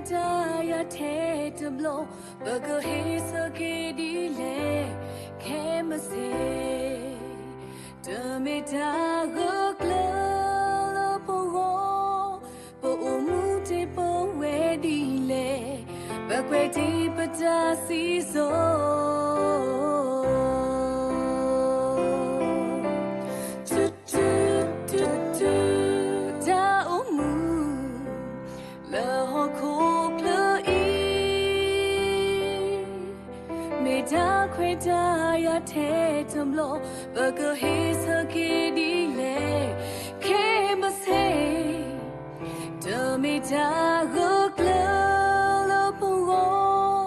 တၢ်ယၤထဲတဘျီ, ပကဟ့ၣ်ဆၢက့ၤဒ်လဲၣ်, ခဲမုၢ်ဆ့ၣ်, တမ့ၢ်တၢ်ဂၢၢ်ကျၢၤလၢပဂီၢ်, ပအိၣ်မူတ့ၢ်ပဝဲဒ်လဲၣ်, ပကွဲးတ့ၢ်ပတၢ်စံၣ်စိၤ တူၢ်တူၢ်တူၢ်တူၢ်, တၢ်အိၣ်မူ လၢဟီၣ်ခိၣ်ချၢအံၤ, မ့ၢ်တၢ်ခွဲးတၢ်ယာ်ထဲတဘျီ, ပကဟ့ၣ်ဆၢက့ၤဒ်လဲၣ်, ခဲမုၢ်ဆ့ၣ်, တမ့ၢ်တၢ်ဂၢၢ်ကျၢၤလၢပဂီၢ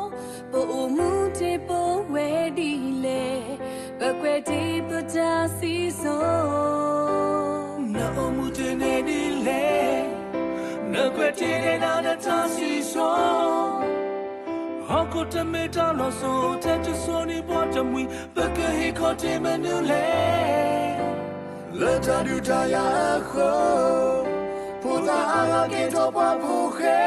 ်, ပအိၣ်မူတ့ၢ်ပဝဲဒ်လဲၣ်, ပကွဲးတ့ၢ်ပတၢ်စံၣ်စိၤ နအိၣ်မူတ့ၢ်န့ၣ်ဒ်လဲၣ်, နကွဲးတ့ၢ်ဒၣ်နတၢ်စံၣ်စိၤ, ဟီၣ်ခိၣ်တမ့ၢ်တၢ်လီၤစိၤ ထဲတစိၤန့ၣ်ပှၤတမှံၤ, ပကဟ့ၣ်ခီၣ်တ့ၢ်မနုၤလဲၣ်, လၢတၢ်ဒုးတၢ်ယၤအဃိ, ဖိသၣ်အါဂၤကဲထီၣ်ပှၤဖိဃဲ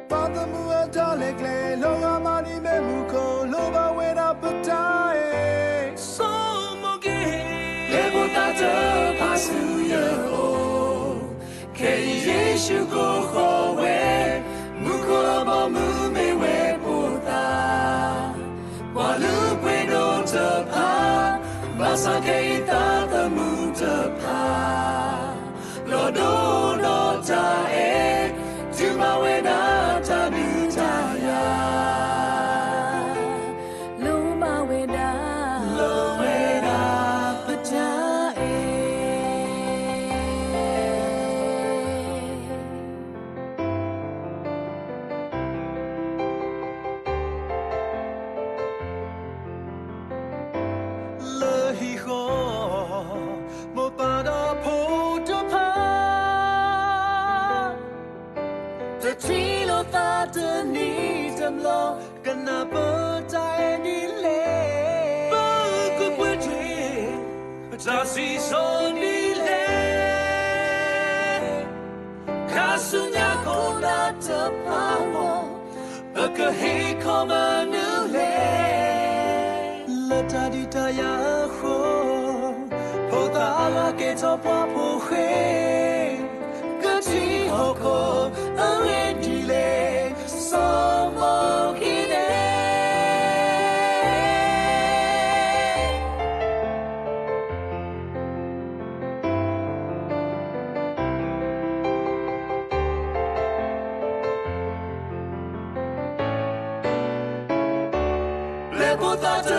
ပှၤသမူအတၢ်လဲၤကျဲ, လီၤဂာ်မးဒ်မ့ၢ်မူခိၣ်, လိၣ်ဘၣ်ဝဲဒၣ်ပတၢ်အဲၣ်, ဆိကမိၣ်က့ၤ, ဟဲဖိသၣ်တဖၣ်ဆူယအိၣ်, ခဲအံၤယ့ၣ်ၡူးကိးဃီၤဝဲ, မူခိၣ်အဘီအမုၢ်မ့ၢ်ဝဲဖိသၣ် ပှၤလုၢ်ပှ့ၤဒိၣ်တဖၣ်, ဘၣ်ဆၣ်ခဲအံၤသးသမူတဖၣ်, လီၤဒိဒီးတၢ်အဲၣ်, တုၤမၤဝဲဒၣ်တၢ်ဒုးတၢ်ယၤ, လိၣ်ဘၣ်ဝဲဒၣ်, လိၣ်ဝဲဒၣ်ပတၢ်အဲၣ် လၢဟံၣ်ဃီ, မိၢ်ပၢ်ဒီးဖိတဖၣ်, တထံၣ်လိာ်သးတနံၤတဘျီ, ကနၢ်ပၢၢ်တၢ်အဲၣ်ဒ်လဲၣ်, ပကကွဲးတ့ၢ် ပတၢ်စံၣ်စိၤဒ်လဲၣ်, ခါဆူညါခိၣ်နၢ်တဖၣ်အဂီၢ်, ပကဟ့ၣ်ခီၣ်မနုၤလဲၣ်, လၢတၢ်ဒုးတၢ်ယၤအဃိ, ဖိသၣ်အါဂၤကဲထီၣ်ပှၤဖိဃဲ, ကထံၣ်ဟီၣ်ခိၣ်အဂ့ၢ်ဒ်လဲၣ်, ဆိကမိၣ်က့ၤန့ၣ် ပျဲၢ်ဖိသၣ်တ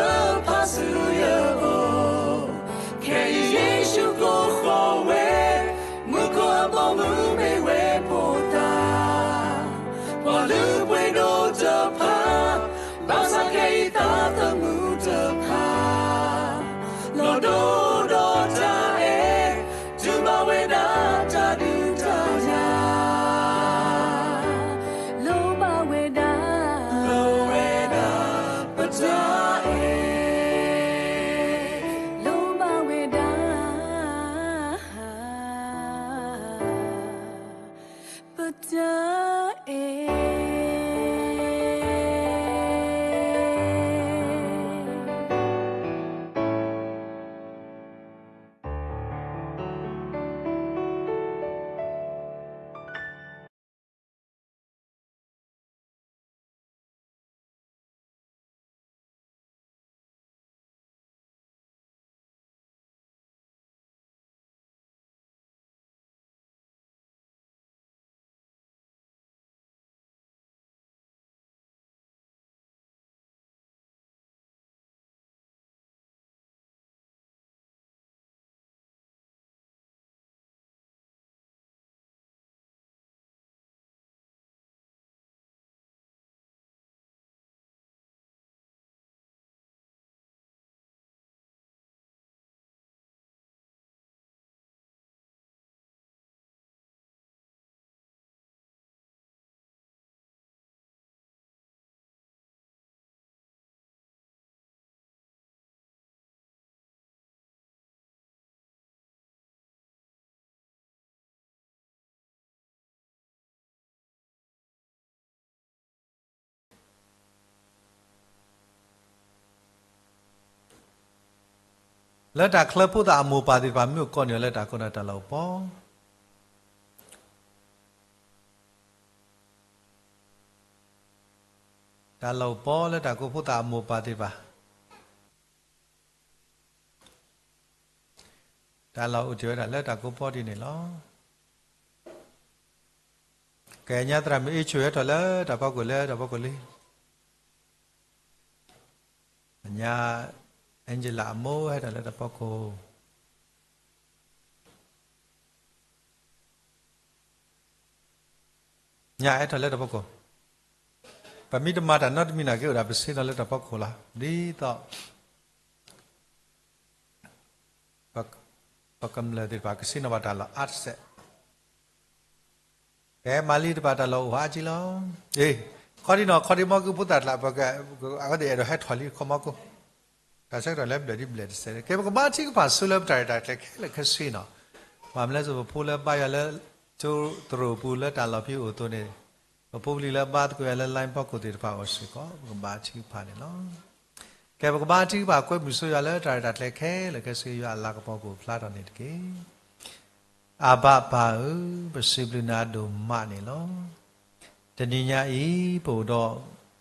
ဖၣ်ဆူယအိၣ်, ခဲအံၤယ့ၣ်ၡူးကိးဃီၤဝဲ, မူခိၣ်အဘီအမုၢ်မ့ၢ်ဝဲဖိသၣ်, ပှၤလုၢ်ပှ့ၤဒိၣ်တဖၣ်, ဘၣ်ဆၣ်ခဲအံၤသးသမူတဖၣ်, လီၤဒိဒီးတၢ်အဲၣ်, တုၤမၤဝဲဒၣ်တၢ်ဒုးတၢ်ယၤ, လိၣ်ဘၣ်ဝဲဒၣ်, လိၣ်ဝဲဒၣ်ပတၢ်အဲၣ် လၢတၢ်ချၢဖိသၣ်အမိၢ်ပၢ်သ့ၣ်တဖၣ် မ့ၢ်အိၣ်ကိးန့ၢ်အီၤလၢတၢ်ကီတၢ်ခဲတၢ်လီၢ်အိၣ်ပီ တၢ်လီၢ်အိၣ်ပီလၢတၢ်ကိးဖိသၣ်အမိၢ်ပၢ်သ့ၣ်တဖၣ် တၢ်လီၢ်အိၣ်တ့ၢ်ဝဲဒၣ်လၢတၢ်ကိးပီဒ်န့ၣ်လီၤ. ကဲ ညါသရၣ်မုၣ်အ့ၣ်ဆိၣ်ဟဲထီၣ်လၢတၢ်ဖီခိၣ်လၢတၢ်ဖီခိၣ်လံ. ညါ Angela အမိၢ်ဟဲထီၣ်လၢတၢ်ဖီခိၣ် ညါဟဲထီၣ်လၢတၢ်ဖီခိၣ်, ပမ့ၢ်တမၤတၢ်နီတမံၤနာ်က့ အိၣ်ဒၣ်ပဆ့ၣ်နီၤလၢတၢ်ဖီခိၣ်လီၤ. ဒ်သိး ပကမျၢၢ်သ့ၣ်တဖၣ် ကဆ့ၣ်နီၤဘၣ်တၢ်လီၢ်အါတစဲး. ကဲ မၤလံတဖၣ်တၢ်လီၢ်အိၣ်ဟးက့လီၤ. အ့ ခီဒံနီၤ ခီဒံမီၢ်ကုၢ်ဖိသၣ်ကျါ ပက အဝဲသ့ၣ်အဲၣ်ဒိးဟဲထီၣ်လံ ခီမီၢ်ကုၢ်, တၢ်ဆၢကတီၢ်လၢဘျဲၣ်ဒ်ဘျဲၣ်တစဲး ကဲ ပကဘါထုကဖၣ်ဆိလၢပတၢ်ရဲၣ်တၢ်ကျဲၤခဲလၢာ်ခဲဆ့နီၤ. ဘၣ်မနုၤလဲၣ် ပဖိလၢဘါယွၤလၢ ကၠိသရိာ်ပူၤလၢတၢ်လီၢ်ဖဲအံၤအိၣ်အသိးန့ၣ်, ပဖိပလံၤလၢဘါသကိးယွၤလၢ line ဖီခိၣ်သ့ၣ်တဖၣ်အဂီၢ်စ့ၢ်ကီး ပကဘါထုကဖၣ်န့ၣ်လီၤ. ကဲ ပကဘါထုကဖၣ်ကွဲမုာ်ဆိယွၤလၢတၢ်ရဲၣ်တၢ်ကျဲၤခဲလၢာ်ခဲဆ့ ယွၤအလၤကပီၤကအိၣ်ဖျါထီၣ်န့ၣ်တက့ၢ်. အဘၣ်ပၢ်ဧၢ, ပစံးဘျုးနၤဒိၣ်မးန့ၣ်လီၤ. တနံၤညါအံၤ ပအိၣ်ဒီး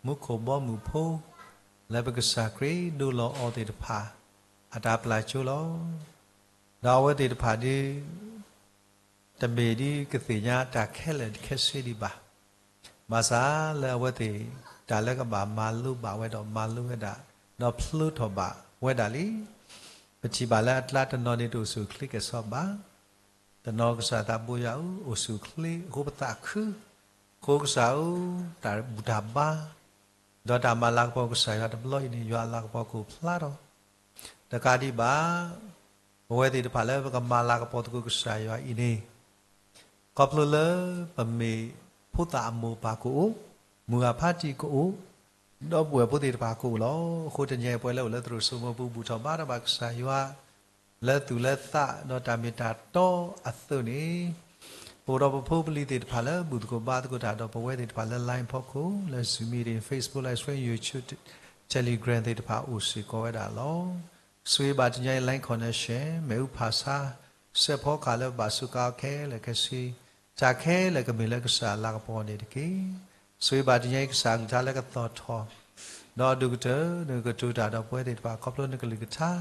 မူခိၣ်ဘီမုၢ်ဖိ လၢပကစၢ်ခရံာ်ဒိလီၤအီၤသ့ၣ်တဖၣ် အတၢ်ပျၢ်ကၠိလီၤ. ဒီးအဝဲသ့ၣ်တဖၣ်ဒ် တမ့ၢ်ဒ်ကသ့ၣ်ညါတၢ်ခဲလၢာ်ခဲဆ့ဒံးဘၣ်. ဘၣ်ဆၣ်လၢအဝဲသ့ၣ် တၢ်လၢကဘၣ်မၤလိဘၣ်ဝဲဒီးမၤလိဝဲဒၣ်, ဒီးဖျိထီၣ်ဘၣ်ဝဲဒၣ်လံ. ပထံၣ်ဘၣ်လၢအကျါတနီၤန့ၣ်တအိၣ်ဆူၣ်အိၣ်ချ့ကဲၣ်ဆိးဘၣ်. တနီၤကစၢ်သးဘိယွၤဧၢ, အိၣ်ဆူၣ်အိၣ်ချ့အဃိပသးခု, အဃိကစၢ်ဧၢ, တၢ်ဘူၣ်တၢ်ဘါ ဒီးတၢ်မၤလၤကပီၤကစၢ်ယွၤတဘျီအံၤန့ၣ် ယွၤအလၤကပီၤကအိၣ်ဖျါထီၣ် တကးဒံးဘၣ်, ပဝဲသ့ၣ်တဖၣ်လၢပကမၤလၤကပီၤသကိးကစၢ်ယွၤအံၤန့ၣ်, ခီဖျိလၢပမ့ၢ်ဖိသၣ်အမိၢ်ပၢ်ကအိၣ်, မုၢ်ဂၤဖါတံၢ်ကအိၣ်, ဒီပုၢ်ဝဲၢ်ဖိသ့ၣ်တဖၣ်ကအိၣ်လီၤ. အဃိတနံၤအံၤပဝဲလၢအိၣ်လၢသရိာ်စိမိပူၤ ဘူၣ်ထီၣ်ဘါထီၣ်ဘၣ်ကစၢ်ယွၤ လၢသူၣ်လၢသး ဒီးတၢ်မ့ၢ်တၢ်တီအသိးန့ၣ်, ပအိၣ်ဒီးပဖိပလံၤသ့ၣ်တဖၣ်လၢဘူၣ်သကိးဘါသကိးတၢ်ဒီးပဝဲသ့ၣ်တဖၣ်လၢ line ဖီခိၣ်, လၢ Zoom meeting, Facebook Live Stream, YouTube, Telegram သ့ၣ်တဖၣ်အိၣ်စ့ၢ်ကီးဝဲဒၣ်လီၤ. ဆိၣ်ဂ့ၤဘၣ်တနံၤအံၤ line connection, မ့ၣ်အူဖးဆါ, စဲးဖီကဟၣ်လၢပဘၣ်စူးကါအီၤခဲလၢာ်ခဲဆ့, တၢ်ခဲလၢာ်ကမ့ၢ်လၢကစၢ်အလၤကပီၤန့ၣ်တက့ၢ်. ဆိၣ်ဂ့ၤဘၣ်တနံၤအံၤကစၢ်အကလုၢ်ကထါလၢကသီၣ်ထီၣ်, ဒီးဒိၣ်ကတၢၢ်နကကတိၤတၢ်ဒီးပဝဲသ့ၣ်တဖၣ်ခီဖျိနကလုၢ်ကထါ,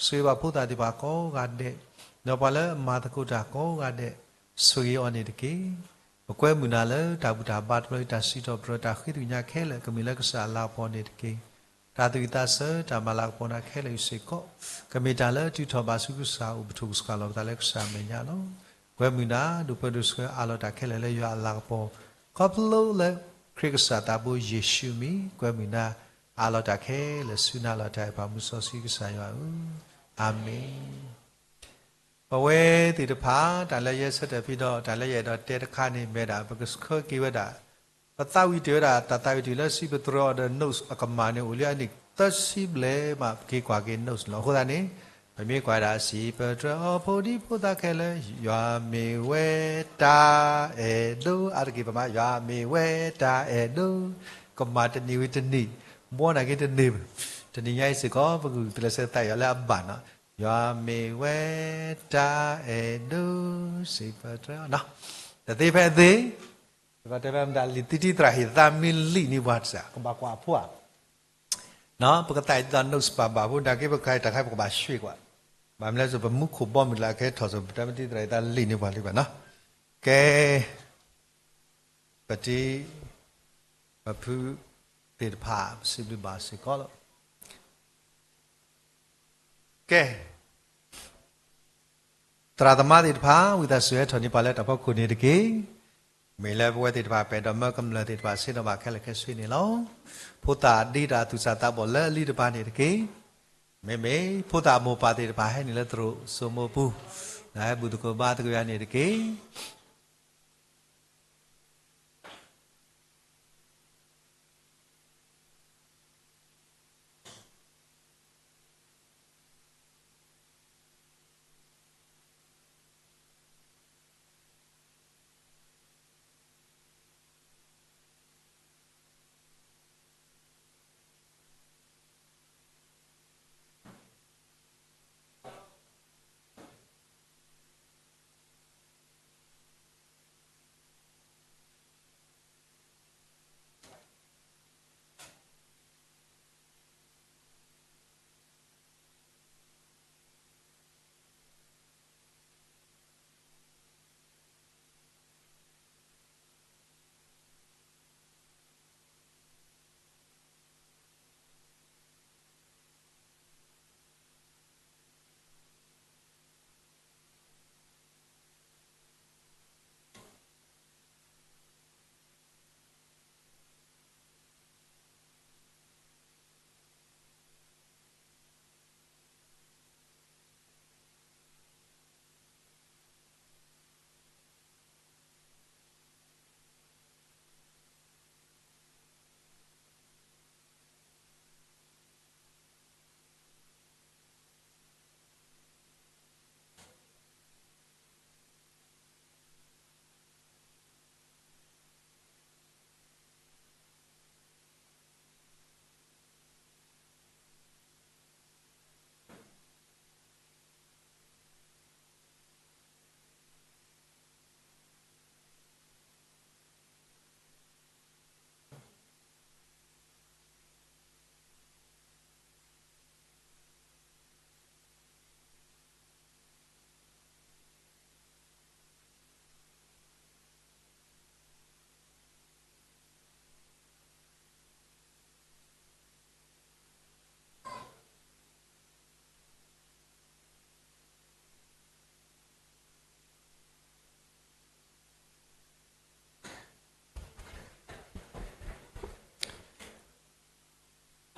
ဆိၣ်ဂ့ၤဘၣ်ဖိသၣ်သ့ၣ်တဖၣ်ကိးဂၤဒဲး, ဒီးပှၤလၢအမၤသကိးတၢ်ကိးဂၤဒဲး, ဆိၣ်ဂ့ၤအီၤန့ၣ်တက့ၢ်. ပကွဲမုာ်နၤလၢတၢ်ဘူၣ်တၢ်ဘါတဘျီအံၤ တၢ်စံးထီၣ်ပတြၢၤတၢ်ဃ့သ့ၣ်ညါခဲလၢာ် ကမ့ၢ်လၢကစၢ်အလၤကပီၤန့ၣ်တက့ၢ်. တၢ်သူၣ်ဝံၣ်သးဆၢတၢ်မၤလၤကပီၤနၤခဲလၢာ်အံၤစ့ၢ်ကီး, ကမ့ၢ်တၢ်လၢအထုးထီၣ်ဘၣ်ဆူကစၢ်အအိၣ် ပထိၣ်ကစၢ်လီၤပသးလၢကစၢ်အမဲာ်ညါလီၤ. ကွဲမုာ်နၤ ဒိၣ်ပၢဒိၣ်ဆှၢအးလီၤတၢ်ခဲလၢာ်လၢယွၤအလၤကပီၤ, ခီဖျိလၢခရံာ်ကစၢ်သးဘိယ့ၣ်ၡူးမံၤ, ကွဲမုာ်နၤ အးလီၤတၢ်ခဲလၢာ်ဆူနၤလီၤတၢ်အဲၣ်ပှၤမုၢ်စီဆှံကစၢ်ယွၤဧၢ, အၤမ့ၣ်. ပဝဲသ့ၣ်တဖၣ် တၢ်လၢယဲဆၢထၢၣ်ဖံးဒီး တၢ်လၢယအဲၣ်ဒိးတဲတခါန့ၣ် မ့ၢ်ဒၣ် ပကဆှၢက့ၤဝဲဒၣ် ပသးဝံၣ်တ့ၢ်ဝဲဒၣ် တၢ်သးဝံၣ်တ့ၢ်လၢစံးပတြၢၤအီၤဒီး notes အကမၣ်န့ၣ် အိၣ်လံအနံၣ်သၢဆံဘျဲၣ်မး ပက့ၤကွၢ်က့ၤ notes လီၤ. အဃိသတးန့ၣ် ပမ့ၢ်ကွၢ်ဒၣ် စံးပတြၢၤအီၤဖိဒံဖိသၣ်ခဲလၢာ် ယွၤမ့ၢ်ဝဲတၢ်အဲၣ်ဒိး အါတက့ၢ်ပမၤ ယွၤမ့ၢ်ဝဲတၢ်အဲၣ်ဒိး ကမၣ်တနံၤဝံၤတနံၤ ဘှီနာ်က့တန့ၢ်ဘၣ်. တနံၤညါအံၤစ့ၢ်ကီး ပကဂုာ်ကျဲးစၢးသးယွၤလၢအဘၣ်နီၤ ယွၤမ့ၢ်ဝဲတၢ်အဲၣ်ဒိး စံးပတြၢၤ တသ့ဖဲအသ့ ပကတဲဖဲမတၤလံာ်သံတံၢ်သရၣ်ဟ့ၣ်သးမ့ၢ်လံာ်န့ၢ်ပှၤတစဲး ကဘၣ်ကွၢ်အဖိဧါ. ပကသးအံၤဒ်သိး notes ပာ်ဘၣ်ဖိ နာ်က့ပခါအံၤတၢ်ခါအံၤ ပကဘၣ်ရွှ့ၣ်ကွၢ်, ဘၣ်မနုၤလဲၣ် ပမူခိၣ်ဘီမုၢ်လၢအကဟဲထီၣ်စိၤ ပတၢ်မ့ၢ်သံတံၢ်သရၣ်ဟ့ၣ်သးလံာ်န့ၢ်ပှၤလံဘၣ်နီၤ. ကဲ ပတံၤ ပဖုသ့ၣ်တဖၣ် ပစံးဘျုးဘၣ်စ့ၢ်ကီးလီၤ. ကဲ သရၣ်သမါသ့ၣ်တဖၣ် ဝံသးစူၤဟဲထီၣ်န့ၢ်ပှၤလၢတၢ်ဖီခိၣ်န့ၣ်တက့ၢ်. မ့ၢ်လၢပဝဲသ့ၣ်တဖၣ် ပအဲၣ်ဒိးမၢကမျၢၢ်သ့ၣ်တဖၣ် ဆ့ၣ်နီၤဘၣ်ခဲလၢာ်ခဲဆ့န့ၣ်လီၤ. ဖိသၣ်ဒ့တၢ်သူၣ်စၢ်သးဘီၣ်လၢအလံတပၤန့ၣ်တက့ၢ်. မ့မ့ၢ်ဖိသၣ်အမိၢ်ပၢ်သ့ၣ်တဖၣ် ဟဲန့ၣ်လၢသရိာ်စိမိပူၤ ဒီးဟဲဘူၣ်သကိးဘါသကိးယၤန့ၣ်တက့ၢ်.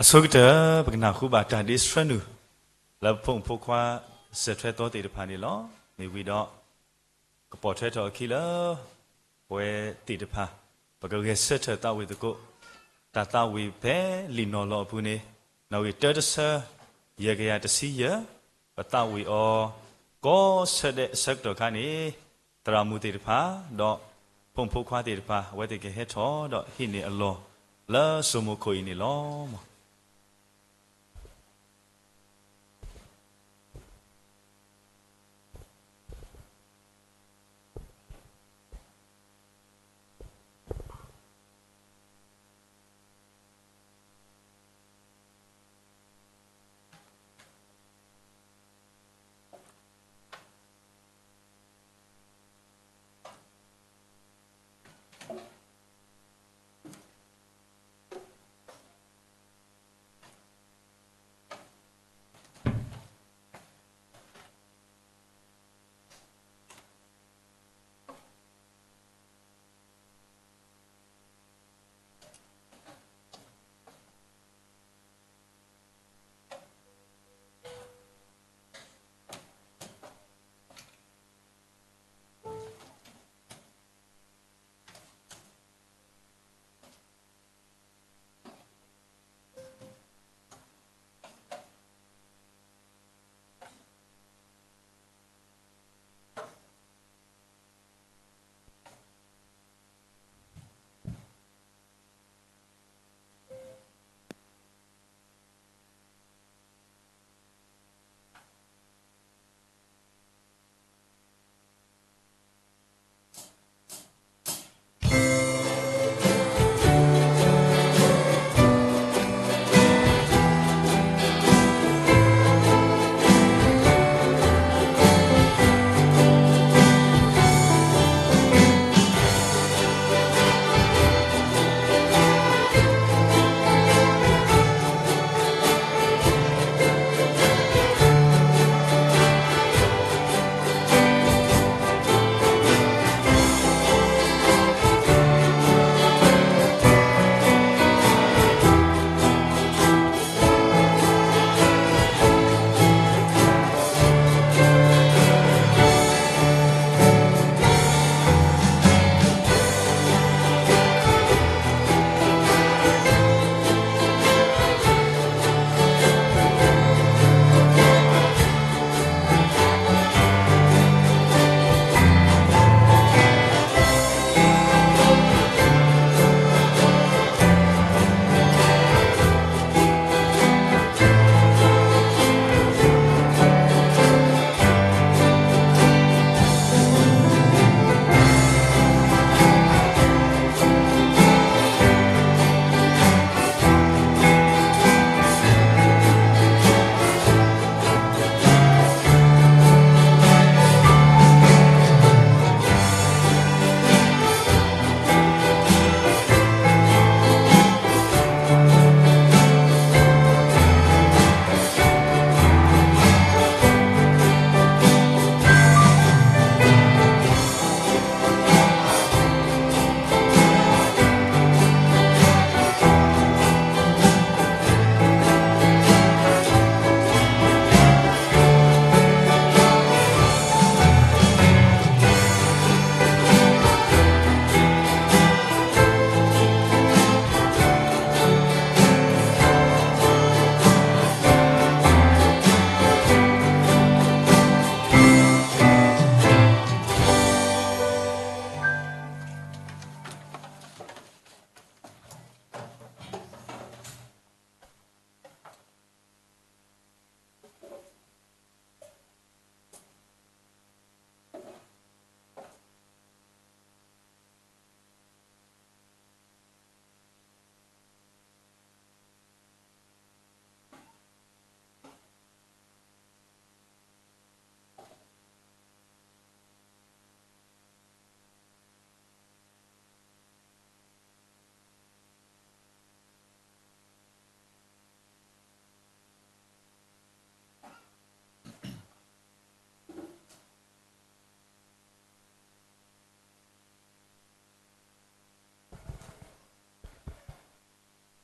အဆိကတၢၢ် ပကနၢ်ဟူဘၣ်တၢ်ဒ့ဆှၢနုာ် လၢပဖိမုၣ်ဖိခွါစဲးထွဲသီသ့ၣ်တဖၣ်န့ၣ်လီၤ. မ့ၢ်ဝံၤဒီး ကပိာ်ထွဲထီၣ်အခံလၢ ပဝဲသ့ၣ်တဖၣ် ပကဂဲၤဆၢထၢၣ်သးဝံၣ်သကိး တၢ်သးဝံၣ်ဖဲလံာ်နီၢ်လီၢ်အပူၤန့ၣ် နီၣ်ဂံၢ်တၢတဆၢ ယဲၢ်ကယၤတဆံယဲၢ် ပသးဝံၣ်အီၤ ကိးဆၢဒဲးအဆၢကတီၢ်ခါန့ၣ် သရၣ်မုၣ်သ့ၣ်တဖၣ် ဒီးဖိမုၣ်ဖိခွါသ့ၣ်တဖၣ် အဝဲသ့ၣ်ကဟဲထီၣ်ဒီးဟံးန့ၢ်အလီၢ် လၢစိမိၤခိၣ်အံၤန့ၣ်လီၤ.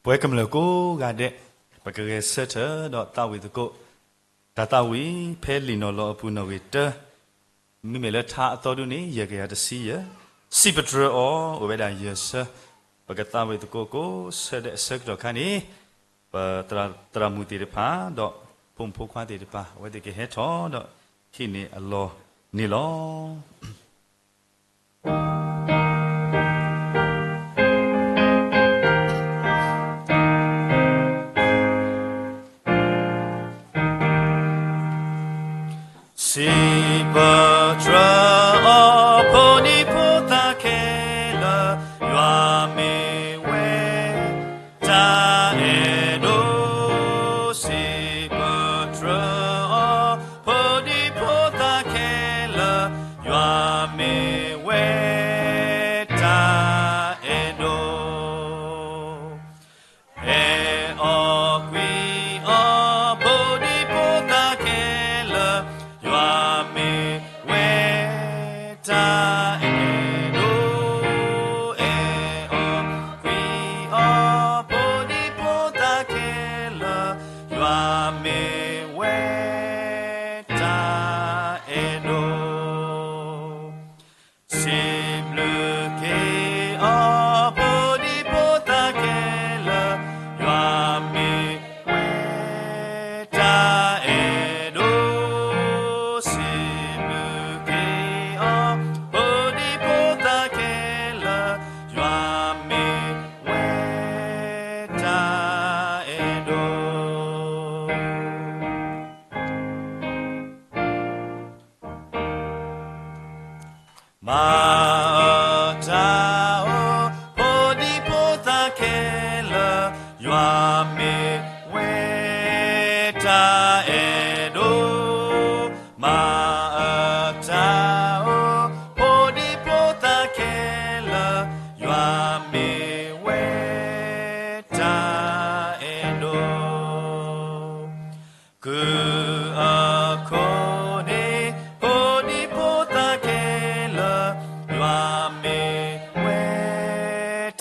ပဝဲကမျၢၢ်ကိးဂၤဒဲး ပကဂဲၤဆၢထၢၣ်ဒီးသးဝံၣ်သကိး, တၢ်သးဝံၣ်ဖဲလံာ်နီၢ်လီၤအပူၤနီၣ်ဂံၢ်တၢ, မ့မ့ၢ်လၢထါအသီဒုန့ၣ် ယဲၢ်ကယၤတဆံယဲၢ်, စံးပတြၢၤအီၤ, အိၣ်ဝဲဒၣ်ယဲၢ်ဆၢ, ပကသးဝံၣ်သကိးကိးဆၢဒဲးအဆၢကတီၢ်ခါန့ၣ်, ပသရၣ်မုၣ်သ့ၣ်တဖၣ် ဒီးဖိမုၣ်ဖိခွါသ့ၣ်တဖၣ် အဝဲသ့ၣ်ကဟဲထီၣ်ဒီးဟံးန့ၢ်အလီၢ်န့ၣ်လီၤ. စံးပတြၢၤအီၤဖိဒံဖိသၣ်ခဲလၢာ်, ယွၤမ့ၢ်ဝဲတၢ်အဲၣ်ဒိး, စံးပတြၢၤအီၤ ဖိဒံဖိသၣ်ခဲလၢာ်, ယွၤမ့ၢ်ဝဲတၢ်အဲၣ်ဒိး, အဲၣ်အီၤကွံအီၤ ဖိဒံဖိသၣ်ခဲလၢာ်, ယွၤမ့ၢ်ဝဲတၢ်အဲၣ်ဒိး, အဲၣ်အီၤကွံအီၤ ဖိဒံဖိသၣ်ခဲလၢာ်, ယွၤမ့ၢ်ဝဲတၢ်အဲၣ်ဒိး, စံးဘျုးက့ၤအီၤ ဖိဒံဖိသၣ်ခဲလၢာ်, ယွၤမ့ၢ်ဝဲတၢ်အဲၣ်ဒိး, စံးဘျုးက့ၤအီၤ ဖိဒံဖိသၣ်ခဲလၢာ်, ယွၤမ့ၢ်ဝဲတၢ်အဲၣ်ဒိး. မၤအတၢ်အိၣ် ဖိဒံဖိသၣ်ခဲလၢာ်, ယွၤမ့ၢ်ဝဲတၢ်အဲၣ်ဒိး, မၤအတၢ်အိၣ် ဖိဒံဖိသၣ်ခဲလၢာ်, ယွၤမ့ၢ်ဝဲတၢ်အဲၣ်ဒိး. ကုၢ်အခိၣ်န့ၣ် ဖိဒံဖိသၣ်ခဲလၢာ်, ယွၤမ့ၢ်ဝဲ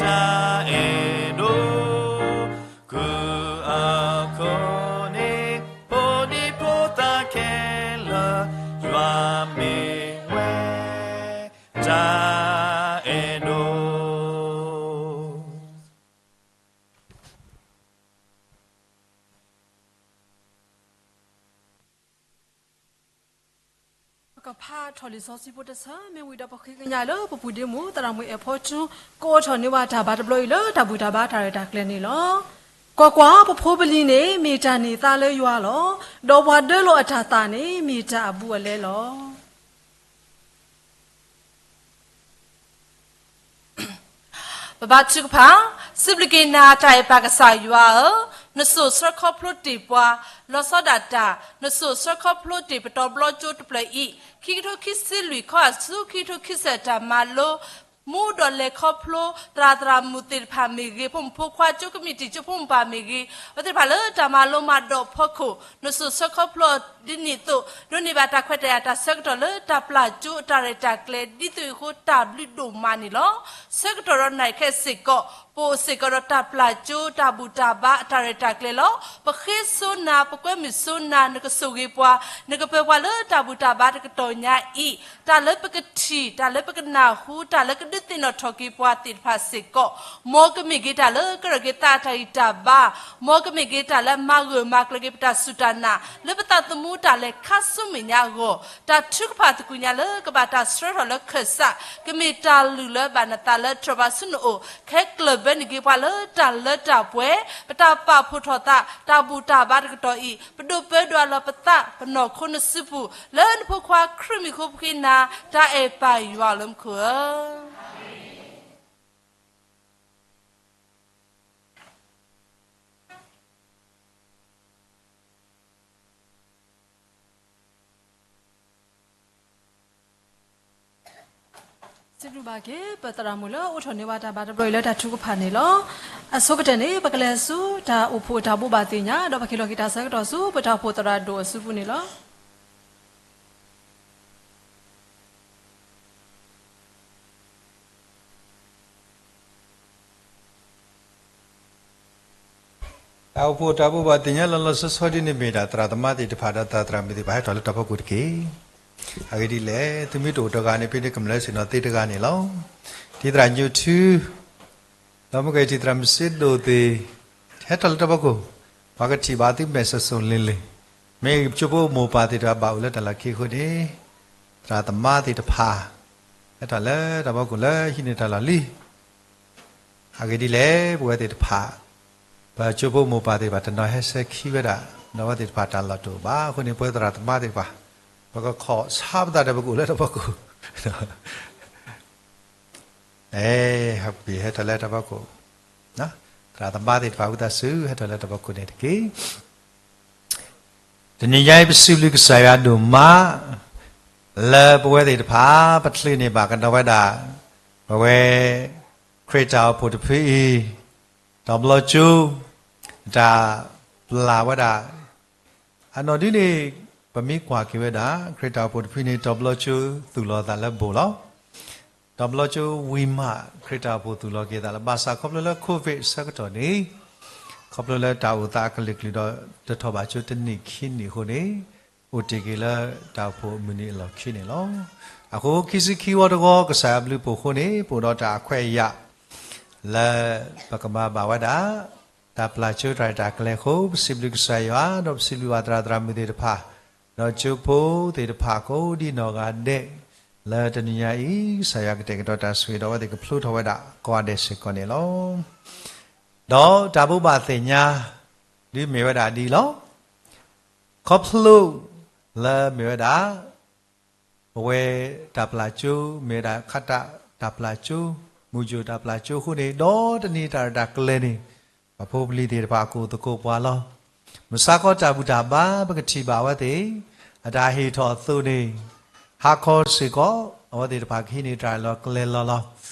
တၢ်အဲၣ်ဒိး, ကုၢ်အခိၣ်န့ၣ် ဖိဒံဖိသၣ်ခဲလၢာ်, ယွၤမ့ၢ်ဝဲတၢ်အဲၣ်ဒိး. ပကဖးထီၣ်လံာ်စီဆှံဖိတဆၢ မ့ၢ်ဝံၤဒီးပဃ့ကညးလၢပပူၤဒ့မုၣ် သရၣ်မုၣ်အဲၣ်ဖီထူ ကအိးထီၣ်န့ၢ်ဝဲတၢ်ဘါတဘျီအံၤလၢတၢ်ဘူၣ်တၢ်ဘါတၢ်ရဲၣ်တၢ်ကျဲၤန့ၣ်လီၤ. ကွၢ်ကွၢ်, ပဖိပလံၤန့ၣ် မ့ၢ်တၢ်န့ၢ်သါလၢယွၤလီၤ. ဒီးပှၤဒၢလီၤအတၢ်သၣ်န့ၣ် မ့ၢ်တၢ်အဘူးအလဲလီၤ. ပဘါထုကဖၣ်, စံးဘျုးက့ၤနၤတၢ်အဲၣ်ပၢ်ကစၢ်ယွၤဧၢ, နစိာ်ဆှၢခီဖျိတ့ၢ်ပှၤ, လီၤဆီဒၣ်တၢ်, နစိာ်ဆှၢခီဖျိတ့ၢ်ပတီၢ်ဘျီကၠိတဖျၢၣ်အံၤ, ခံကထိခံဆံလွံၢ်ခီအဆူ ခံကထိခံဆံတၢ်မၤလိ မူဒီးလဲၤခီဖျိ သရၣ်သရၣ်မုၣ်သ့ၣ်တဖၣ်မ့ၢ်ဂ့ၤ, ဖိမုၣ်ဖိခွါကၠိကမံးတံာ်ကၠိဖိမုၣ်ပၢ်မ့ၢ်ဂ့ၤ, အဝဲသ့ၣ်တဖၣ်လၢတၢ်မၤလိမၤဒိးဖီခိၣ် နစိာ်ဆှၢခီဖျိအီၤဒ်န့ၣ်အသိး ဒိးန့ၢ်ဘၣ်တၢ်ခွဲးတၢ်ယာ်တၢ်ဆၢကတီၢ်လၢတၢ်ပျၢ်ကၠိအတၢ်ရဲၣ်တၢ်ကျဲၤ ဒ်သိးအဃိတၢ်ဘျုးဒိၣ်မးန့ၣ်လီၤ. ဆၢကတီၢ်ဒီးနၤခဲစ့ၢ်ကီး ပအိၣ်စ့ၢ်ကီးဒီးတၢ်ပျၢ်ကၠိတၢ်ဘူၣ်တၢ်ဘါအတၢ်ရဲၣ်တၢ်ကျဲၤလီၤ. ပဃ့စိနၤ ပကွဲမုာ်စိနၤ နကဆိၣ်ဂ့ၤပှၤ နကပၢၤပှၤလၢတၢ်ဘူၣ်တၢ်ဘါတကတီၢ်ညါအံၤ တၢ်လၢပကထံၣ် တၢ်လၢပကနၢ်ဟူ တၢ်လၢကဒုးသ့ၣ်နီၣ်ထီၣ်က့ၤပှၤသ့ၣ်တဖၣ်စ့ၢ်ကီး မ်ကမ့ၢ်က့ၤတၢ်လၢကရၢၢ်က့ၤသးအတၢ်ဂံၢ်တၢ်ဘါ, မ်ကမ့ၢ်က့ၤတၢ်လၢမၤဂၢၢ်မၤကျၢၤက့ၤပတၢ်စူၢ်တၢ်နာ် လၢပသးသမူတၢ်လဲၤခါဆူမဲာ်ညါအဂီၢ်, တၢ်ထုကဖၣ်သကိးညါလၢကဘၣ်တၢ်ဆှၢထီၣ်လၢခၢၣ်စး ကမ့ၢ်တၢ်လုၢ်လၢဘၣ်နသးလၢတြီၤဘၣ်ဆူနအိၣ်, ခဲကျၢၢ်ဘၢန့ၢ်က့ၤပှၤလၢတၢ်လၢတၢ်ပှဲၤ, ပတၢ်ပာ်ဖှိၣ်ထီၣ်သး တၢ်ဘူၣ်တၢ်ဘါတကတီၢ်အံၤ ပဒိးပၢဒိးလီၤပသး ပနီၢ်ခိနစုပူၤ လၢနဖိခွါခရံာ်မံၤဃိပဃ့နၤ တၢ်အဲၣ်ပၢ်ယွၤလၢမူခိၣ်ဧၢ. စံးဘျုးဘၣ်က့ၤ ပသရၣ်မုၣ်လၢအိးထီၣ်န့ၢ်ဝဲတၢ်ဘါတဘျီအံၤလၢတၢ်ထုကဖၣ်န့ၣ်လီၤ. အဆိကတၢၢ်န့ၣ် ပကလဲၤဆူတၢ်အိၣ်ဖှိၣ်တၢ်ဘိးဘၣ်သ့ၣ်ညါ ဒီးပကဟ့ၣ်လီၤက့ၤတၢ်ဆၢကတီၢ်ဆူ ပတၢ်အိၣ်ဖှိၣ်သရၣ်ဒိၣ်အစုပူၤန့ၣ်လီၤ. တၢ်အိၣ်ဖှိၣ်တၢ်ဘိးဘၣ်သ့ၣ်ညါလီၤလီၤဆီဆီဒ်န့ၣ်မ့ၢ်ဒၣ် သရၣ်သမါသ့ၣ်တဖၣ်ဒီးသရၣ်သရၣ်မုၣ်သ့ၣ်တဖၣ်ဟဲထီၣ်လၢတၢ်ဖီခိၣ်တက့ၢ်. အဂ့ၢ်ဒ်လဲၣ်, သုမ့ၢ်တအိၣ်တဂၤန့ၣ် ဖဲန့ၣ်ကမျၢၢ်ဆ့ၣ်နီၤသ့တဂၤန့ၣ်လီၤ. ထံသရၣ်ညိၣ်ထူ ဒီးမ့ၢ်ကထံၣ်သရၣ်မုၣ်စ့ဒိၣ်သ့ၣ် ဟဲထီၣ်လၢတၢ်ဖီခိၣ်, ပှၤကထံၣ်ဘၣ်သုမဲာ်စိၤစိၤလ့လ့, မ့ၢ်ကၠိဖိမိၢ်ပၢ်သ့ၣ်တဖၣ်ဘၣ်အိၣ်လၢတၢ်လီၢ်ခံအဃိန့ၣ်, သရၣ်သမါသ့ၣ်တဖၣ် ဟဲထီၣ်လၢတၢ်ဖီခိၣ်လၢဟံးန့ၢ်တၢ်လီၢ်လံ. အဂ့ၢ်ဒ်လဲၣ်, ပဝဲသ့ၣ်တဖၣ် ပကၠိဖိမိၢ်ပၢ်သ့ၣ်တဖၣ် တနီၤဟဲဆဲးခံဝဲဒၣ်, ဒီးအဝဲသ့ၣ်တဖၣ်တၢ်လီၢ်တအိၣ်ဘၣ်အဃိန့ၣ် ပဝဲသရၣ်သမါသ့ၣ်တဖၣ် ပကခိးဆါပသးဒီးပကအိၣ်လၢတၢ်ဖီခိၣ် ဟဲထီၣ်လၢတၢ်ဖီခိၣ်, သရၣ်သမါသ့ၣ်တဖၣ်ဝံသးစူၤ ဟဲထီၣ်လၢတၢ်ဖီခိၣ်န့ၣ်တက့ၢ်. တနံၤညါအံၤ ပစံးဘျုးကစၢ်ယွၤဒိၣ်မး လၢပဝဲသ့ၣ်တဖၣ် ပချုးန့ၢ်ဘၣ်ကဒီးဝဲဒၣ် ပဝဲ ခရံာ်တၢ်အိၣ်ဖှိၣ်တဖုအံၤ တဘျီကၠိ တၢ်ပျၢ်ဝဲဒၣ် အနီၢ်ဒုန့ၣ် ပမ့ၢ်ကွၢ်က့ၤဝဲဒၣ် ခရံာ်တၢ်အိၣ်ဖှိၣ်တဖုန့ၣ် တဘျီကၠိသူၣ်လီၤသးလၢဘိၣ်လီၤ. တဘျီကၠိဝံၤမး ခရံာ်တၢ်အိၣ်ဖှိၣ်သူၣ်လီၤက့ၤသးလၢ ဘၣ်ဆၣ်ခီဖျိလၢ COVID ဆၢကတီၢ်န့ၣ် ခီဖျိလၢတၢ်အိၣ်သးအကလုာ်ကလုာ်ဒီး တထီၣ်ဘၣ်ကၠိတနံၣ်ခံနံၣ်အဃိန့ၣ် အိၣ်တ့ၢ်က့ၤလၢတၢ်အိၣ်ဖှိၣ်အမုၢ်နံၤအလီၢ်ခံန့ၣ်လီၤ. အဃိခံဆံခံဝီတဝီ ကစၢ်ယွၤဘျုးဖှိၣ်အဃိန့ၣ် ပအိၣ်ဒီးတၢ်အခွဲးအယာ် လၢပကမၤဘၣ်ဝဲဒၣ် တၢ်ပျၢ်ကၠိတၢ်ရဲၣ်တၢ်ကျဲၤအဃိ ပစံးဘျုးကစၢ်ယွၤ ဒီးပစံးဘျုးဘၣ်သရၣ်သရၣ်မုၣ်သ့ၣ်တဖၣ် ဒီးကၠိဖိသ့ၣ်တဖၣ်ကိးဒ်နီၢ်ဂၤဒဲး လၢတနံၤညါအံၤ ကစၢ်ယွၤကတဲာ်ကတီၤတၢ်ဆိၣ်ဂ့ၤဒီးအဝဲသ့ၣ်ကဖျိထီၣ်ဝဲဒၣ်ကိးဂၤဒဲးစ့ၢ်ကီးန့ၣ်လီၤ. ဒီးတၢ်ဘိးဘၣ်သ့ၣ်ညါ ဒ်မ့ၢ်ဝဲဒၣ်ဒ်အံၤလီၤ. ခီဖျိ လၢမ့ၢ်ဝဲဒၣ် ပဝဲတၢ်ပျၢ်ကၠိ မ့ၢ်ဝဲဒၣ် ခးတၢ် တၢ်ပျၢ်ကၠိ, မူၤကၠိၣ်တၢ်ပျၢ်ကၠိအဃိန့ၣ် ဒီးတနံၤတၢ်ရဲၣ်တၢ်ကျဲၤန့ၣ် ပဖိပလံၤသ့ၣ်တဖၣ်ကအိၣ်သကိးပှၤလီၤ. မုၢ်ဆါခီတၢ်ဘူၣ်တၢ်ဘါ ပကထံၣ်ဘၣ်အဝဲသ့ၣ် အတၢ်ဟ့ၣ်ထီၣ်အသိးန့ၣ် ဟါခီစ့ၢ်ကီး အဝဲသ့ၣ်တဖၣ်ကဟံးန့ၢ်တၢ်လီၤကျဲၤလီၤလီၤ.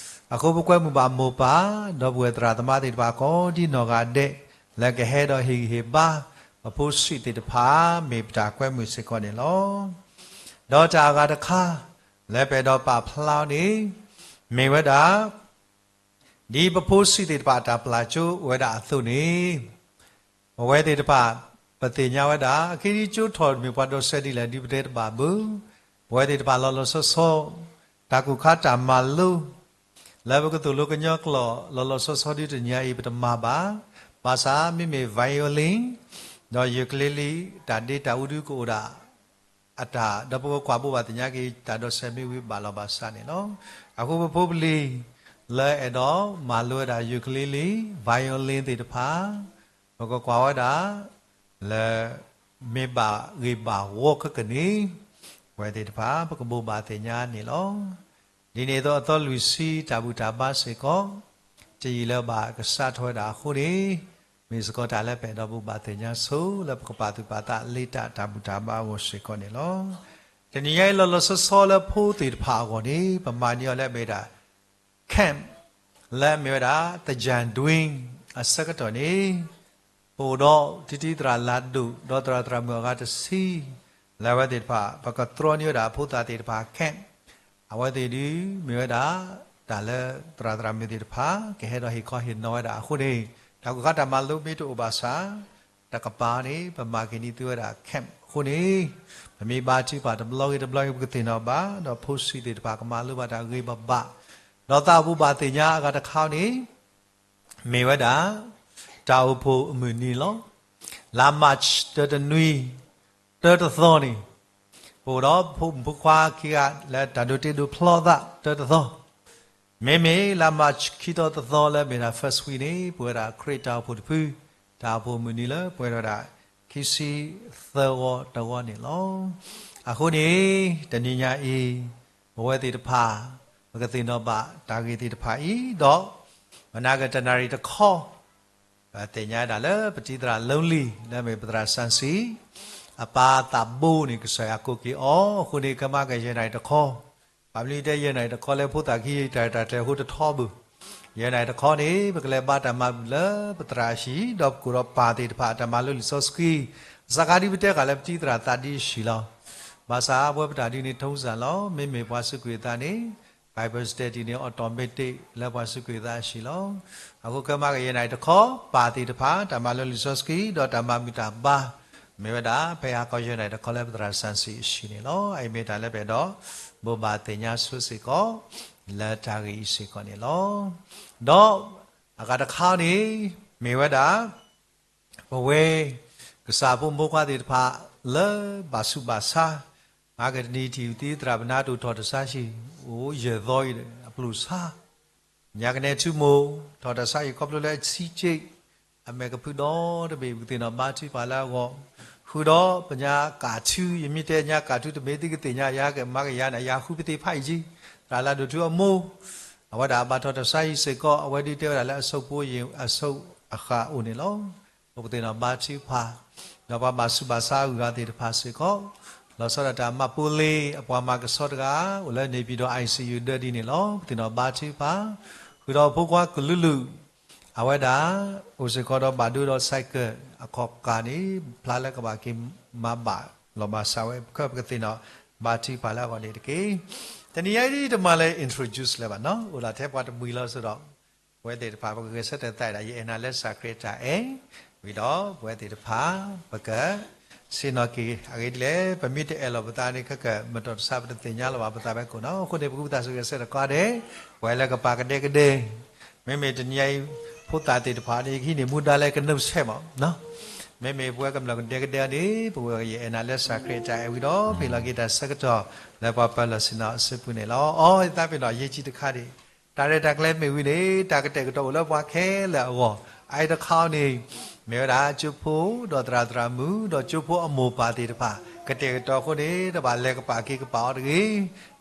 အဃိပကွဲမုာ်ဘၣ်မိၢ်ပၢ် ဒီပုၢ်ဝဲၢ်သရၣ်သမါသ့ၣ်တဖၣ်ကိးဒ်နီၢ်ဂၤဒဲး လၢကဟဲဒီးဟ့ၣ်ဂံၢ်ဟ့ၣ်ဘါ ပဖိဆံးသ့ၣ်တဖၣ် မ့ၢ်ပတၢ်ကွဲမုာ်စ့ၢ်ကီးန့ၣ်လီၤ. ဒီးတၢ်အဂၤတခါ လၢပအဲၣ်ဒိးပာ်ဖျါအီၤန့ၣ် မ့ၢ်ဝဲဒၣ် ဒ်ပဖိဆံးသ့ၣ်တဖၣ်တၢ်ပျၢ်ကၠိအိၣ်ဝဲဒၣ်အသိးန့ၣ် ပဝဲသ့ၣ်တဖၣ် ပသ့ၣ်ညါဝဲဒၣ် အခဲအံၤကၠိထီၣ်မ့ၢ်ပှၤဒိးစဲးဒ်လဲၣ်ဒ်ပတဲတဘၣ်ဘၣ်. ပဝဲသ့ၣ်တဖၣ်လီၤလီၤဆီဆီ တၢ်ကူၣ်ခါတၢ်မၤလိ လၢပကသိၣ်လိကညီကျိာ် လီၤလီၤဆီဆီဒ်တနံၤညါအံၤ ပတမၤဘၣ်. ဘၣ်ဆၣ်မ့မ့ၢ် violin ဒီး ukulele တၢ်ဒ့တၢ်အူဒုကအိၣ်ဒၣ် အတၢ် ဒီးပကကွၢ်ဘိးဘၣ်သ့ၣ်ညါက့ၤ တၢ်ဒိးစဲးမ့ၢ်ဝံၤဘၣ်လီၤဘၣ်စးန့ၣ်လီၤ. အဃိပဖိပလံၤ လၢအဲၣ်ဒိးမၤလိဝဲဒၣ် ukulele, violin သ့ၣ်တဖၣ် ပကကွၢ်ဝဲဒၣ် လၢ မ့ၢ်ဘၣ်ဂ့ၢ်ဘၣ်ဝီခဲကနံၣ် ပဝဲသ့ၣ်တဖၣ် ပကဘိးဘၣ်သ့ၣ်ညါန့ၣ်လီၤ. ဒ်န့ၣ်အသိး အသီလွံၢ်ဆံတၢ်ဘူၣ်တၢ်ဘါစ့ၢ်ကီး တယံာ်လၢၤဘၣ်ကစးထီၣ်ဝဲဒၣ်အဃိန့ၣ် မ့ၢ်စ့ၢ်ကီးတၢ်လၢပအဲၣ်ဒိးဘိးဘၣ်သ့ၣ်ညါဆိ လၢပကပာ်သူၣ်ပာ်သးလ့တၢ်တၢ်ဘူၣ်တၢ်ဘါအဂီၢ်စ့ၢ်ကီးန့ၣ်လီၤ. တနံၤညါအံၤလီၤလီၤဆီဆီလၢဖိသ့ၣ်တဖၣ်အဂီၢ်န့ၣ် ပမၤန့ၢ်အီၤလၢအမ့ၢ်ဝဲဒၣ် camp လၢအမ့ၢ်ဝဲဒၣ် သၢၣ်ဒွံ အဆၢကတီၢ်န့ၣ် ပအိၣ်ဒီးတံၤတံၤသရၣ်လၤဒိၣ် ဒီးသရၣ်သရၣ်မုၣ်အဂၤတဆံ လၢအဝဲသ့ၣ်တဖၣ် ပကတြီန့ၢ်ဝဲဒၣ်ဖိသၣ်သ့ၣ်တဖၣ် camp အဝဲသ့ၣ်ဒုး မ့ၢ်ဝဲဒၣ် တၢ်လၢသရၣ်သရၣ်မုၣ်သ့ၣ်တဖၣ် ကဟဲဒီးဟ့ၣ်ခီဟ့ၣ်နီၤဝဲဒၣ်အဃိန့ၣ် တၢ်ကူၣ်ခါတၢ်မၤလိမ့ၢ်တအိၣ်ဘၣ်ဆၣ် တကပၤန့ၣ် ပမၤက့ၤန့ၢ်သုဝဲဒၣ် camp အဃိန့ၣ် ပမ့ၢ်ဘါထုကဖၣ်တဘျီဂ့ၤတဘျီဂ့ၤ ပကသ့ၣ်နီၣ်ဘၣ် ဒီးဖိဆံးသ့ၣ်တဖၣ်ကမၤလိဘၣ်တၢ်ဂ့ၤဂ့ၤဘၣ်ဘၣ် ဒီးသးအိၣ်ဘိးဘၣ်သ့ၣ်ညါအဂၤတခါန့ၣ် မ့ၢ်ဝဲဒၣ် တၢ်အိၣ်ဖှိၣ်အမုၢ်နံၤလီၤ. လါ March တၢတနွံ တၢတသီန့ၣ် ပအိၣ်ဒီးဖိမုၣ်ဖိခွါခံဂၤလၢတၢ်ဒိးတ့ဒိးဖျီသးတၢတသီ မ့မ့ၢ်လါ March ခံသီတသီလၢမ့ၢ်ဒၣ် first week န့ၣ် ပဝဲဒၣ်ခရံာ်တၢ်အိၣ်ဖှိၣ်တဖု တၢ်အိၣ်ဖှိၣ်မုၢ်နံၤလၢပဝဲဒၣ် ခံဆံသၢဝီတဝီန့ၣ်လီၤ. အဃိန့ၣ် တနံၤညါအံၤ ပဝဲသ့ၣ်တဖၣ် ပကသ့ၣ်နီၣ်ဘၣ်တၢ်ဂ့ၢ်သ့ၣ်တဖၣ်အံၤ ဒီး မနၤကတနၣ်ရံၣ်တခီ ပသ့ၣ်ညါဒၣ်လၢပတံၤသရၣ် Lonely လၢမ့ၢ်ပသရၣ် Sansi အပၢ်သးဘိန့ၣ် ကစၢ်ယွၤကိးက့ၤအီၤအဃိန့ၣ် ကမၤကယဲၢ်နၣ်ရံၣ်တခီ ဘၣ်မနုၤတဲယဲၢ်နၣ်ရံၣ်တခီလၢ ဖိသၣ်ခံတၢ်ရဲၣ်တၢ်ကျဲၤအဃိတထီဘၣ်. ယဲၢ်နၣ်ရံၣ်တခီန့ၣ် ပကလဲၤဘါတၢ်မၤဘူၣ်လၢပသရၣ်အဟံၣ် ဒီးပကိးဒီးပၢ်သ့ၣ်တဖၣ် တၢ်မၤလိလံာ်စီဆှံ စးခါဒ်ပတဲဃာ်လၢပတံၤသရၣ်သးဒ့အဟံၣ်လီၤ. ဘၣ်ဆၣ်ပဝဲပတၢ်ဒုးန့ၣ် ထုံးစံလီၤ မ့မ့ၢ်ပှၤစူးကွံာ်အသးန့ၣ် Bible study န့ၣ် automatic လၢပှၤစူးကွံာ်သးအဟံၣ်လီၤ. အဃိခဲမုၢ်ဂီၤယဲၢ်နၣ်ရံၣ်တခီ ပၢ်သ့ၣ်တဖၣ် တၢ်မၤလိလံာ်စီဆှံ ဒီးတၢ်မၤမုာ်တၢ်ဘါ မ့ၢ်ဝဲဒၣ် ဖဲဟါခီယဲၢ်နၣ်ရံၣ်တခီလၢပသရၣ်စံးဆံးအဟံၣ်န့ၣ်လီၤ. အအံၤမ့ၢ်တၢ်လၢပအဲၣ်ဒိး ဘိးဘၣ်သ့ၣ်ညါဆိစ့ၢ်ကီး လၢတၢ်ဂ့ၢ်အံၤစ့ၢ်ကီးန့ၣ်လီၤ. ဒီးအဂၤတခါန့ၣ် မ့ၢ်ဝဲဒၣ် ပဝဲ ကစၢ်ဖိမုၣ်ဖိခွါသ့ၣ်တဖၣ် လၢဘၣ်ဆူးဘၣ်ဆါ မၤကတနံၤထံၣ်သံသရၣ်ပနါတိၢ်ထီၣ်တၢ်ဆါဟံၣ် အိၣ်ယဲၢ်သီအံၤဒီး အပျိၢ်ဆါ ညါကနဲထူမိၢ် ထီၣ်တၢ်ဆါဟံၣ်ခီဖျိလၢအဆံးက့ၣ် အမဲာ်ကဖုဒီတဘ့ၣ် ပကသ့ၣ်နီၣ်ဘါထုကဖၣ်လၢအဂီၢ် ဃုာ်ဒီးပညါကၣ်ထူ ယမ့ၢ်တဲညါကၣ်ထူတမ့ၢ်သုကသ့ၣ်ညါယၤကမၤကယၤန့ၣ် ယၤဃုပသ့ၣ်ဖးအံၤကံ သရၣ်လၢဒိၣ်ထူအမိၢ် အဝဲဒၣ်ဘၣ်ထီၣ်တၢ်ဆါဟံၣ်စ့ၢ်ကီး အဝဲဒၣ်တဲဝဲဒၣ်လၢအဆိပူၤအဆိအဃၣ်အိၣ်န့ၣ်လီၤ. ပကသ့ၣ်နီၣ်ဘါထုကဖၣ် ဒီးပှၤဘၣ်ဆူးဘၣ်ဆါအဂုၤအဂၤသ့ၣ်တဖၣ်စ့ၢ်ကီး လီၤဆီဒၣ်တၢ်မၤပူၤလ့ၤ အပှၤမၤကဆှီတဂၤ အိၣ်လၢန့ၣ်ပၠံၣ်ဒီး ICU ဒၢဒ်န့ၣ်လီၤ. ပကသ့ၣ်နီၣ်ဘါထုကဖၣ် ဃုာ်ဒီးဖိခွါကလုာ်လုာ် အဝဲဒၣ် အိၣ်စ့ၢ်ကီးဒီးဘၣ်ဒိဒီး cycle အခီၣ်ကၢ်န့ၣ် ဖျါလၢကဘၣ်က့ၤမၤဘၣ်လီၤမၤစးဝဲ ခဲပကသ့ၣ်နီၣ်ဘါထုကဖၣ်လၢအဂီၢ်န့ၣ်တက့ၢ်. တနံၤအံၤတမၤလၢ introduce လၢၤဘၣ်နီၤ အိၣ်ဒၣ်ထဲပှၤတမှံၤလီၤစ့ၢ်ဒီး ပဝဲသ့ၣ်တဖၣ် ပကဂဲၤဆၢထၢၣ်သးဒၣ် ယအဲၣ်နၤလၢကစၢ်ခရံာ်အတၢ်အဲၣ် ဝံၤဒီးပဝဲသ့ၣ်တဖၣ် ပက ဆ့ၣ်နီၤက့ၤ အဂ့ၢ်ဒ်လဲၣ် ပမ့ၢ်တအဲၣ်လီၤပသးန့ၣ် ခဲကၢၣ် မတီၤတဆါ ပတသ့ၣ်ညါလီၤဘၣ်ပသးဖဲခိၣ်နီၤ အဃိန့ၣ် ပကဂုာ်သးစူၤဂဲၤဆၢထၢၣ်တခီဒဲး ပဝဲလၢကပာ်ကဒဲကဒဲ မ့မ့ၢ်တနံၤအံၤ ဖိသၣ်သ့ၣ်တဖၣ်န့ၣ် ဟံးန့ၢ်မူဒါလၢကနုးဆဲးမး မ့မ့ၢ်ပဝဲကမျၢၢ်ကဒဲကဒဲန့ၣ် ပဝဲယအဲၣ်နၤလၢကစၢ်ခရံာ်အတၢ်အဲၣ်ဝံၤဒီး ပဟ့ၣ်လီၤက့ၤတၢ်ဆၢကတီၢ် လၢပှၤပၢၤလီၢ်ဆ့ၣ်နီၤအစုပူၤန့ၣ်လီၤ. အီ ယသးပ့ၤနီၣ် အရေးကြီးတခါဒံး တၢ်ရဲၣ်တၢ်ကျဲၤမ့ၢ်ဝံၤန့ၣ် တၢ်ကတဲာ်ကတီၤအိၣ်လၢပှၤခဲလၢာ်အဂီၢ် အအံၤတခါန့ၣ် မ့ၢ်ဝဲဒၣ်ကၠိဖိ ဒီးသရၣ်သရၣ်မုၣ် ဒီးကၠိဖိအမိၢ်ပၢ်သ့ၣ်တဖၣ် ကတဲာ်ကတီၤအဃိန့ၣ် တဘၣ်လဲၤကပာ်က့ၤကပာ်အီၤတဂ့ၤ.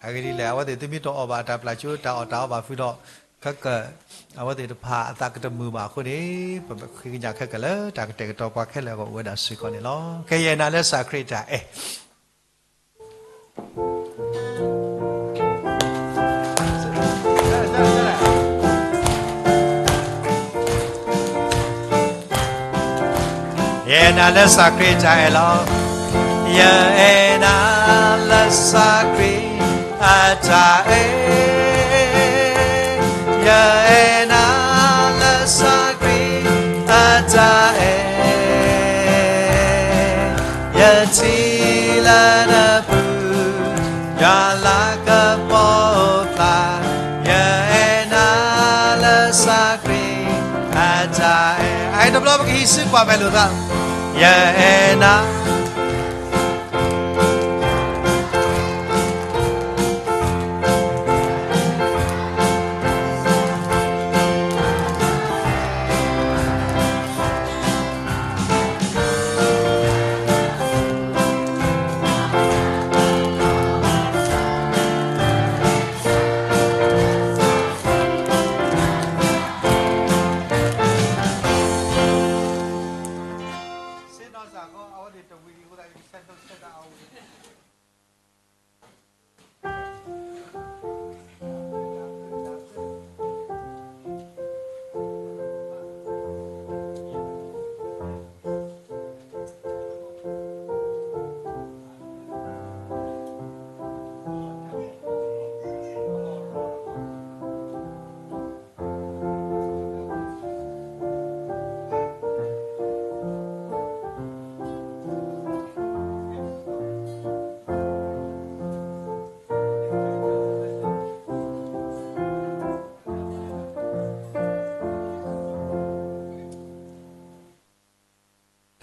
အဂ့ၢ်ဒ်လဲၣ် အဝဲသ့ၣ် သုမ့ၢ်တအီၣ်ဘၣ်တၢ်ပျၢ်ကၠိ တၢ်အီၣ်တၢ်အီဘၣ်ဖုးဒီး ခဲကၢၣ် အဝဲသ့ၣ်တဖၣ်အသးကတမုာ်ဘၣ်အဃိန့ၣ် ပဃ့ကညးခဲကၢၣ်လၢတၢ်ကတဲာ်ကတီၤပှၤခဲလၢာ်အဂီၢ်အိၣ်ဝဲဒၣ်စ့ၢ်ကီးန့ၣ်လီၤ. ခဲအံၤယအဲၣ်နၤလၢကစၢ်ခရံာ်အတၢ်အဲၣ် ယအဲၣ်နၤလၢကစၢ်ခရံာ်အတၢ်အဲၣ်လီၤ. ယအဲၣ်နၤလၢကစၢ်ခရံာ်အတၢ်အဲၣ်, ယအဲၣ်နၤလၢကစၢ်ခရံာ်အတၢ်အဲၣ်, ယထံၣ်လၢနပူၤ ယွၤလၤကပီၤသး, ယအဲၣ်နၤလၢကစၢ်ခရံာ်အတၢ်အဲၣ်. အအံၤတဘျီပကဟံးစုကွၢ်မဲာ်လိာ်သး, ယအဲၣ်နၤ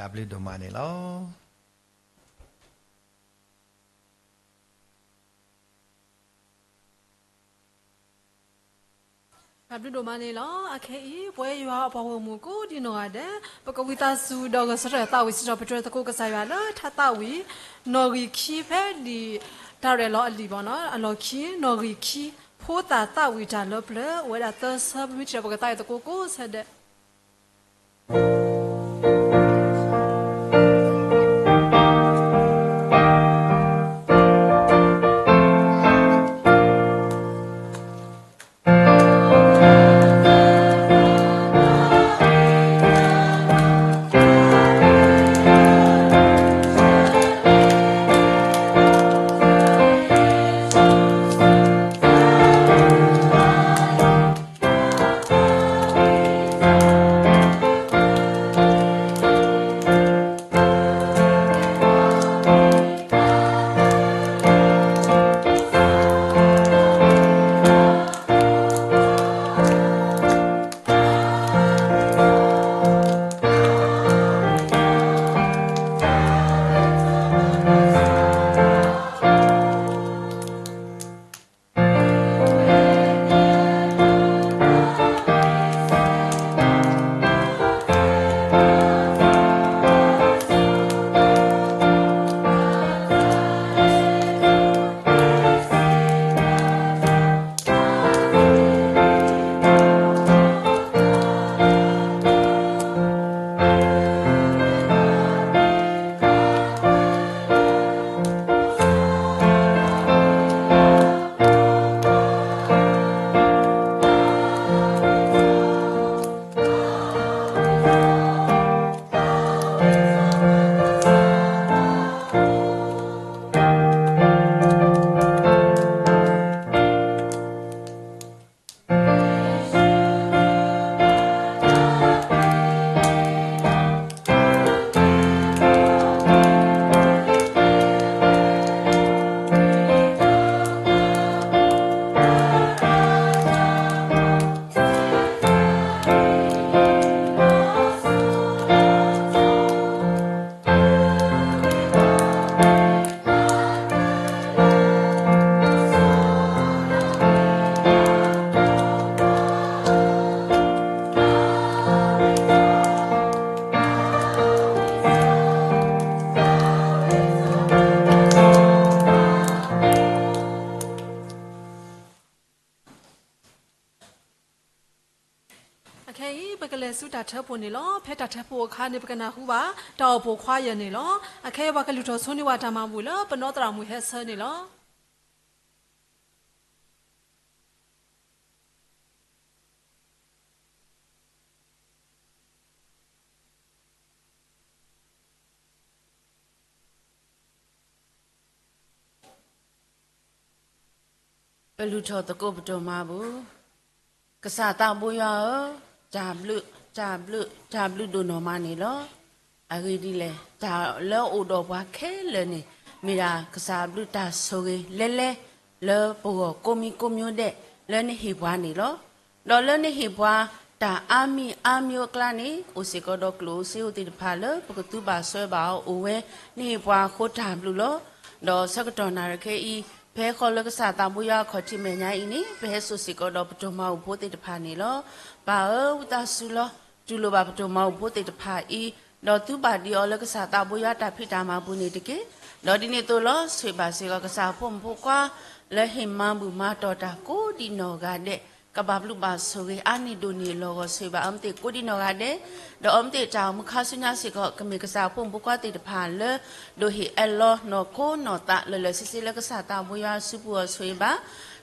တၢ်ဘျုးဒိၣ်မးန့ၣ်လီၤ. တၢ်ဘျုးဒိၣ်မးန့ၣ်လီၤ. အခဲအံၤ ပဝဲယွၤအပှၤဂီၢ်မုၢ်ကိးဒံနီၢ်ဂၤဒဲး ပကဝံသးစူၤဒီးဂဲၤဆၢထၢၣ်သးဝံၣ်စ့ၢ်ကီး ပတြၢၤသကိးကစၢ်ယွၤလၢထါသးဝံၣ် နီၣ်ဂံၢ်ခံဖဲလံာ် တၢ်ရဲၣ်လီၤအလံာ်ဘၣ်နီၤ အလီၢ်ခံ နီၣ်ဂံၢ်ခံ ဖိသၣ်သးဝံၣ်တၢ်လၢပျၢၤ အိၣ်ဝဲဒၣ်သၢဆၢ ပမ့ၢ်ထံၣ်ဒီးပကသးဝံၣ်သကိးကိးဆၢဒဲး. ခဲအံၤ ပကလဲၤဆူတၢ်ထၢဖှိၣ်န့ၣ်လီၤ. ဖဲတၢ်ထၢဖှိၣ်အခါန့ၣ် ပကနၢ်ဟူဘၣ် တၢ်အိၣ်ဖှိၣ်ခွါယဲၢ်န့ၣ်လီၤ. အခဲအံၤ ပှၤကလုၢ်ထီၣ်ဆိန့ၢ်ဝဲတၢ်မၤဘူၣ်လၢပနီၢ်သရၣ်မုၣ်ဟဲဆၢန့ၣ်လီၤ. ပလုၢ်ထီၣ်သကိးပဒိၣ်မၤဘူၣ်. ကစၢ်သးဘိယွၤဧၢ, တၢ်ဘျုး, တၢ်ဘျုး, တၢ်ဘျုးဒိၣ်နီၢ်မးန့ၣ်လီၤ. အဂ့ၢ်ဒ်လဲၣ်, တၢ်လၢအအိၣ်ဒီးပှၤခဲလၢာ်န့ၣ် မ့ၢ်ဒၣ်ကစၢ်အဘျုးတၢ်ဆိၣ်ဂ့ၤလဲၤလဲၤ လၢပဂီၢ်ကိးမံၤကိးမံၤဒဲး လၢနဟ့ၣ်ပှၤန့ၣ်လီၤ. ဒီးလၢနဟ့ၣ်ပှၤ တၢ်အါမံၤအါမံၤအကျါန့ၣ် အိၣ်စ့ၢ်ကီးဒီးကျိၣ်ဧိၤစ့ဧိၤသ့ၣ်တဖၣ်လၢ ပကသူဘၣ်ဆှၢဘၣ်အီၤအိၣ်ဝဲ နဟ့ၣ်ပှၤအဃိတၢ်ဘျုးလီၤ. ဒီးဆၢကတီၢ်နၣ်ရံၣ်ခဲအံၤ ဖဲဃီလၢကစၢ်သးဘိယွၤအခီၣ်ထံးမဲာ်ညါအံၤန့ၣ် ပဟဲစိာ်စ့ၢ်ကီးဒီးပဒိၣ်မၤဘူၣ်ဖိသ့ၣ်တဖၣ်န့ၣ်လီၤ. ပၢ်ဧၢ, ဝံသးစူၤလီၤ. တူၢ်လိာ်ဘၣ်ပဒိၣ်မၤဘူၣ်ဖိသ့ၣ်တဖၣ်အံၤ, ဒီးသူဘၣ်ဒံးအီၤလၢကစၢ်သးဘိယွၤတၢ်ဖံးတၢ်မၤပူၤန့ၣ်တက့ၢ်. ဒီးဒ်န့ၣ်အသိးလီၤ, ဆိၣ်ဘၣ်စ့ၢ်ကီးကစၢ်ဖိမုၣ်ဖိခွါ လၢဟ့ၣ်မၤဘူၣ်မၤတီၢ်တၢ်ကိးဒံးနီၢ်ဂၤဒဲး ကဘၣ်ဘျုးဘၣ်ဆိၣ်ဂ့ၤအါန့ၢ်ဒိၣ်န့ၢ်လီၤဂီၢ် ဆိၣ်ဘၣ်အီၤမ့ၢ်သ့ၣ်ကိးဒံးနီၢ်ဂၤဒဲး, ဒီးအီၤမ့ၢ်သ့ၣ်တၢ်အိၣ်မူခါဆူညါစ့ၢ်ကီး ကမ့ၢ်ကစၢ်ဖိမုၣ်ဖိခွါသ့ၣ်တဖၣ်လၢ ဒိးဟ့ၣ်အၢၣ်လီၤနီၢ်ခိနီၢ်သးလၢာ်လၢာ်ဆ့ဆ့လၢကစၢ်သးဘိယွၤစုပူၤအီၤဆိၣ်ဂ့ၤဘၣ်.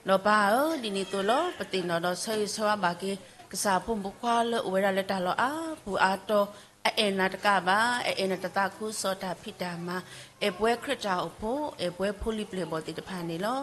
ဒီးပၢ်ဧၢ, ဒ်န့ၣ်အသိးလီၤ, ပသ့ၣ်နီၣ်ဒီးဆၢဂ့ၤဆၢဝါဘၣ်က့ၤ ကစၢ်ဖိမုၣ်ဖိခွါလၢအိၣ်ဝဲဒၣ်လၢတၢ်လီၢ်အါပူၤအါတီၤ အအဲၣ်နၤတကးဘၣ်, အအဲၣ်နၤတၢ်သးခုကစီၣ်တၢ်ဖံးတၢ်မၤ, အဲၣ်ပှဲၤခရံာ်တၢ်အိၣ်ဖှိၣ်, အဲၣ်ပှဲၤဖိလံၤပျဲၢ်ဘီၣ်သ့ၣ်တဖၣ်န့ၣ်လီၤ.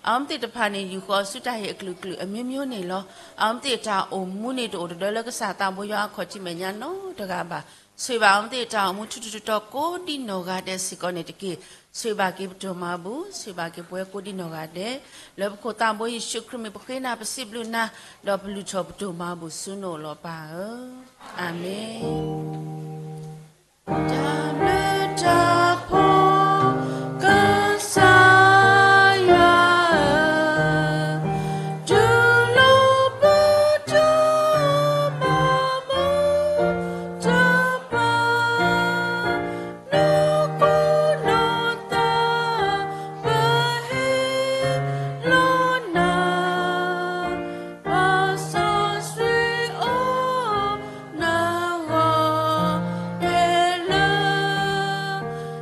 အမ့ၢ်သ့ၣ်တဖၣ်န့ၣ် ယူာ်ဃီၤဆူတၢ်ဟ့ၣ်အကလုာ်ကလုာ်အမျိုးမျိုးန့ၣ်လီၤ. အမ့ၢ်သ့ၣ်တၢ်အိၣ်မူန့ၣ်တအိၣ်တဒၢလၢကစၢ်သးဘိယွၤအခီၣ်ထံးမဲာ်ညါနီတဂၤဘၣ်. ဆိၣ်ဂ့ၤဘၣ်အမ့ၢ်သ့ၣ်တၢ်အိၣ်မူထူထူတီတီကိးဒံးနီၢ်ဂၤဒဲးစ့ၢ်ကီးန့ၣ်တက့ၢ်. ဆိၣ်ဂ့ၤဘၣ်က့ၤပဒိၣ်မၤဘူၣ်, ဆိၣ်ဂ့ၤဘၣ်က့ၤပှၤကိးဒံးနီၢ်ဂၤဒဲး, လၢပခိၣ်သးဘိယ့ၣ်ၡူးခရံာ်မံၤပဃ့နၤပစံးဘျုးနၤ, ဒီးပလုၢ်ထီၣ်ပဒိၣ်မၤဘူၣ်ဆူနအိၣ်လီၤပၢ်ဧၢ, အၤမ့ၣ်. တၢ်ဘျုးတၢ်ဖှိၣ် ကစၢ်ယွၤဧၢ, တူၢ်လိာ်ပဒိၣ်မၤဘူၣ်တဖၣ် နီၢ်ခိနီၢ်သး ပဟ့ၣ်လီၤနၤ, ပစီဆှံအိၣ်နၤဂီၢ်ခဲလၢာ်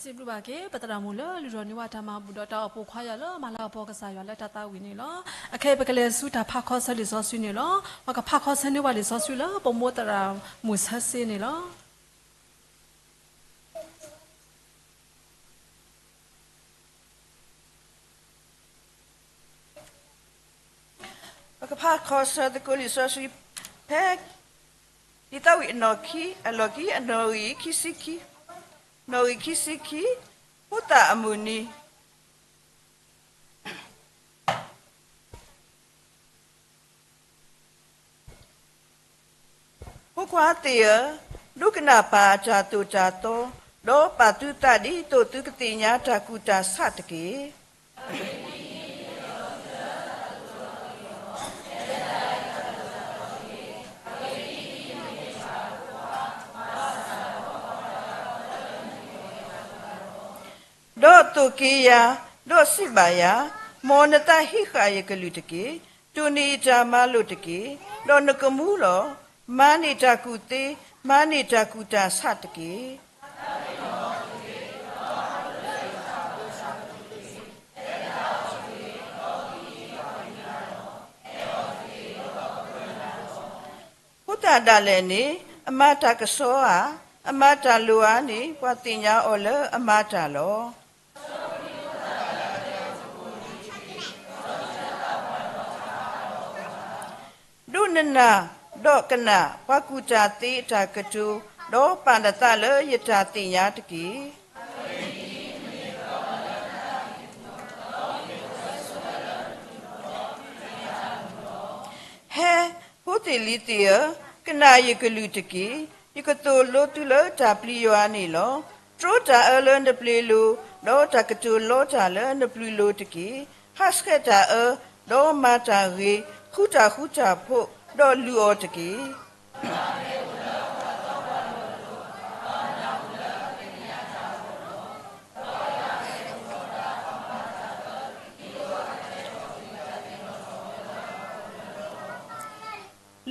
စံးဘျုးဘၣ်က့ၤ ပသရၣ်မုၣ်လၢ လုၢ်ထီၣ်န့ၢ်ဝဲတၢ်မၤဘူၣ်ဒီးတၢ်အိၣ်ဖှိၣ်ခွါယွၤလၢ မၤလၤကပီၤကစၢ်ယွၤလၢတၢ်သးဝံၣ်န့ၣ်လီၤ. အခဲအံၤပကလဲၤဆူတၢ်ဖးခီဆၢလံာ်စီဆှံန့ၣ်လီၤ. ပကဖးခီဆၢန့ၢ်ဝဲလံာ်စီဆှံလၢ ပမိၢ်သရၣ်မုၣ်ဆၢစ့န့ၣ်လီၤ. ပကဖးခီဆၢသကိးလံာ်စီဆှံ ဖဲ လံာ်သးဝံၣ်အနီၣ်ခံ အလီၢ်ခံ အနီၣ်ဂံၢ်ခံဆံခံ, နီၣ်ဂံၢ်ခံဆံခံ, ဖိသၣ်အမုၢ်နံၤ ဖိခွါသ့ၣ်ဧၢ, ဒိကနၣ်ပၢ်အတၢ်သိၣ်တၢ်သီ, ဒီးပာ်သုသးဒ်သိးသုကသ့ၣ်ညါတၢ်ကူၣ်တၢ်ဆးတက့ၢ်. ဒီးသိၣ်က့ၤယၤ, ဒီးစံးဘၣ်ယၤ, မ်နသးဟံးဃာ်ယကလုၢ်တက့ၢ်. တိၢ်န့ၢ်ယတၢ်မၤလိာ်တက့ၢ်. ဒီးနကမူလီၤ. မၤန့ၢ်တၢ်ကူၣ်သ့, မၤန့ၢ်တၢ်ကူၣ်တၢ်ဆးတက့ၢ်. ဖိသၣ်ဒၣ်လဲာ်န့ၣ် အမၤတၢ်ကဆှီဧါ, အမၤတၢ်လိၤဧါန့ၣ် ပှၤသ့ၣ်ညါအီၤလၢအမၤတၢ်လီၤ. ဒိးနနာ်, ဒီးကနၣ်, ပှၤကူၣ်တၢ်သ့အတၢ်ကတိၤ, ဒီးပာ်နသးလၢယတၢ်သ့ၣ်ညါတက့ၢ်. ဟဲ, ဖိသ့ၣ်လံၤသ့ၣ်ဧၢ, ကနၣ်ယကလုၢ်တက့ၢ်. ယကသိၣ်လိသုလၢတၢ်ပျံၤယွၤန့ၣ်လီၤ. တြီတၢ်အၢလၢနပျ့ၤလိၤ, ဒီးတၢ်ကတိၤလီတၢ်လၢနပျုၤလိၤတက့ၢ်. ဟးဆှဲးတၢ်အၢ, ဒီးမၤတၢ်ဂ့ၤ, ဃုတၢ်ဃူတၢ်ဖိး, ဒီးလုၢ်အီၤတက့ၢ်.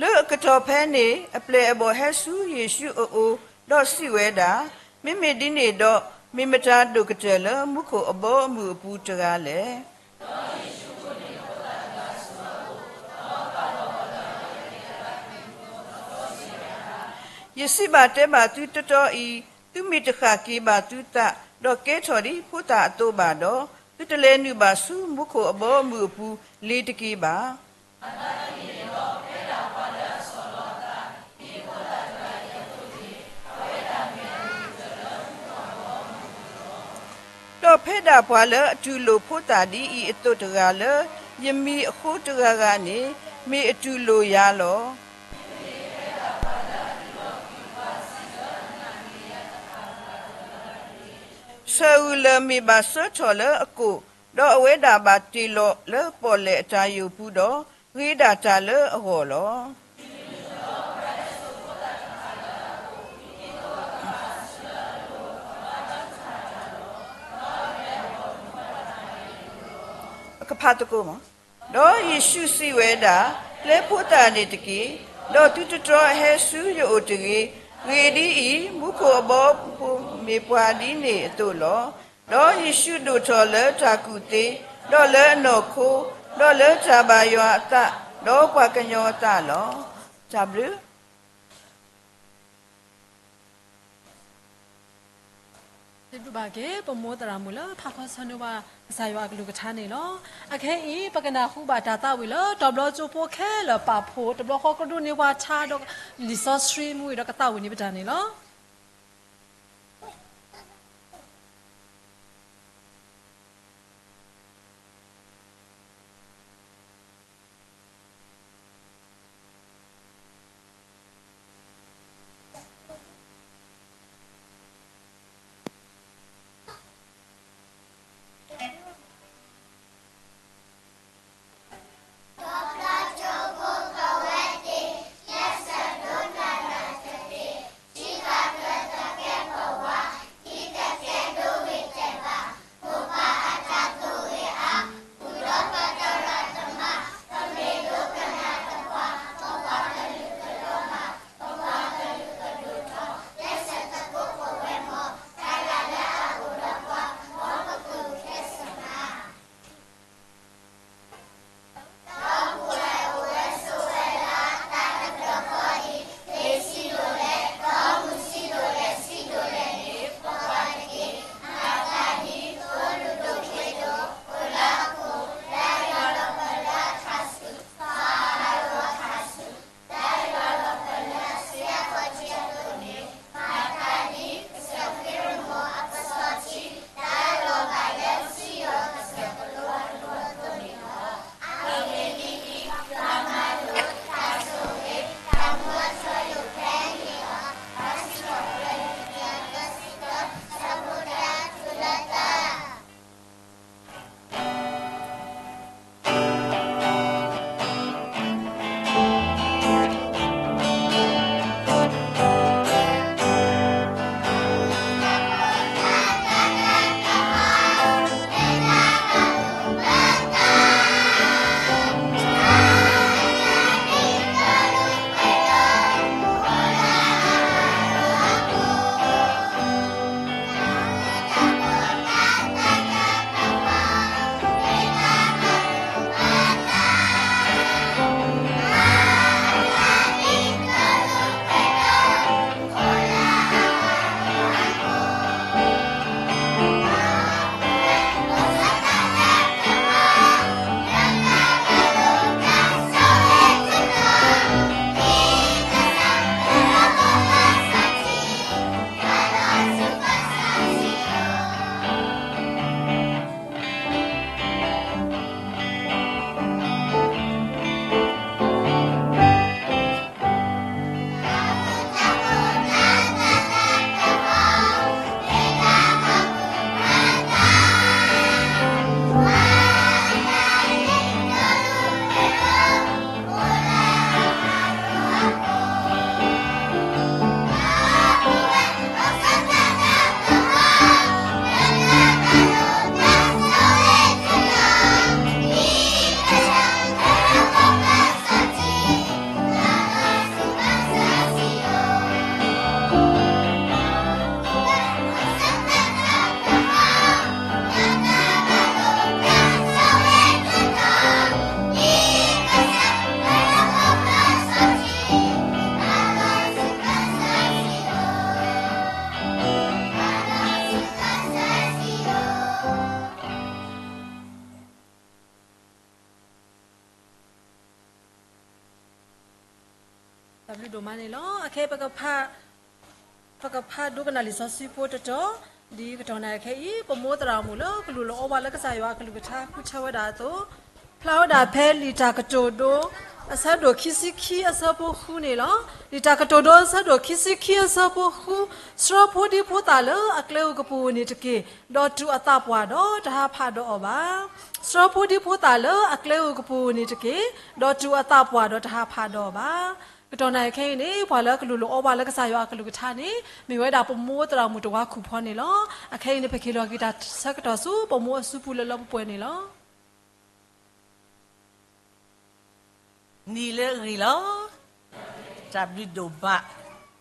လၢအကတီၢ်ဖဲန့ၣ် အပျဲၢ်အဘီၣ်ဟဲဆူယ့ၣ်ၡူးအအိၣ်, ဒီးစံးဝဲဒၣ်, မ့မ့ၢ်ဒ်န့ၣ်ဒီး, မ့ၢ်မတၤဒိၣ်ကတၢၢ်လၢမူခိၣ်အဘီအမုၢ်အပူၤတဂၤလဲၣ်. ယစံးဘၣ်တဲဘၣ်သုတီတီအံၤ, သုမ့ၢ်တဃၣ်က့ၤဘၣ်သုသး, ဒီးကဲထီၣ်ဒ်ဖိသၣ်အသိးဘၣ်ဒီး, သုတလဲၤနုာ်ဘၣ်ဆူမူခိၣ်အဘီအမုၢ်အပူၤလ့ၤတက့ၢ်ဘၣ်. ဒီးဖဲဒၣ်ပှၤလၢအတူၢ်လိာ်ဖိသၣ်ဒ်အံၤအသိးတဂၤလၢယမံၤအဃိတဂၤဂၤန့ၣ်, မ့ၢ်အတူၢ်လိာ်ယၤလီၤ. ဆၢဂုာ်လၢၢ်မ့ၢ်ဘၣ်စၢထီၣ်လၢအကိာ်, ဒီးအဝဲဒၣ်ဘၣ်တ့ၢ်လီၤလၢပီၣ်လဲၣ်အတၢ်ယိာ်ပူၤဒီး, ဂ့ၤဒၣ်တၢ်လၢအဂီၢ်လီၤ. ကဖးသကိးမး. ဒီးယ့ၣ်ၡူးစံးဝဲဒၣ်, ပျဲဖိသၣ်န့ၣ်တက့ၢ်. ဒီးသုတတြီဟဲဆူယအိၣ်တဂ့ၤ. ဂ့ၢ်ဒ်အံၤ, မူခိၣ်အဘီအမုၢ်အပူၤမ့ၢ်ပှၤဒ်န့ၣ်အသိးလီၤ. ဒီးယ့ၣ်ၡူးဒိၣ်ထီၣ်လၢတၢ်ကူၣ်သ့, ဒီးလၢအနီၢ်ခိ, ဒီးလၢတၢ်ဘါယွၤအသး, ဒီးပှၤကညီအသးလီၤ. တၢ်ဘျုး စံးဘျုးဘၣ်က့ၤ ပမိၢ်သရၣ်မုၣ်လၢဖးခီဆၢန့ၢ်ဝဲ ကစၢ်ယွၤအကလုၢ်ကထါန့ၣ်လီၤ. အခဲအံၤ ပကနၢ်ဟူဘၣ်တၢ်သးဝံၣ်လၢ တီၤဘျီကၠိဖိခဲလၢာ်ပာ်ဖှိၣ် တဘျီဃီကဒိးန့ၢ်ဝဲထါဒီး လံာ်စီဆှံမူဝံၤဒီးကသးဝံၣ်န့ၢ်ပတၢ်န့ၣ်လီၤ. တၢ်ဘျုးဒိၣ်မးန့ၣ်လီၤ. အခဲအံၤ ပကဖးဒိကနၣ်လံာ်စီဆှံဖိတတီၤ, ဒ်ကတီၢ်နၣ်ရံၣ်ခဲအံၤ ပမိၢ်သရၣ်မုၣ်လၢကလူၤလီၤအီဘၣ်လၢကစၢ်ယွၤအကလုၢ်ကထါ ဃုထၢဝဲဒၣ်အသိး, ဖျါဝဲဒၣ်ဖဲလံာ်တၢ်ကတိၤဒိ အဆၢဒိၣ်ခံဆံခံအဆၢဖိဃုန့ၣ်လီၤ. လံာ်တၢ်ကတိၤဒိအဆၢဒိၣ်ခံဆံခံအဆၢဖိဃု, ဆှၢဖိဒံဖိသၣ်လၢအကျဲဧိၤကပူၤဧိၤန့ၣ်တက့ၢ်, ဒီးတူၢ်အသးပှၢ်ဒီးတဟးဖးဒီးအီၤဘၣ်. ဆှၢဖိဒံဖိသၣ်လၢအကျဲဧိၤကပူၤဧိၤန့ၣ်တက့ၢ်, ဒီးတူၢ်အသးပှၢ်ဒီးတဟးဖးဒီးအီၤဘၣ်. ကတီၢ်နၣ်ရံၣ်ခဲအံၤန့ၣ် ပှၤလၢကလူၤလီၤအီဘၣ်လၢကစၢ်ယွၤအကလုၢ်ကထါန့ၣ် မ့ၢ်ဝဲဒၣ်ပမိၢ်သရၣ်မုၣ်တဝါခူၣ်ဖီန့ၣ်လီၤ. အခဲအံၤန့ၣ် ပကဟ့ၣ်လီၤက့ၤတၢ်ဆၢကတီၢ်ဆူပမိၢ်အစုပူၤလၢလၢပှဲၤပှဲၤန့ၣ်လီၤ. နံၤလၢအဂ့ၤလီၤ. တၢ်ဘျုးဒိၣ်ဘၣ်.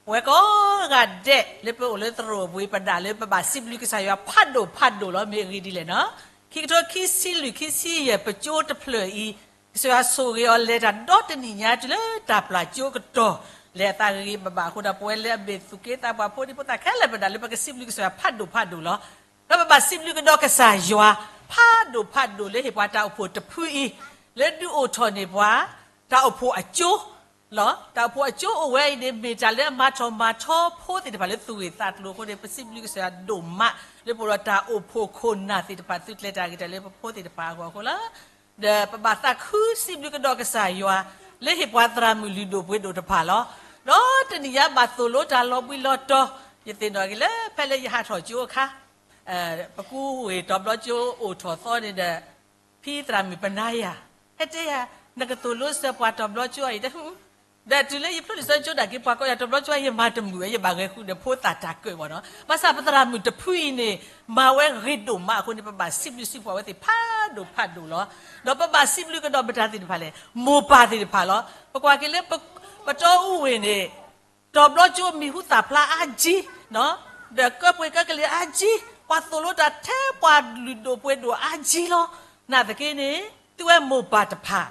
ပဝဲကိးဂၤဒဲးလၢပအိၣ်လၢသရိာ်ပူၤ ပဒၣ်လၢပဘၣ်စံးဘျုးကစၢ်ယွၤဖးဒိၣ်ဖးဒိၣ်လီၤ. မ့ၢ်အဂ့ၢ်ဒ်လဲၣ်နီၤ, ခံကထိခံဆံလွံၢ်ခံဆံယဲၢ် ပကၠိတဖျၢၣ်အံၤ ကစၢ်ယွၤဆိၣ်ဂ့ၤအီၤလဲၤတၢ်ဒီတနံၣ်ညါ တုၤလၢတၢ်ပျၢ်ကၠိကတီၢ် လဲၤအသးဂ့ၤဂ့ၤဘၣ်ဘၣ်အဃိဒီး ပဝဲလၢအဘ့ၣ်သူၣ်က့သးပှၢ် ဖိဒံဖိသၣ်ခဲလၢာ် ပဒၣ်လၢပကစံးဘျုးကစၢ်ယွၤဖးဒိၣ်ဖးဒိၣ်လီၤ. ဒီးပဘၣ်စံးဘျုးကဒီးကစၢ်ယွၤ ဖးဒိၣ်ဖးဒိၣ်လၢဟ့ၣ်ပှၤတၢ်အိၣ်ဖှိၣ်တဖုအံၤ လၢဒုးအိၣ်ထီၣ်န့ၢ်ပှၤ တၢ်အိၣ်ဖှိၣ်အကၠိလီၤ. တၢ်အိၣ်ဖှိၣ်အကၠိအိၣ်ဝဲအံၤန့ၣ် မ့ၢ်တၢ်လၢအမၤထီၣ်မၤထီဖိသ့ၣ်တဖၣ်လၢသူၣ်ဂ့ၢ်သးကျိၤအဃိန့ၣ် ပစံးဘျုးကစၢ်ယွၤဒိၣ်မး လၢပအိၣ်ဒီးတၢ်အိၣ်ဖှိၣ်ခိၣ်နၢ်သ့ၣ်တဖၣ် သုကျဲၤတၢ်ဂ့ၤတၢ်လၢပဖိသ့ၣ်တဖၣ်အဂီၢ်အဃိလီၤ. ဒီးပဘၣ်သးခုစံးဘျုးကဒီးကစၢ်ယွၤ လၢဟ့ၣ်ပှၤသရၣ်မုၣ်လုၢ်ဒိၣ်ပှ့ၤဒိၣ်တဖၣ်လီၤ. ဒီးတနံၤညါဘၣ်သိၣ်လိတၢ်လီၤဘှံးလီၤတီၤ, ယသ့ၣ်နီၣ်က့ၤလၢဖဲလၢယဟးထီၣ်ကၠိအခါ ပကူဝ့ၢ်တီၤဘျီကၠိအိၣ်ထီၣ်သီန့ၣ်ဒီး ဖံသရၣ်မုၣ်ပနါယၤ ဟဲတဲယၤ နကသိၣ်လိစၢၤပှၤတီၤဘျီကၠိအံၤတဟူ ဒီးတုၤလၢယဖျိလံာ်စီဆှံကၠိဒၣ်က့ၤ ပှၤကိးယၤတီၤဘျီကၠိ ယမၤတမုာ်ဝဲ ယဘၣ်ဂဲၤဃုာ်ဒီးဖိသၣ်တၢ်ကၢၣ်ဘၣ်နီၤ. ဘၣ်ဆၣ်ပသရၣ်မုၣ်တဖုအံၤန့ၣ် မၤဝဲဂ့ၤဒိၣ်မးအဃိန့ၣ် ပဘၣ်စံးဘျုးစံးပှၢ်ဝဲသ့ၣ်ဖးဒိၣ်ဖးဒိၣ်လီၤ. ဒီးပဘၣ်စံးဘျုးကဒီးပတၢ်သ့ၣ်တဖၣ်လဲၣ်, မိၢ်ပၢ်သ့ၣ်တဖၣ်လီၤ. ပကွၢ်က့ၤလၢ ပတီၢ်အူဝ့ၢ်န့ၣ် တီၤဘျီကၠိမံၤဟူသၣ်ဖျါအါကံ, ဒီးကၢပှ့ၤကၢကလံၤအါကံ, ပှၤသိၣ်လိတၢ်ထဲပှၤလုၢ်ဒိၣ်ပှ့ၤဒိၣ်အါကံလီၤ. နာ်သက့န့ၣ် သုဝဲမိၢ်ပၢ်တဖၣ်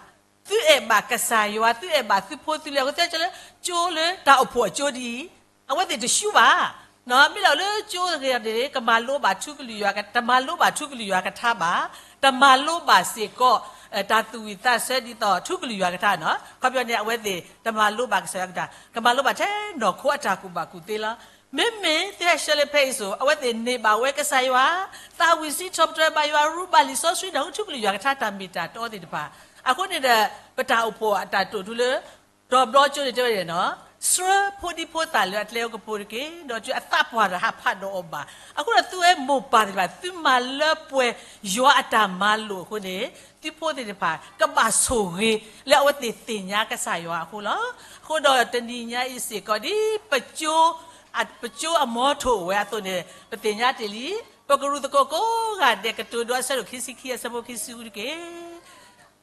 သုအဲၣ်ဘၣ်ကစၢ်ယွၤ သုအဲၣ်ဘၣ်သုဖိသုလံၤအဃိ သ့ၣ်လၢကၠိလၢတၢ်အိၣ်ဖှိၣ်အကၠိဒ်အံၤ အဝဲသ့ၣ်တဆူဘၣ်. မ့ၢ်လီၤလၢကၠိဂ့ၤန့ၣ် ကမၤလိဘၣ်ထူကလုၢ်ယွၤ, တမၤလိဘၣ်ထူကလုၢ်ယွၤကထါဘၣ်, တမၤလိဘၣ်စ့ၢ်ကီး တၢ်သူၣ်ဝံၣ်သးဆၢဒ်သိးထူကလုၢ်ယွၤကထါနီၤ. ခီပညီန့ၣ် အဝဲသ့ၣ်တမၤလိဘၣ်ကစၢ်ယွၤကထါ, ကမၤလိဘၣ်ထဲနီၢ်ခိအတၢ်ကူၣ်ဘၣ်ကူၣ်သ့လီၤ. မ့မ့ၢ်သုဟဲဆှၢလၢဖဲအံၤစိၤ အဝဲသ့ၣ်န့ၢ်ဘၣ်ဝဲကစၢ်ယွၤ, သးဝံၣ်စံးထီၣ်ပတြၢၤဘၣ်ယွၤ, ရူးဘၣ်လံာ်စီဆှံ ဒီးထူကလုၢ်ယွၤကထါတၢ်မ့ၢ်တၢ်တီသ့ၣ်တဖၣ်. အဃိန့ၣ်ဒီး ပတၢ်အိၣ်ဖှိၣ်အတၢ်တိာ်ထူလၢ တီၤဘျီကၠိန့ၣ်တဲဝဲဒၣ်နီၤ, ဆှၢဖိဒံဖိသၣ်လၢအကျဲဧိၤကပူၤတက့ၢ်, ဒီးတုၤအသးပှၢ်ဒီးဟးဖးဒီးအီၤဘၣ်. အဃိဒီးသုဝဲမိၢ်ပၢ်သ့ၣ်တဖၣ် သုမၤလၢပှဲၤယွၤအတၢ်မၤလိာ်အဃိန့ၣ် သုဖိသ့ၣ်တဖၣ် ကဘၣ်ဆိၣ်ဂ့ၤလၢအဝဲသ့ၣ်သ့ၣ်ညါကစၢ်ယွၤအဃိလီၤ. အဃိဒီးတနံၤညါအံၤစ့ၢ်ကီး ဒ်ပကၠိ ပကၠိအမီထိၣ်ဝဲအသိးန့ၣ် ပသ့ၣ်ညါတ့ၢ်လံ, ပကရူၢ်သကိးကိးဂၤဒဲး ကတိၤဒိအဆၢဒိၣ်ခံဆံခံအဆၢဖိခံဆံဃုတက့ၢ်.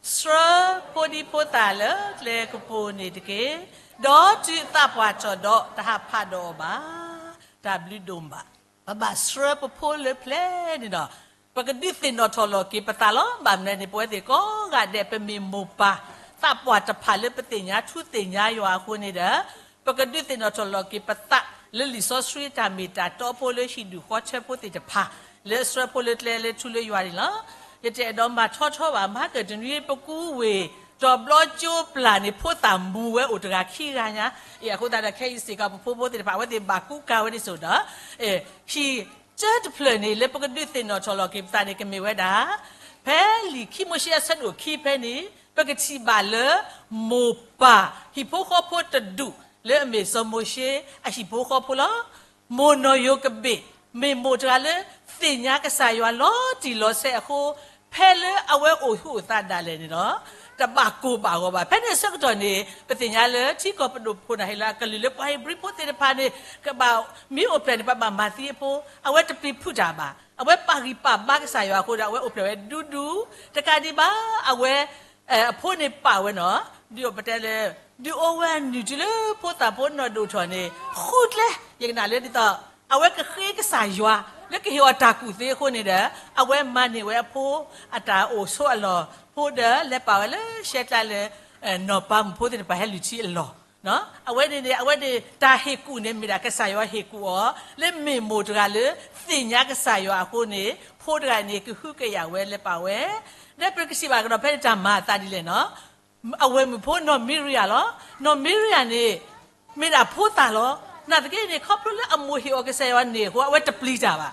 ဆှၢဖိဒံဖိသၣ်လၢကျဲကပူၤန့ၣ်တက့ၢ်, ဒီးတုၤအသးပှၢ်ထီၣ်ဒီးတဟးဖးဒီးအီၤဘၣ်. တၢ်ဘျုးဒိၣ်မး. ပဘၣ်ဆှၢပဖိလၢပျၢၤန့ၣ်ဒီး ပကဒုးသ့ၣ်နီၣ်ထီၣ်လီၤက့ၤပသးလီၤ. ဘၣ်မနုၤန့ၣ် ပဝဲသ့ၣ်ကိးဂၤဒဲး ပမ့ၢ်မိၢ်ပၢ်သးပှၢ်တဖၣ်လၢပသ့ၣ်ညါထူသ့ၣ်ညါယွၤအဃိန့ၣ်ဒီး ပကဒုးသ့ၣ်နီၣ်ထီၣ်လီၤက့ၤပသးလၢလံာ်စီဆှံတၢ်မ့ၢ်တၢ်တီဖိလၢဟံၣ်ဒူၣ်ဃီထၢဖိသ့ၣ်တဖၣ် လၢဆှၢဖိလၢကျဲလၢထူလၢယွၤန့ၣ်လီၤ. ယတအဲၣ်ဒိးမၤထီထီဘၣ် မၤကတနွံ ပကူဝ့ၢ် တီၤဘျီကၠိပျၢ်န့ၣ် ဖိသၣ်မူၤဝဲအိၣ်တဂၤခံဂၤညါ, အဃိသတးဒီးခဲအံၤစ့ၢ်ကီး ပဖိဖိသ့ၣ်တဖၣ် အဝဲသ့ၣ်ဘၣ်ကူကၤဝဲဒ်သိးဒီး ဟံၣ်ကၢတဖျၢၣ်န့ၣ် လၢပကဒုးသ့ၣ်နီၣ်ထီၣ်လီၤက့ၤပသးန့ၣ် ကမ့ၢ်ဝဲဒၣ် ဖဲလံာ်ခံမိၤၡ့အဆၢဒိၣ်ခံဖဲန့ၣ် ပကထံၣ်ဘၣ်လၢ မိၢ်ပၢ်ဟံၣ်ဖိဃီဖိတဒူၣ် လၢအမ့ၢ်စီၤမိၤၡ့အဟံၣ်ဖိဃီဖိလီၤ. မိၢ်နီၢ်ယိၤကဘ့ၣ် မ့ၢ်မိၢ်တဂၤလၢသ့ၣ်ညါကစၢ်ယွၤလီၤတံၢ်လီၤဆဲးအဃိ ဖဲလၢအဝဲအိၣ်ဟူးအိၣ်သးဒၣ်လဲာ်န့ၣ်ဒီး တဘၣ်ကိၢ်ဘၣ်ဂီၤဘၣ်. ဖဲန့ၣ်အဆၢကတီၢ်န့ၣ် ပသ့ၣ်ညါလၢထံကီၢ်ပဒိၣ်ဖိန့ၣ် ဟ့ၣ်လီၤအကလုၢ်လၢပှၤဧ့ၤဘြံၤဖိသ့ၣ်တဖၣ်န့ၣ် ကဘၣ်မ့ၢ်အိၣ်ဖျဲၣ်န့ၣ် ပှၤဘၣ်မၤသံအဖိ အဝဲတပျံၤဖုးတၢ်ဘၣ်. အဝဲပာ်ဂံၢ်ပာ်ဘါကစၢ်ယွၤအဃိဒီး အဝဲအိၣ်ဖျဲၣ်ဝဲဒူဒူ တကးဒံးဘၣ် အဝဲ အဖိန့ၣ်ပာ်ဝဲနီၤ ဒုးအိၣ်ပတဲလၢ ဒုးအိၣ်ဝဲနုာ်တုၤလၢဖိသၣ်ဖိနီၢ်ဒိၣ်ထီၣ်န့ၣ် ဃုကျဲ ယကနၣ်လၢဒ်သိး အဝဲကဃ့ကစၢ်ယွၤ လၢကဟ့ၣ်အီၤတၢ်ကူၣ်သ့အဃိန့ၣ်ဒီး အဝဲမၤန့ၢ်ဝဲအဖိအတၢ်အိၣ်ဆိးအလီၢ်ဖိဒီး လဲၤပာ်ဝဲလၢရှဲကျါလၢ နီၢ်ပၤမုၣ်ဖိသ့ၣ်တဖၣ်ဟဲလုၢ်ထံအလီၢ် အဝဲန့ၣ်န့ၣ် အဝဲန့ၣ် တၢ်ဟ့ၣ်ကူၣ်န့ၣ် မ့ၢ်ဒၣ်ကစၢ်ယွၤဟ့ၣ်ကူၣ်အီၤ လၢမ့ၢ်မိၢ်တဂၤလၢသ့ၣ်ညါကစၢ်ယွၤအဃိန့ၣ် ဖိတဂၤန့ၣ် ကဟုကယာ်ဝဲလဲၤပာ်ဝဲ ဒီးပကထံၣ်ဘၣ်ကဒီးဖဲန့ၣ်တၢ်မၤအသးဒ်လဲၣ်နီၤ အဝဲမုၣ်ဖိနီၢ်မံရယၤလီၤ. နီၢ်မံရယၤန့ၣ် မ့ၢ်ဒၣ်ဖိသၣ်လီၤ. နာ်သက့န့ၣ် ခီဖျိလၢအမိၢ်ဟ့ၣ်အီၤကစၢ်ယွၤန့ၢ်အဃိ အဝဲတပျံၤတၢ်ဘၣ်.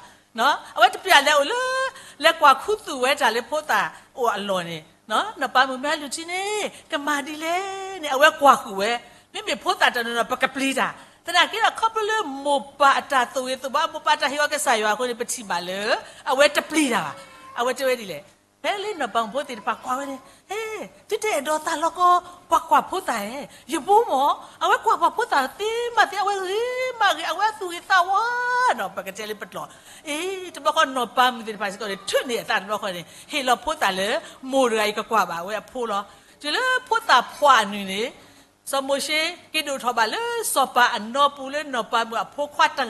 အဝဲတပျံၤတၢ်လၢအအိၣ်လၢ လဲၤကွၢ်ခူသူၣ်ဝဲတၢ်လၢဖိသၣ်အိၣ်အလီၢ်န့ၣ်, နီၢ်ပၤမုၣ်မ့ၢ်အလုၢ်ထံန့ၣ် ကမၤဒ်လဲၣ်န့ၣ် အဝဲကွၢ်ဃုာ်ဝဲ, မ့မ့ၢ်ဖိသၣ်တနီၤနီၤ ပကပျံၤတၢ်, သနာ်က့ဒီး ခီဖျိလၢမိၢ်ပၢ်အတၢ်သိၣ်ဂ့ၤသိၣ်ဘၣ် မိၢ်ပၢ်တၢ်ဟ့ၣ်အီၤကစၢ်ယွၤအဃိန့ၣ် ပထံၣ်ဘၣ်လၢ အဝဲတပျံၤတၢ်ဘၣ်. အဝဲတဲဝဲဒ်လဲၣ်, ဖဲလၢနီၢ်ပၤမုၣ်ဖိသ့ၣ်တဖၣ်ကွၢ်ဝဲန့ၣ်, ဟဲ, သုတအဲၣ်ဒိးသးလီကီ ပှၤကွၢ်ဖိသၣ်ဧၢ, ယဘိမၢ်, အဝဲကွၢ်ပှၤဖိသၣ်သ့မးသ့ အဝဲဂ့ၤမးဂ့ၤ အဝဲအသူၣ်ဂ့ၤသးဝါနီၤ ပကတဲလၢပကျိာ်. အ့ တဘျီဃီနီၢ်ပၤမုၣ်သ့ၣ်တဖၣ်စ့ၢ်ကီးန့ၣ် ထုးန့ၢ်အသးတဘျီဃီန့ၣ် ဟ့ၣ်လီၤဖိသၣ်လၢ မိၢ်တဂၤအံၤကကွၢ်ဘၣ်ဝဲအဖိလီၤ. တုၤလၢဖိသၣ်ဖှီၣ်အနုၢ်န့ၣ် စီၤမိၤၡ့က့ၤဒိၣ်ထီၣ်ဘၣ်လၢစီၤပၤအနီပူၤလၢနီၢ်ပၤမုၣ်အဖိခွါတဂၤ,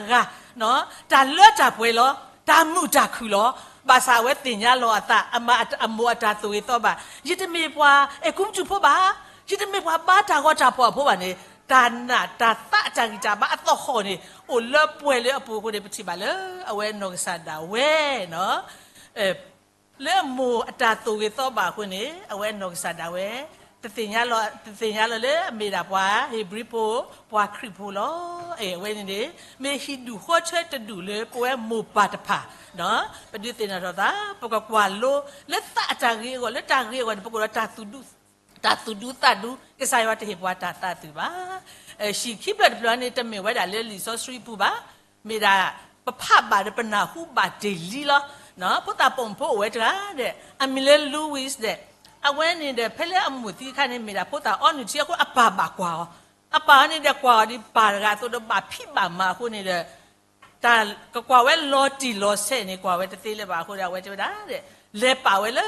တၢ်လၢတၢ်ပှဲၤလီၤ, တၢ်မုာ်တၢ်ခုၣ်လီၤ. ဘၣ်ဆၣ်အဝဲသ့ၣ်ညါလီၤအသး အမၤအမိၢ်အတၢ်သိၣ်ဂ့ၤသီဘၣ်, ယတမ့ၢ်ပှၤအဲၤကူပတူးဖိဘၣ်, ယတမ့ၢ်ပှၤဘါတၢ်ဂီၤတၢ်ဖီၣ်အဖိဘၣ်န့ၣ် တၢ်နာ်တၢ်သးအတၢ်ဂံၢ်တၢ်ဘါအသဟီၣ်န့ၣ် အိၣ်လၢပှဲၤလၢအပူၤအဃိန့ၣ် ပထံၣ်ဘၣ်လၢအဝဲနီၢ်ကစၢ်ဒၣ်ဝဲ လၢအမိၢ်အတၢ်သိၣ်ဂ့ၤသီဘၣ်အဃိန့ၣ် အဝဲနီၢ်ကစၢ်ဒၣ်ဝဲ တသ့ၣ်ညါလီၤ, တသ့ၣ်ညါလီၤလၢအမ့ၢ်ဒၣ်ပှၤဧ့ၤဘြံၤဖိ, ပှၤခရံာ်ဖိလီၤ. အဝဲန့ၣ်န့ၣ် မ့ၢ်ဟံၣ်ဒူၣ်ဃီထၢတဒူၣ်လၢပဝဲမိၢ်ပၢ်တဖၣ်, ပဒုးသ့ၣ်နီၣ်ထီၣ်သး ပကကွၢ်လိလၢသးအတၢ်ဂ့ၤအဂီၢ်, လၢတၢ်ဂ့ၤအဂီၢ်န့ၣ် ပကအိၣ်ဒီး တၢ်သူၣ်ဒူသးဒူ, ကစၢ်ယွၤတဟ့ၣ်ပှၤတၢ်သးသူၣ်ဘၣ်. ဟံၣ်ခံဖျၢၣ်တဖျၢၣ်န့ၣ် တမ့ၢ်ဝဲဒၣ်လၢလံာ်စီဆှံပူၤဘၣ်. မ့ၢ်ဒၣ် ပဖးဘၣ်ဒီးပနၢ်ဟူဘၣ်တ့ၢ်လံလီၤ. ဖိသၣ်ပိာ်မုၣ်ဖိအိၣ်ဝဲတဂၤဒီး အမံၤလၢ Louis ဒီး အဝဲန့ၣ်ဒီး ဖဲလၢအမိၢ်သံအခါန့ၣ် မ့ၢ်ဒၣ်ဖိသၣ်အီနုၢ်ထံအဃိ အပၢ်ဘၣ်ကွၢ်အီၤ, အပၢ်န့ၣ်ဒီးကွၢ်အီၤဒ်ပၢ်တဂၤအသိးဒီး ဘၣ်ဖံးဘၣ်မၤအဃိန့ၣ်ဒီး တၢ်ကကွၢ်ဝဲလီၤတံၢ်လီၤဆဲးန့ၣ် ကွၢ်ဝဲတသ့လၢၤဘၣ်အဃိဒီး အဝဲတဲဝဲဒၣ် လဲၤပာ်ဝဲလၢ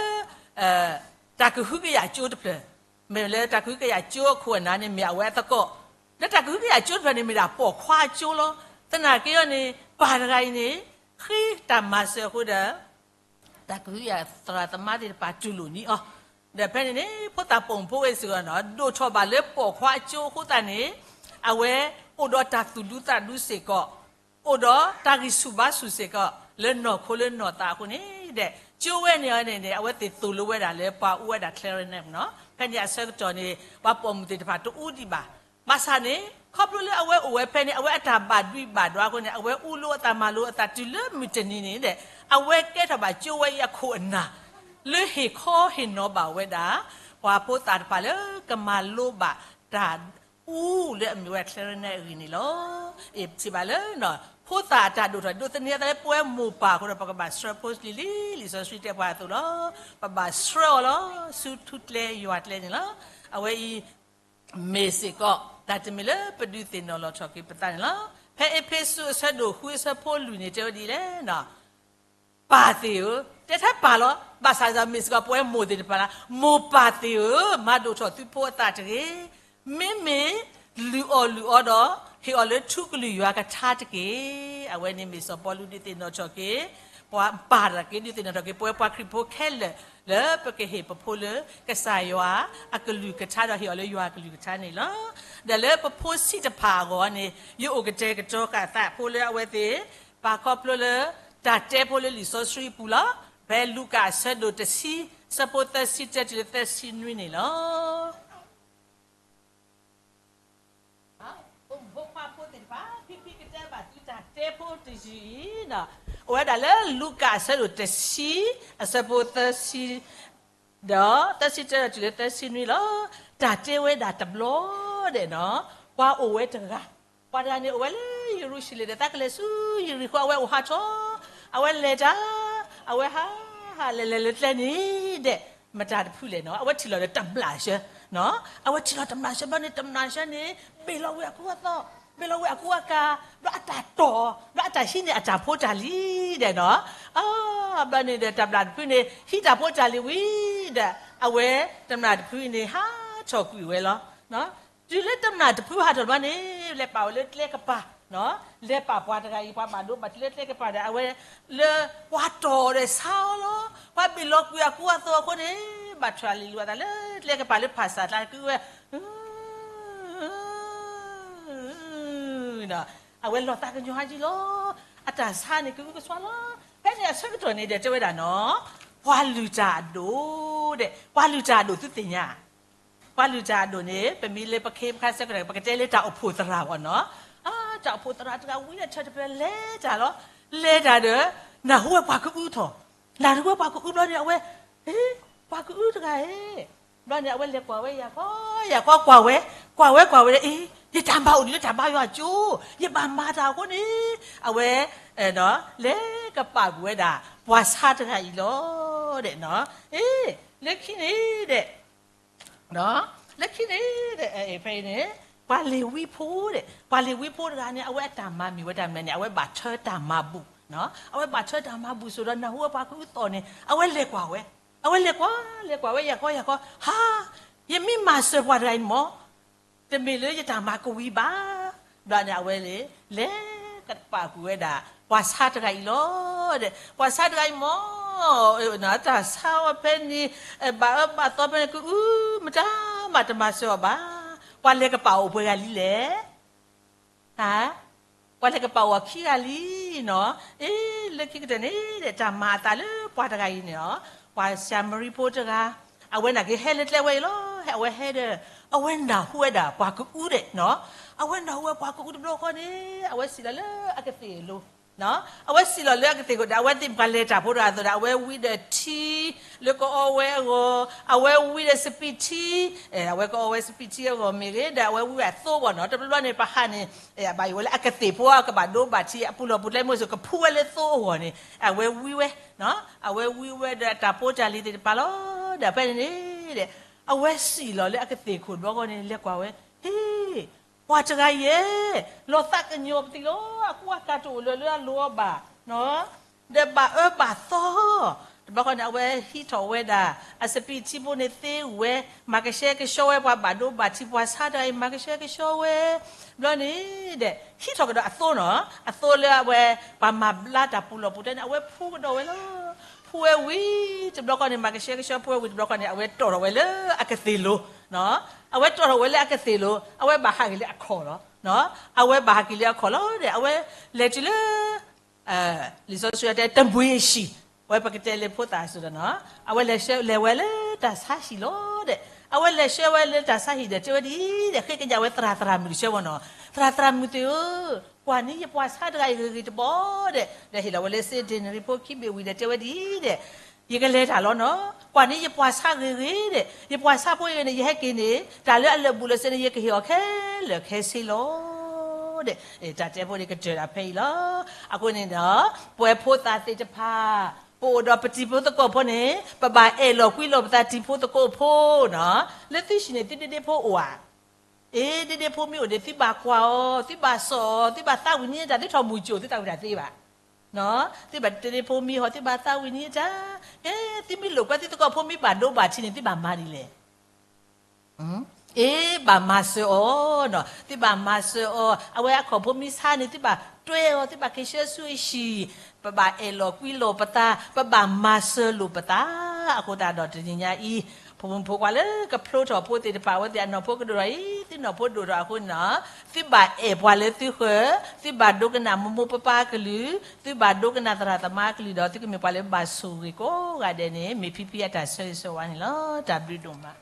တၢ်ကဟုကယာ်ကၠိတဖျၢၣ်, မ့ၢ်လၢတၢ်ကဟုကယာ်ကၠိအခိၣ်အနၢ်န့ၣ် မ့ၢ်အဝဲအသကိး, လၢတၢ်ကဟုကယာ်ကၠိတဖျၢၣ်န့ၣ် မ့ၢ်ဒၣ်ပိာ်ခွါအကၠိလီၤ. သနာ်က့အီၤန့ၣ် ပၢ်တဂၤအံၤန့ၣ် ဃ့တၢ်မၤစၢၤအဃိဒီး တၢ်ကဟုကယာ်သရၣ်သမါသ့ၣ်တဖၣ်တူၢ်လိာ်န့ၢ်အီၤ, ဒီးဖဲန့ၣ်န့ၣ် ဖိသၣ်ပိာ်မုၣ်ဖိဝဲစ့ၢ်ကီး ဒိၣ်ထီၣ်ဘၣ်လၢပိာ်ခွါအကၠိအဃိသတးန့ၣ် အဝဲအိၣ်ဒီးတၢ်သူၣ်ဒူသးဒူစ့ၢ်ကီး, အိၣ်ဒီးတၢ်ဂံၢ်ဆူၣ်ဘါဆူၣ်စ့ၢ်ကီး လၢနီၢ်ခိလၢနီၢ်သးအဃိန့ၣ်ဒီး ကၠိဝဲန့ၣ်အီၤန့ၣ်န့ၣ် အဝဲသ့ၣ်သိၣ်လိဝဲဒၣ်လၢပှၤအူဝဲဒၣ် clarinet နီၤ. ဖဲန့ၣ်အဆၢကတီၢ်န့ၣ် ပှၤပိာ်မုၣ်သ့ၣ်တဖၣ်တအူဒံးဘၣ်. ဘၣ်ဆၣ်န့ၣ် ခီဖျိလၢအဝဲအိၣ်ဝဲဖဲန့ၣ် အဝဲအတၢ်ဘၣ်ဒွံးဘၣ်ဒွါအဃိန့ၣ် အဝဲအူလိာ်အသးမၤလိာ်အသးတုၤလၢမုၢ်တနံၤန့ၣ်ဒီး အဝဲကဲထီၣ်ဘၣ်ကၠိဝဲအံၤအခိၣ်အနၢ် လၢဟ့ၣ်ခီဟ့ၣ်နီၤဘၣ်ဝဲဒၣ် ပှၤဖိသၣ်တဖၣ်လၢကမၤလိဘၣ်တၢ်အူလၢအမ့ၢ်ဝဲ clarinet အဂ့ၢ်န့ၣ်လီၤ. အ့ၣ် ပထံၣ်ဘၣ်လၢ ဖိသၣ်အတၢ်ဒိၣ်ထီၣ် ဒိးသန့ၤအသးလၢပဝဲမိၢ်ပၢ်အဃိဒီး ပကဘၣ်ဆှၢဖိလံၤလံၤ လံာ်စီဆှံတဲပှၤအသိးလီၤ. ပဘၣ်ဆှၢအီၤလီၤ ဆူထူကျဲယွၤကျဲန့ၣ်လီၤ. အဝဲအံၤ မ့ၢ်စ့ၢ်ကီး တၢ်တမံၤလၢပဒုးသ့ၣ်နီၣ်လီၤထီၣ်က့ၤပသးန့ၣ်လီၤ. ဖဲအ့းဖ့းစူးအဆၢဒိၣ်ဃုအဆၢဖိလွံၢ်န့ၣ် တဲဝဲဒ်လဲၣ် ပၢ်သ့ၣ်ဧၢ, တဲထဲပၢ်လီၤ, ဘၣ်ဆၣ်ဒီးမ့ၢ်စ့ၢ်ကီးပဝဲမိၢ်သ့ၣ်တဖၣ်လၢ မိၢ်ပၢ်သ့ၣ်ဧၢ, မၤဒိၣ်ထီၣ်သုဖိအသးတဂ့ၤ. မ့မ့ၢ်လုၢ်အီၣ်လုၢ်အီဒီး ဟ့ၣ်အီၤလၢထူကလုၢ်ယွၤကထါတက့ၢ်. အဝဲန့ၣ်မ့ၢ်စီၤပီလူးဒုးသ့ၣ်နီၣ်ထီၣ်က့ၤ ပှၤပၢ်တဂၤက့ၤ ဒုးသ့ၣ်နီၣ်ထီၣ်က့ၤ ပဝဲပှၤခရံာ်ဖိခဲလၢာ် လၢပကဟ့ၣ်ပဖိလၢ ကစၢ်ယွၤအကလုၢ်ကထါဒီးဟ့ၣ်အီၤလၢယွၤအကလုၢ်ကထါန့ၣ်လီၤ. ဒီးလၢပဖိဆံးတဖၣ်အဂီၢ်န့ၣ် ယအိၣ်ကတဲာ်ကတီၤဃာ်သးဖိလၢအဝဲသ့ၣ် ပာ်ခီဖျိလၢ တၢ်တဲဖိလၢလံာ်စီဆှံအပူၤလီၤ. ဖဲလူၤကၣ်အဆၢဒိၣ်တဆံ ဆၢဖိသၢဆံတၢတုၤလၢသၢဆံနွံန့ၣ်လီၤ. ဖိမုၣ်ဖိခွါဖိသ့ၣ်တဖၣ် ဖံဖံကတဲဘၣ်သုတၢ်တဲဖိတယုၢ်အံၤ အိၣ်ဝဲဒၣ်လၢလူၤကၣ်အဆၢဒိၣ်တဆံ အဆၢဖိသၢဆံ ဒီးသၢဆံတၢတုၤလၢသၢဆံနွံလီၤ. တၢ်တဲဝဲဒၣ်တဘျီဒဲးနီၤ ပှၤအိၣ်ဝဲတဂၤ, ပှၤတဂၤန့ၣ်အိၣ်ဝဲလၢယရူၤၡလ့ၣ်ဒီး သးကလဲၤဆူယရံၣ်ဃိ အဝဲအိၣ်ဟးထီၣ်, အဝဲလဲၤတၢ်, အဝဲဟးဟးလဲၤလဲၤလၢကျဲန့ၣ်ဒီး မတၤတဖုလဲၣ်နီၤ အဝဲထံၣ်လီၤဒီးတမျၢ်ဆၢ, အဝဲထံၣ်လီၤတမျၢ်ဆၢဘျီန့ၣ် တမျၢ်ဆၢန့ၣ် ဘ့ၣ်လီၤဝဲအကူအသီ, ဘ့ၣ်လီၤဝဲအကူအကၤ, ဘျီအတၢ်တီၢ်, ဘျီအတၢ်ဟံးန့ၢ်အတၢ်ဖိတၢ်လံၤဒီးနီၤ, အဘျီန့ၣ်ဒီးတမျၢ်တဖုန့ၣ် ဟံးတၢ်ဖိတၢ်လံၤဝံၤဒီး အဝဲတမျၢ်တဖုန့ၣ် ဟးထီၣ်ကွံာ်ဝဲလီၤ. တုၤလၢတမျၢ်တဖုဟးထီၣ်ဘျီန့ၣ် လဲၤပာ်ဝဲလၢကျဲကပၤ, လဲၤပာ်ပှၤတဂၤအံၤ ပှၤဘၣ်ဒိဘၣ်ထံးလၢကျဲကပၤဒီး အဝဲလၢပှၤတီၢ်ဒီးဆါအီၤလီၤ. ပှၤဘ့ၣ်လီၤကွံာ်အကူအသီအဃိန့ၣ် ဘၣ်ထွဲလံၤလူၤအသးလၢကျဲကပၤလၢဖၣ်ဆၣ်ကျါ ကဝဲ အဝဲလီၤသးကညီၤဟးယံၤလီၤအတၢ်ဆါန့ၣ် ကအုကစွါလီၤ. ဖဲန့ၣ်အဆၢကတီၢ်န့ၣ်ဒီးတဲဝဲဒၣ်နီၤ, ပှၤလုၢ်တၢ်အဒိၣ်ဒီး ပှၤလုၢ်တၢ်အဒိၣ်သုသ့ၣ်ညါ, ပှၤလုၢ်တၢ်အဒိၣ်န့ၣ် ပမ့ၢ်လၢပခ့ပခါဆၢကတီၢ် ပကတဲလၢတၢ်အိၣ်ဖှိၣ်သရၣ်ဘၣ်နီၤ. တၢ်အိၣ်ဖှိၣ်သရၣ်တဂၤဝံၤဒီးထၢၣ်တဖျၢၣ်လဲၤတၢ်လီၤ. လဲၤတၢ်ဒီး နၢ်ဟူဝဲပှၤကအုထီၣ်, နၢ်ဟူဝဲပှၤကအုဘျီန့ၣ် အဝဲ, ပှၤကအုတဂၤဧၢ, ဘျီန့ၣ် အဝဲလဲၤကွၢ်ဝဲယၤခီ, ယၤခီကွၢ်ဝဲ, ကွၢ်ဝဲကွၢ်ဝဲဒီး အ့, ယတၢ်မၤအိၣ်ဒံးလၢတၢ်ဘါယွၤအကၠိ, ယဘၣ်မၤတၢ်အဃိန့ၣ်, အဝဲ လဲၤကပာ်ကွံာ်ဝဲဒၣ် ပှၤဆါတဂၤအံၤလီၤ. လၢခံန့ၣ်ဒီး, လၢခံန့ၣ်ဒီး ဖဲအံၤန့ၣ် ပှၤလ့ၤဝံဖိဒီး ပှၤလ့ၤဝံဖိတဂၤန့ၣ် အဝဲအတၢ်မၤမ့ၢ်ဝဲတၢ်မနုၤန့ၣ် အဝဲဘၣ်ထၢတၢ်မၤဘူၣ်, အဝဲဘၣ်ထၢတၢ်မၤဘူၣ်ဆိဒီး နၢ်ဟူဝဲပှၤကအုသီၣ်န့ၣ် အဝဲလဲၤကွၢ်ဝဲ, အဝဲလဲၤကွၢ်, လဲၤကွၢ်ဝဲယၤခီယၤခီ, ဟါ, ယမ့ၢ်မၤစၢၤပှၤတဂၤအံၤန့ၣ်မ့ၢ် တမ့ၢ်လၢယတၢ်မၤကဝံၤဘၣ်. ဘျီန့ၣ် အဝဲလဲၤ လဲၤကပာ်ကွံာ်ဝဲဒၣ် ပှၤဆါတဂၤအံၤလီၤ. ဒီး ပှၤဆါတဂၤအံၤမ့ၢ် တၢ်ဆါအီၤဖဲန့ၣ် ဘၣ်အၢဘၣ်သီဖဲန့ၣ် ကအုမတၤမးတမၤစၢၤအီၤဘၣ်. ပှၤလဲၤကပာ်အီၤအိၣ်ပှဲၤဂၤလံလဲၣ်. ပှၤလဲၤကပာ်အီၤခံဂၤလံနီၤ. အ့ လၢခံကတၢၢ်န့ၣ်ဒီး တၢ်မၤအသးလၢပှၤတဂၤအံၤန့ၣ်လီၤ. ပှၤၡၤမရံဖိတဂၤ အဝဲန့ၣ်က့ၤဟဲလၢကျဲဝဲအံၤလီၤ. ဟဲ အဝဲဟဲဒီး အဝဲနၢ်ဟူဝဲဒၣ်ပှၤကအုဒီးနီၤ. အဝဲနၢ်ဟူဝဲပှၤကအုတဘျီဃီန့ၣ် အဝဲစံၣ်လီၤလၢအကသ့ၣ်အလိၤ အဝဲစံၣ်လီၤလၢအကသ့ၣ်ခိၣ်ဒီး အဝဲသ့ၣ်ပှၤလဲၤတၢ်ဖိတဂၤအသိးဒီး အဝဲဝံဒီးထံ လၢကအီဝဲအဂီၢ်, အဝဲဝံဒီးစပံးထံ, အဝဲကအီဝဲစပံးထံအဂီၢ်မ့ၢ်ဂ့ၤ, ဒီးအဝဲဝံအသိဘၣ်နီၤ. တဘျီဘျီန့ၣ် ပဟးန့ၣ် ဘၣ်ယိၣ်ဝဲလၢအကသ့ၣ်ဖိ ကဘၣ်ဒိဘၣ်ထံး အပူၤလီၢ်ပူၤကျဲမ့ၢ်စိၤ ကဖှူဝဲလၢသိအဂီၢ်န့ၣ် အဝဲဝံဝဲ, အဝဲဝံဝဲဒီးတၢ်ဖိတၢ်လံၤသ့ၣ်တဖၣ်လီၤ. ဒီးဖဲန့ၣ်န့ၣ်ဒီး အဝဲစံၣ်လီၤလၢအကသ့ၣ်ခိၣ်တဘျီဃီန့ၣ် လဲၤကွၢ်ဝဲ, ဟ့ၣ် ပှၤတဂၤအံၤဧၢ, လီၤသးကညီၤပသံလီၤ. အကွၢ်တၢ်တအိၣ်လၢၤလၢအလိၤအီၤဘၣ် ဒီးဘၣ်အၢဘၣ်သီ တဘျီဃီန့ၣ် အဝဲဟံးထီၣ်ဝဲဒၣ် အစပံးထံဖိန့ၣ်သ့ဝဲ, မၤကဆှဲကဆှီဝဲ ပှၤဘၣ်ဒိဘၣ်ထံး ပှၤဆါတဂၤအံၤ မၤကဆှဲကဆှီဝဲ, ဘျီန့ၣ်ဒီး ဟံးထီၣ်ကဒီးအသိနီၤ. အသိလၢအဝဲ ပှၤမၤဘျါတၢ်ပူၤလီၢ်ပူၤကျဲန့ၣ် အဝဲဖှူကဒီးဝဲလီၤ. ဖှူဝဲဝံၤ တဘျီဃီန့ၣ် မၤကဆှဲကဆှီဖှူဝဲဝံၤတဘျီဃီန့ၣ် အဝဲတီၣ်ထီၣ်ဝဲလၢအကသ့ၣ်လိၤ အဝဲတီၣ်ထီၣ်ဝဲလၢအကသ့ၣ်လိၤ အဝဲဘၣ်ဟးက့ၤလၢအခီၣ်လီၤ. အဝဲဘၣ်ဟးက့ၤလၢအခီၣ်လီၤဒီး အဝဲလဲၤတုၤလၢ လံာ်စီဆှံတဲ တမှ့ၢ်ဟံၣ်, အဝဲပကတဲလၢဖိသၣ်စ့ၢ်ကီးနီၤ, အဝဲလဲၤဆှၢ လဲၤဝဲလၢတၢ်ဆါဟံၣ်လီၤဒီး အဝဲလဲၤဆှၢဝဲလၢတၢ်ဆါဟံၣ်ဒီး တဲဝဲဒ်အံၤဒီး ဃ့ကညးဝဲသရၣ်သရၣ်မုၣ်တဆၢဝဲနီၤ, သရၣ်သရၣ်မုၣ်သ့ၣ်ဧၢ, ကွၢ်န့ၢ်ယပှၤဆါတဂၤအံၤဂ့ၤဂ့ၤတဘျီဒီး ဒီးဟ့ၣ်လီၤဝဲလၢစ့ဒ့ၣ်နရံၣ်ဖိခံဘ့ၣ်ဝံၤဒီး တဲဝဲဒ်အံၤဒီး ယကလဲၤတၢ်လီၤနီၤ, ကွၢ်န့ၢ်ယပှၤဆါဂ့ၤဂ့ၤဒီး ယပှၤဆါဖိအံၤန့ၣ် ယဟဲက့ၤန့ၣ် တၢ်လၢအလၢာ်ဘူၣ်လၢာ်စ့န့ၣ် ယကဟ့ၣ်အီၤခဲလၢာ်ခဲဆ့လီၤ. ဒီး တၢ်တဲဖိန့ၣ်ကတၢၢ်ဒၣ်ဖဲအံၤလီၤ. အဃိန့ၣ်ဒီး ပဝဲဖိသၣ်သ့ၣ်တဖၣ် ပအိၣ်ဒီးပတံၤဖိသကိးဖိန့ၣ် ပဘၣ်အဲၣ်လီၤကွံလိာ်ပသးတံၤဖိသကိးဖိနီၤ, လၢသုဟံၣ်န့ၣ် သုဒ့ဒ့ဖိအိၣ်ဧါ. အ့ ဒ့ဒ့ဖိမ့ၢ်အိၣ်ဒီး သုဘၣ်ကွၢ်အီၤ သုဘၣ်စိာ်အီၤ သုဘၣ်သးဝံၣ်န့ၢ်တၢ် သုထီၣ်မူၤကၠိၣ် သုသးဝံၣ်တၢ်သ့ဘၣ် သုဘၣ်ဒ့ဒ့ဖိမ့ၢ်ဟီ သုဘၣ်သးဝံၣ်န့ၢ်တၢ်, ကဲ သုမ့ၢ်လိာ်ကွဲသုသကိးဖိမ့ၢ်ဘၣ်ဒိဘၣ်ထံးန့ၣ် သုဘၣ်မၤဒ်လဲၣ်. အ့ ဘၣ်မၤစၢၤအီၤနီၤ, သုဘၣ်မၤစၢၤအီၤ, အဝဲအခီၣ်ဖိမ့ၢ်ဆါန့ၣ် သုဘၣ်တွဲအီၤ သုဘၣ်က့ၤဆှၢဆူအဟံၣ်, ပဘၣ်အဲၣ်လီၤကွံလိာ်ပသး, ပဘၣ်မၤစၢၤလိာ်ပသး, အဃိသတးဒီးတနံၤညါအံၤ ဖိမုၣ်ဖိခွါလၢကဖျိထီၣ်ဖိသ့ၣ်တဖၣ် အဝဲသ့ၣ်အနီၢ်ဖိကဒိၣ်ထီၣ်အံၤ သုနီၢ်ဖိဒိၣ်ထီၣ်အဃိန့ၣ်နီၤ, သုဘၣ်အဲၣ်ပှၤလၢသုဃၢၤ, သုဘၣ်ဒိကနၣ်မိၢ်မိၢ်ပၢ်ပၢ်အကလုၢ်, သုဘၣ်ဒိကနၣ်သရၣ်သမါအကလုၢ်ဒီး သုကမ့ၢ်ပှၤလၢဘၣ်ဆိၣ်ဂ့ၤကိးဂၤဒဲးန့ၣ် မ့ၢ်ဖံဖံအတၢ်ဆၢဂ့ၤဆၢဝါန့ၣ်လီၤ. တၢ်ဘျုးဒိၣ်မး.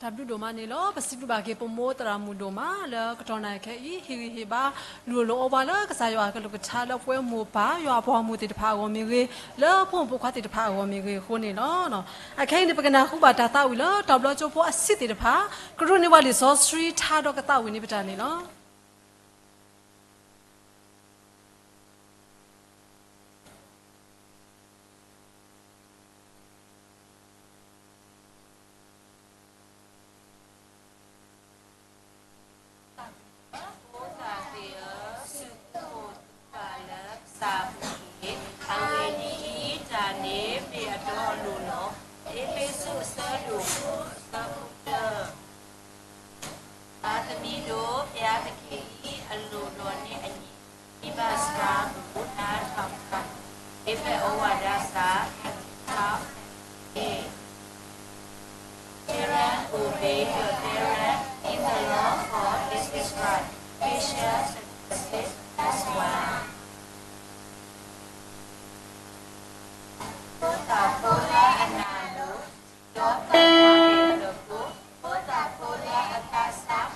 တၢ်ဘျုးဒိၣ်မးန့ၣ်လီၤ. ပစံးဘျုးဘၣ်က့ၤ ပမိၢ်သရၣ်မုၣ်ဒိၣ်မးလၢကတီၢ်နၢ်ခဲအံၤ ဟ့ၣ်ဂံၢ်ဟ့ၣ်ဘါ လူၤလိာ်အီပှၤလၢကစၢ်ယွၤအကလုၢ်ကထါ လၢပဝဲမိၢ်ပၢ်ယွၤအပှၤဂီၢ်မုၢ်သ့ၣ်တဖၣ်အဂီၢ်မ့ၢ်ဂ့ၤ, လၢဖိမုၣ်ဖိခွါသ့ၣ်တဖၣ်အဂီၢ်မ့ၢ်ဂ့ၤအဃိန့ၣ်လီၤ. အခဲအံၤန့ၣ် ပကနၢ်ဟူဘၣ်တၢ်သးဝံၣ်လၢ တၢ်ဘျီကၠိဖိအဆံးသ့ၣ်တဖၣ် ကရူၢ်န့ၢ်ပှၤလံာ်စီဆှံထါဒီးကသးဝံၣ်န့ၢ်ပတၢ်န့ၣ်လီၤ. ဖိသၣ်သ့ၣ်ဧၢ, စူၢ်က့ၤအိၣ်သုဘၣ်လၢကစၢ်အပူၤတက့ၢ်. အဂ့ၢ်ဒ်အံၤ, တၢ်န့ၣ်မ့ၢ်အတီအလိၤလီၤ. အ့းဖ့းစူးအဆၢဒိၣ်ဃု အဆၢဖိတၢ သးသမံဒိၣ်, ဘုရားသခင်၏ အလိုတော်နှင့်အညီ မိဘဆန္ဒကို နားထောင်ပါ. ဧဖက်ဩဝါဒစာ အခန်း ခြောက် Children, obey your parents in the Lord, for this is right. ဖိသၣ်ဖိလၢအနၢ်လိၤ, ဒီးပၢၤပှၤအဲၣ်တပူၤ, ဖိသၣ်ဖိလၢအသးစၢ်,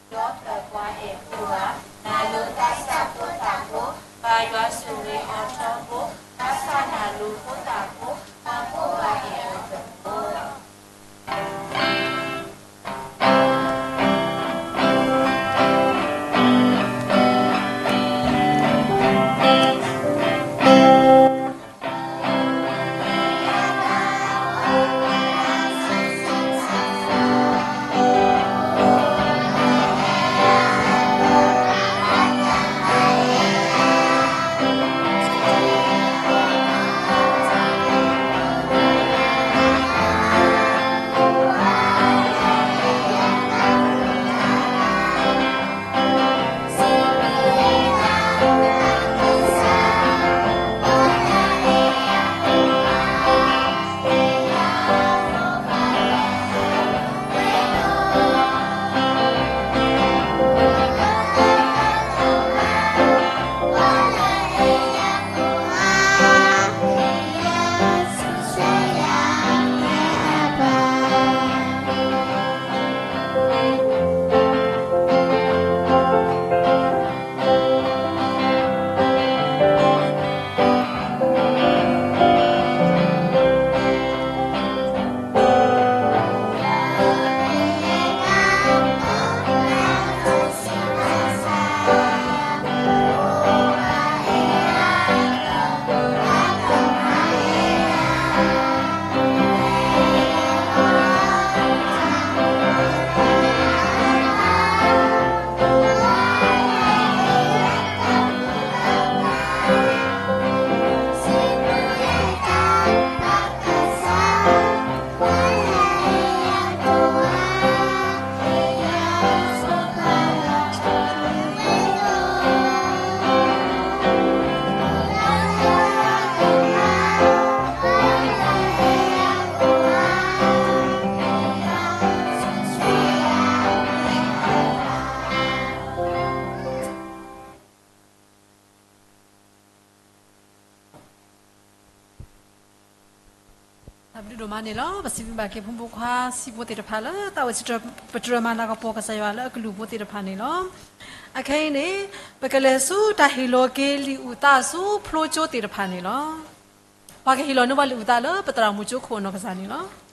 ဒီးပၢၤပှၤအဲၣ်ဖိဧၢ, နၢ်လိၤသးစၢ်ဖိသၣ်ဖိ, ဘၣ်ယွၤဆိၣ်ဂ့ၤအီၤထီဘိ, ဘၣ်ဆၣ်နၢ်လိၤဖိသၣ်ဖိ, ပၢ်ဖိဘၣ်အဲၣ်အီၤတပူၤ. တၢ်ဘျုးဒိၣ်မးန့ၣ်လီၤ. ပစံးဘျုးဘၣ်က့ၤဖိမုၣ်ဖိခွါဆံးဖိသ့ၣ်တဖၣ်လၢ သးဝဲစံးပတြၢၤမၤလၤကပီၤကစၢ်ယွၤလၢအကလုၢ်ဖိသ့ၣ်တဖၣ်န့ၣ်လီၤ. အခဲအံၤန့ၣ် ပကလဲၤဆူတၢ်ဟ့ၣ်လီၤက့ၤလံာ်အုၣ်သးဆူဖျိကၠိသ့ၣ်တဖၣ်န့ၣ်လီၤ. ပှၤကဟ့ၣ်လီၤန့ၢ်ပှၤလံာ်အုၣ်သးလၢပသရၣ်မုၣ်ကၠိခိၣ်အနီၢ်ကစၢ်န့ၣ်လီၤ.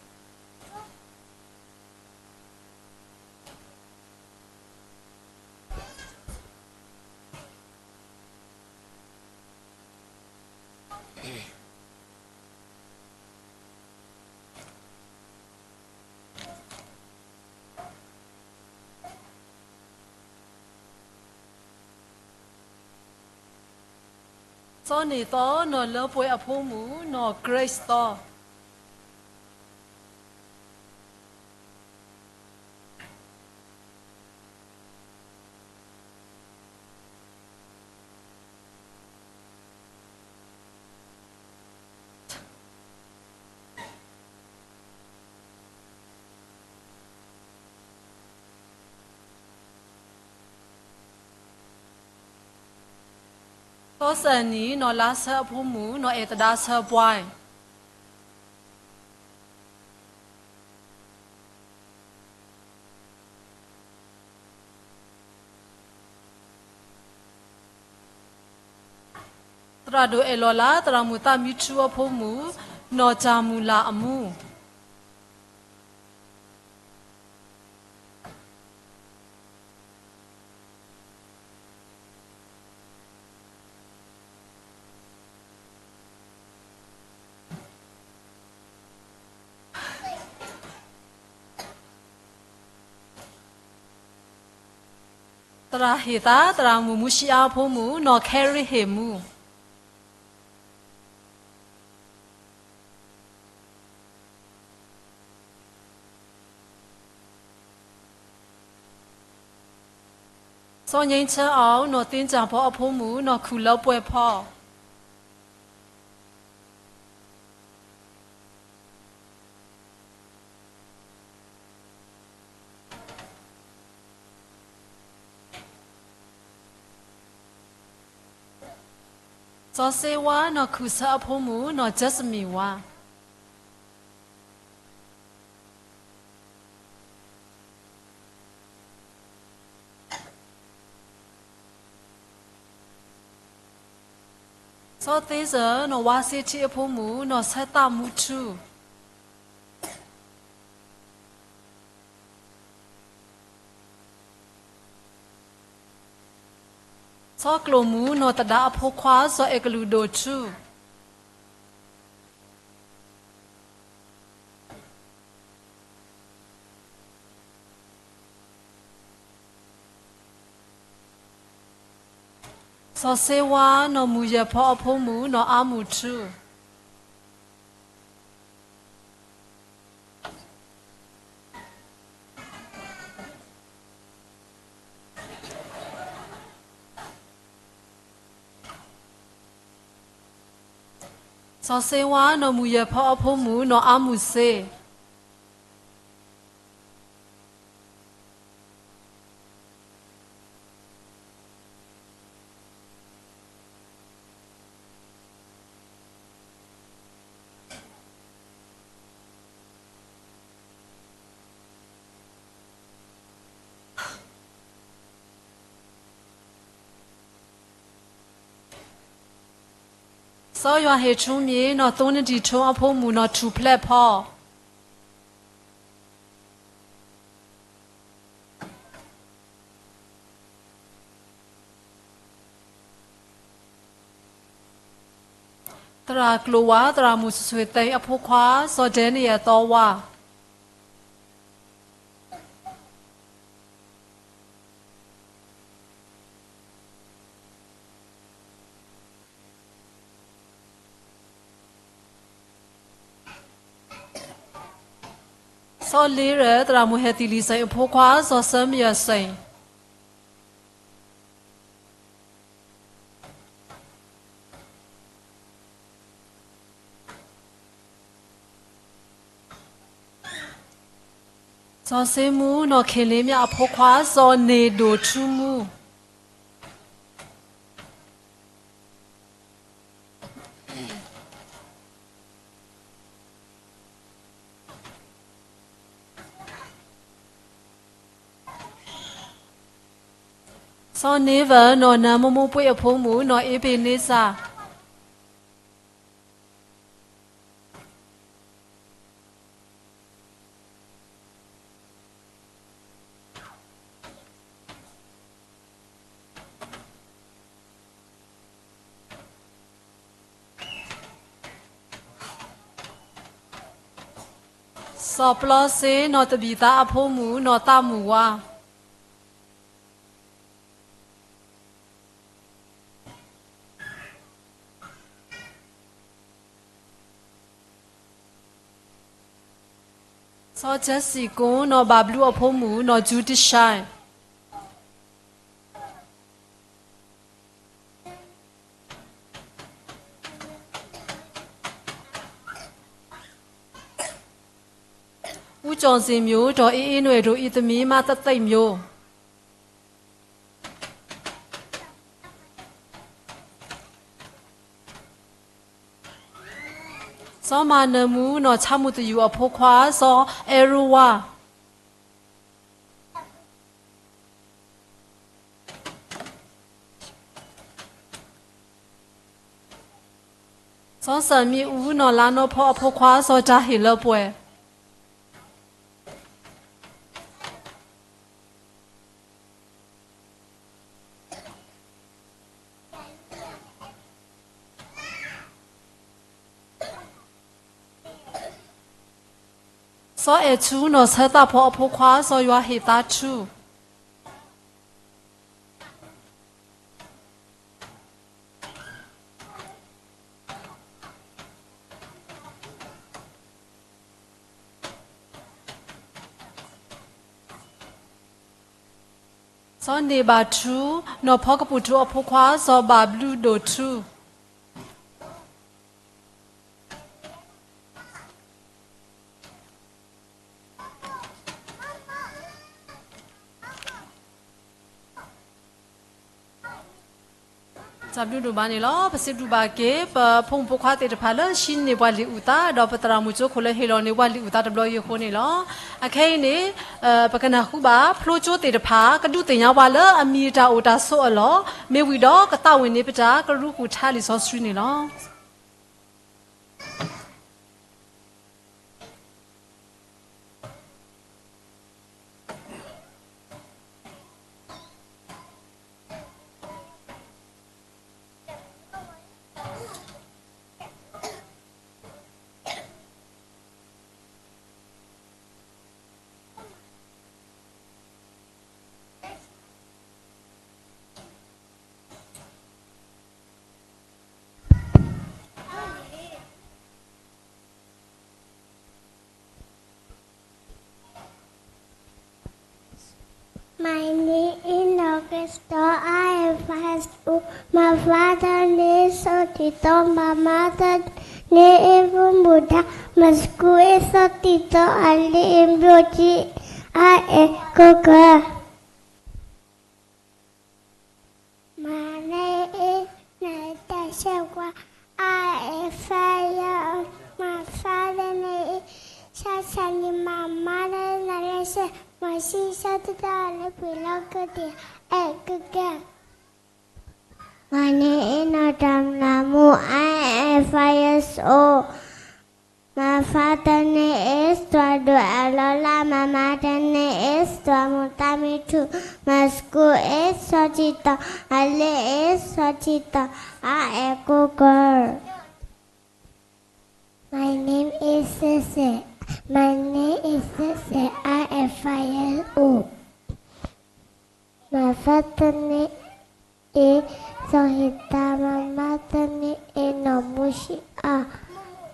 စီၤန့ၢ်သီ နီၢ်လၢပှဲၤအဖိမုၣ် နီၢ် Grace သီ စီၤစၢနံၣ် နီၢ်လါဆၢအဖိမုၣ် နီၢ်အဲၣ်သဒါဆၢပှဲၤ သရၣ်ဒိၣ်အဲၣ်လီၤလး သရၣ်မုၣ်သးမံထူအဖိမုၣ် နီၢ်တၢ်မုၢ်လၢ်အမူ သရၣ်ဟ့ၣ်သါ သရၣ်မုၣ်မူဆံအါအဖိမုၣ် နီၢ်ခဲရံဟ့ၣ်မူ စီၤညိမ်းဆၢအီၤ နီၢ်သ့ၣ်တၢ်ဖီအဖိမုၣ် နီၢ်ခူၣ်လၢပှဲၤဖီ စီၤ စီၤစ့ဝါနီၢ်ခုၣ်ဆၢအဖိမုၣ်နီၢ်ကၠဲးစမံၣ်ဝါ. စီၤသ့စၢၣ်နီၢ်ဝါစ့ထံအဖိမုၣ်နီၢ်ဆၢသးမူထူ. စီၤကျိၣ်မူနီၢ်သဒါအဖိခွါ စီၤအဲကလုၢ်ဒိၣ်ထူ. စီၤစ့ဝါနီၢ်မုၢ်ယဲၢ်ဖီအဖိမုၣ်နီၢ်အါမူၣ်ထူ. စီၤစ့ဝါနီၢ်မုၢ်ယဲၢ်ဖီအဖိမုၣ်နီၢ်အါမူၣ်စ့. စီၤယွၤဟ့ၣ်ထူမ့ၢ်နီၢ်သိနဒံၣ်ထူအဖိမုၣ်နီၢ်ထူၣ်ဖျဲးဖီ. သရၣ်ကျိၣ်ဝါ သရၣ်မုၣ်ဆွ့ၣ်သ့အဖိခွါ စီၤဒဲနံယဲၢ်သီဝါ. စီၤလ့ရၢၣ် သရၣ်မုၣ်ဟဲသံလံစ့ၣ်အဖိခွါ စီၤစၢမံယၢၢ်စ့ၣ်. စီၤစ့မူနီၢ်ခ့ၣ်လ့မၠၣ်အဖိခွါ စီၤန့ၢ်ဒိၣ်ထူမူ. စီၤန့ၢ်ဘၢၣ်နီၢ်နၢမိၢ်မိၢ်ပှ့ၤအဖိမုၣ်နီၢ်အ့ဘ့ၣ်န့စၢ်. စီၤပျီစ့နီၢ်တဘံၣ်သါအဖိမုၣ်နီၢ်သးမုၢ်ဝါ. စီၤကၠဲစံၣ်ကိၣ်နီၢ်ဘၣ်ဘျူးအဖိမုၣ်နီၢ်ကၠူတဆဲ. ဦးကျော်ဇင်မျိုး ဒီး အေးအေးနွယ်တို့ သမီး မသက်သိပ်မျိုး. စီၤမၤနၢၤမူနီၢ်ဆါမူးတယူာ်အဖိခွါ စီၤအဲရူဝါ. စီၤစၢ်မံအူနီၢ်လါနီဖီအဖိခွါ စီၤတၤဟ့ၣ်လၢပှဲၤ. စီၤအဲၣ်ထူနီၢ်ဆၢသးဖီအဖိခွါ စီၤယွၤဟ့ၣ်သါထူ. စီၤန့ၢ်ဘၣ်ထူ နီၢ်ဖီကပူၤထူအဖိခွါ စီၤဘၣ်ဘျုးဒိၣ်ထူ. စီၤ တၢ်ဘျုးဒိၣ်မးန့ၣ်လီၤ. ပစံးဘျုးဘၣ်က့ၤ ပဖိမုၣ်ဖိခွါသ့ၣ်တဖၣ်လၢဟံးန့ၢ်ပှၤလံာ်အုၣ်သး ဒီးပသရၣ်မုၣ်ကၠိခိၣ်လၢဟ့ၣ်လီၤန့ၢ်ပှၤလံာ်အုၣ်သးတဘျီအံၤအဃိန့ၣ်လီၤ. အခဲအံၤန့ၣ် ပကနၢ်ဟူဘၣ် ဖျိကၠိသ့ၣ်တဖၣ် ကဒုးသ့ၣ်ညါပှၤလၢအမံၤတၢ်အိၣ်တၢ်ဆိးအလီၢ် မ့ၢ်ဝံၤဒီးကသးဝံၣ်န့ၢ်ပတၢ်ကရူၢ်ကထါလံာ်စီဆှံန့ၣ်လီၤ. My name is Noah Crystal. I am five years old. My father name is Sotito. My mother name is Bumuda. My school is Sotito. I live in Bioji. I am Google. My name is Natasha. I am five years old. My father name is Shashani. My mother name is Mashi. Shashani, I live in Lokodia. I am Google. My name is Notamlamu. I am five years old. My father name is Tuadu Alola. My mother name is Tuamutamitu. My school is Sotito. I live in Sotito. I am Google. My name is Sese. My name is Sese. I am five years old. My father name is Sohita. My mother name is Nomushi. Ah,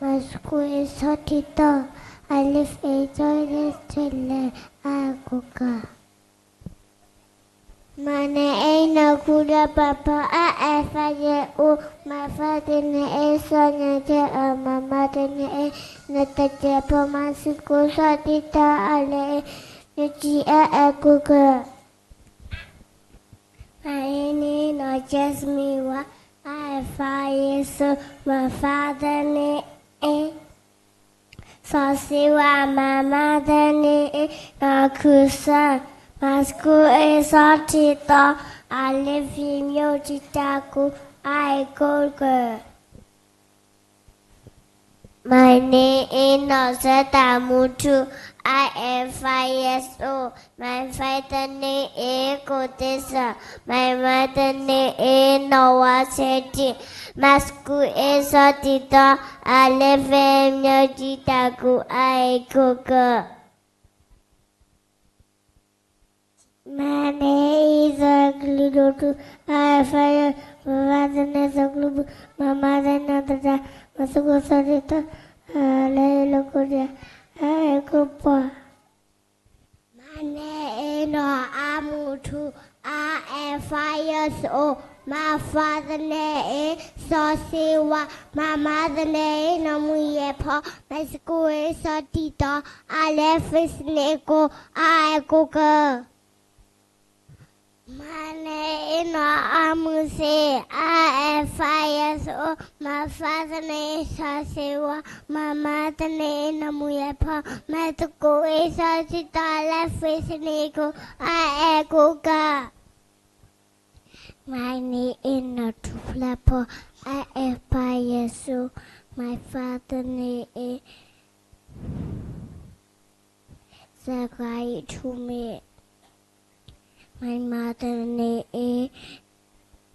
my school is Sotito. I live in Jordan, Australia. I am Google. My name is Nakuda Papa. I am five years old. My father name is Sonia J. My mother name is Natasha Poma. School Sotito. I live in New Jersey. I am Google. My name is Jasmine Wa. I am five years old. My father name is Sosiwa. My mother name is Nakusa. My school is Sotito. I live in New Chicago. I am Google. My name is Noseta Mutu. I am five years old. My father name is Kotesa. My mother name is Noah Seti. My school is Sotito. I live in New Chicago. I am Google. My name is Zagludotu. I am five years. My father name is Zaglubu. My mother name is Tata. My school is Sotito. I live in Lokodia. I am Google. My name is Noah Amutu. I am five years old. My father name is Sosiwa. My mother name is Nomuyepo. My school is Sotito. I live in Sneco. I am Google. My name is Noah Amuse. I am five years old. My father name is Sosiwa. My mother name is Nomuyepo. My school is Sotito. I live in Sneco. I am Google. My name is Natuflapo. I am five years old. My father name is Zachary Tume. My mother name is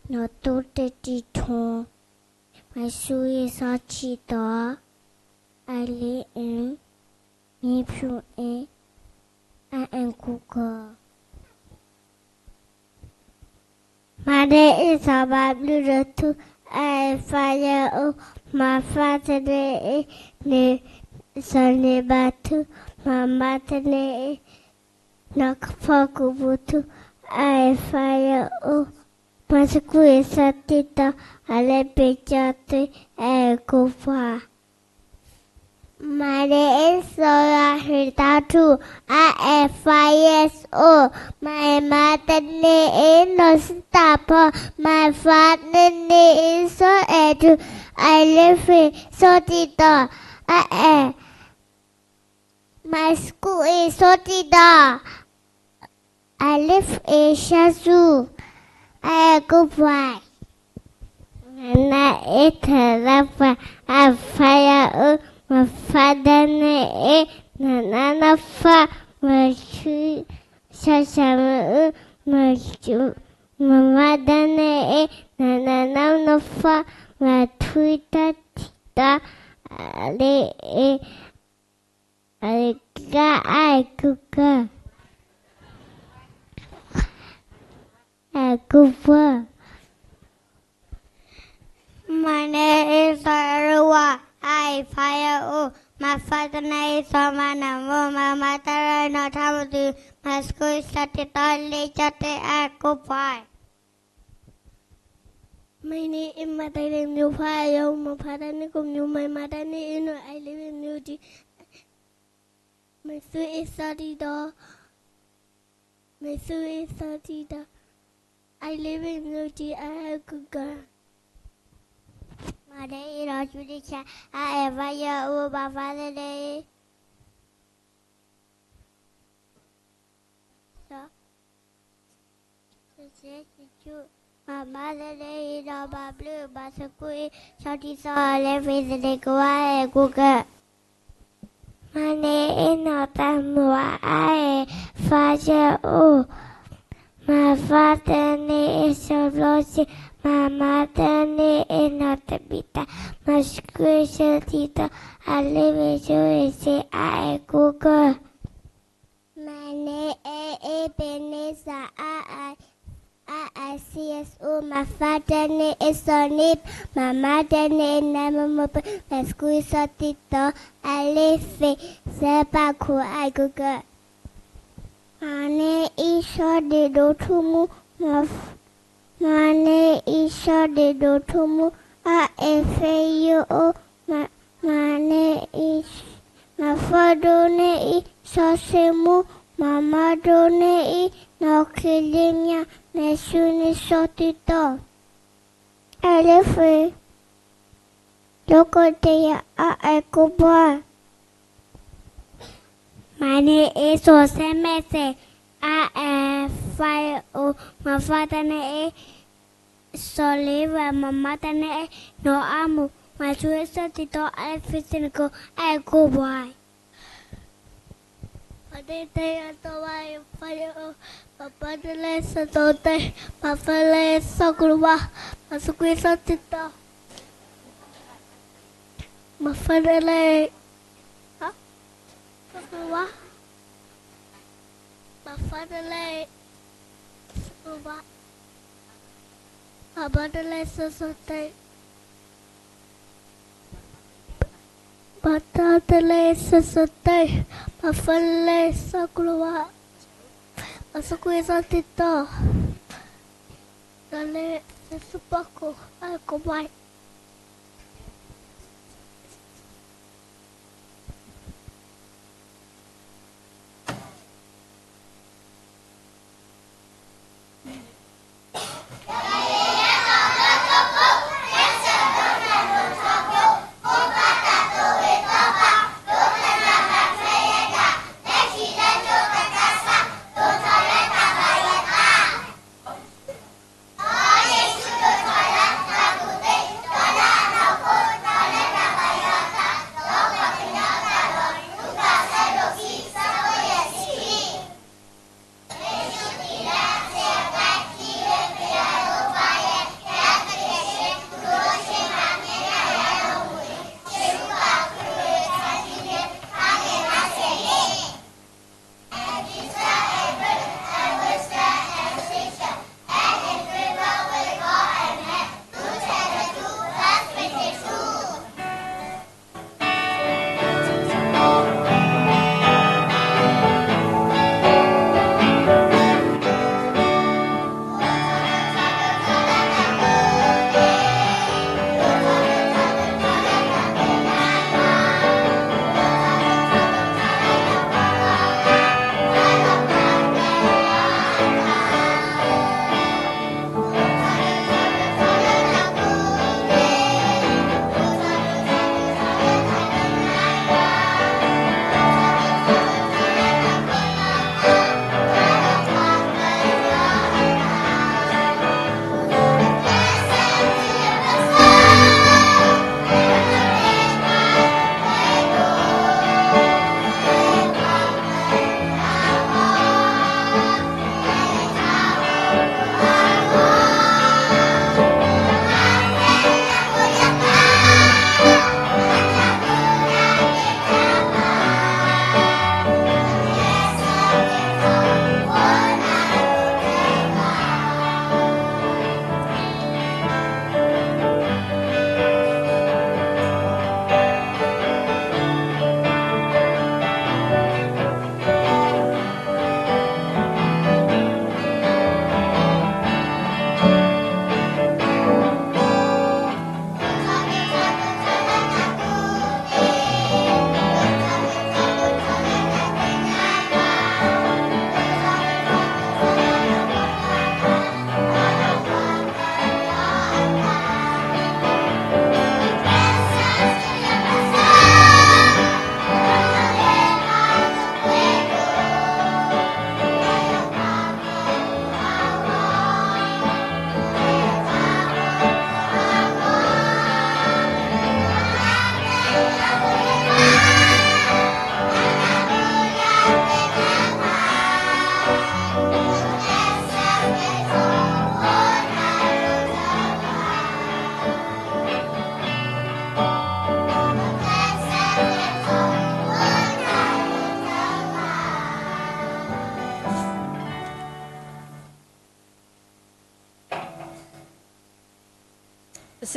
Nototetito. My school is Sotito. I live in Mipuin. I am Google. My name is Sababludotu. I am five years old. My father name is Sonibatu. My mother name is Nakapokubutu. I am five years old. My school is Sotito. I live in Bejatui. I am Google. My name is Sora Hitaru. I am five years old. My mother name is Nositapho. My father name is Soedu. I live in Sotito. I am, my school is Sotito. I live in Shasu. I am good boy. My name is Tarafa. I am five years old. My father name is Nananafa. My three Shashamu. My, my mother name is Nananafa. My three Tita. I live in Aika, I am good girl. I am good boy. My name is Sarua. I am five years old. My father name is Somanamo. My mother name is Notamutu. My school is Satitoli Chate. I am good boy. My name is Matailemyo. Five years old. My father name is Komyo. My mother name is Ino. I live in New Delhi. My school is Sotito. My school is Sotito. I live in New Delhi. I am good girl. My name is Rajudisha. I am five years old. My father name is So, so, so, so, so, my mother name is Norma Blue. My school is Sotito. I live in Senegal. I am good girl. My name is Notamua. I am five years old. My father name is Solosi. My mother name is Notabita. My school is Sotito. I live in U S A. I am good girl. My name is Ebenezer. I am, I am six years old. My father name is Sonny. My mother name is Namomope. My school is Sotito. I live in Sepaku. I am good girl. My name is Shorty Dotumu. My f-, my name is Shorty Dotumu. I am five years old. My, my name is, my father name is Sosemu. My mother name is Nokilimia. My school is Sotito. I live in Lokotia. I am good boy. My name is Jose Mese. I am five years old. My father name is Soliva. My mother name is Noamu. My school is Sotito. I live in Senegal. I am good boy. My name is Tayatoa. I am five years old. My father name is Sotote. My father name is Sokuruma. My school is Sotito. My father name, huh? Sokuruma. My father name Sokuruma. My mother name Sosote. My father name Sosote. My father name Sokuruma. My school is Sotito. My name is Supako. I am good boy.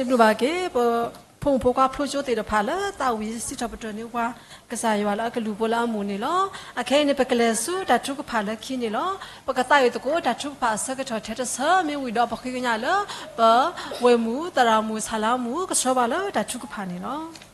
တဘျုးဘၣ်က့ၤ ပဖိမုၣ်ဖိခွါဖျိကၠိသ့ၣ်တဖၣ်လၢသးဝံၣ်စံးထီၣ်ပတြၢၤန့ၢ်ပှၤ ကစၢ်ယွၤလၢအကလုၢ်ဖိလၢအမုာ်န့ၣ်လီၤ. အခဲအံၤန့ၣ် ပကလဲၤဆူတၢ်ထုကဖၣ်လၢခံန့ၣ်လီၤ. ပကသးဝံၣ်သကိးတၢ်ထုကဖၣ်အဆၢကတီၢ်ထဲတဆၢ မ့ၢ်ဝံၤဒီးပဃ့ကညးလၢ ပဝဲၢ်မုၣ် သရၣ်မုၣ် ဆၣ်လါမုၣ် ကဆှၢပှၤလၢတၢ်ထုကဖၣ်န့ၣ်လီၤ.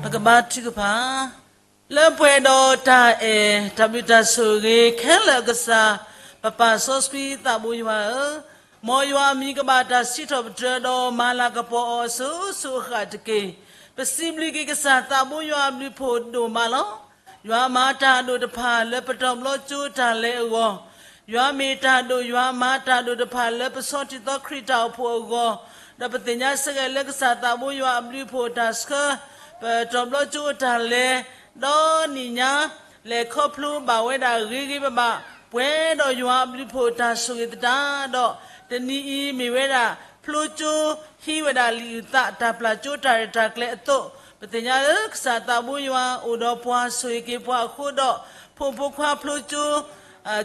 ပကဘါထုကဖၣ် လၢပှဲၤဒီးတၢ်အဲၣ် တၢ်ဘျုးတၢ်ဆိၣ်ဂ့ၤခဲလၢာ်အကစၢ် ပပၢ်စီဆှံသးဘိယွၤဧၢ, မ်ယွၤအမံၤကဘၣ်တၢ်စံးထီၣ်ပတြၢၤဒီးမၤလၤကပီၤအီၤအစိၤစိၤအဃၣ်တက့ၢ်. ပစံးဘျုးက့ၤကစၢ်သးဘိယွၤအဘျုးအဖှိၣ်ဒိၣ်မးလီၤ. ယွၤမၤတၢ်ဒိၣ်တဖၣ်လၢပတီၤဘျီကၠိတၢ်လဲၤအဂီၢ်, ယွၤမ့ၢ်တၢ်ဒိၣ် ယွၤမၤတၢ်ဒိၣ်တဖၣ်လၢပဆီထံသီခရံာ်တၢ်အိၣ်ဖှိၣ်အဂီၢ်, ဒီးပသ့ၣ်ညါစ့ၢ်ကီးလၢကစၢ်သးဘိယွၤအဘျုးအဖှိၣ်တၢ်ဆှၢ ပတီၤဘျီကၠိအတၢ်လဲၤ ဒီးနံၣ်ညါ လဲၤခီဖျိဘၣ်ဝဲဒၣ်ဂ့ၤဂ့ၤဘၣ်ဘၣ်, ပှဲၤဒီးယွၤအဘျုးအဖှိၣ်တၢ်ဆိၣ်ဂ့ၤသတးဒီး တနံၤအံၤမ့ၢ်ဝဲဒၣ် ဖျိကၠိဟံးဝဲဒၣ်လံာ်အုၣ်သး တၢ်ပျၢ်ကၠိတၢ်ရဲၣ်တၢ်ကျဲၤအသိး, ပသ့ၣ်ညါလၢကစၢ်သးဘိယွၤအိၣ်ဒီးပှၤ ဆိၣ်ဂ့ၤက့ၤပှၤအဃိဒီး ဖိမုၣ်ဖိခွါဖျိကၠိ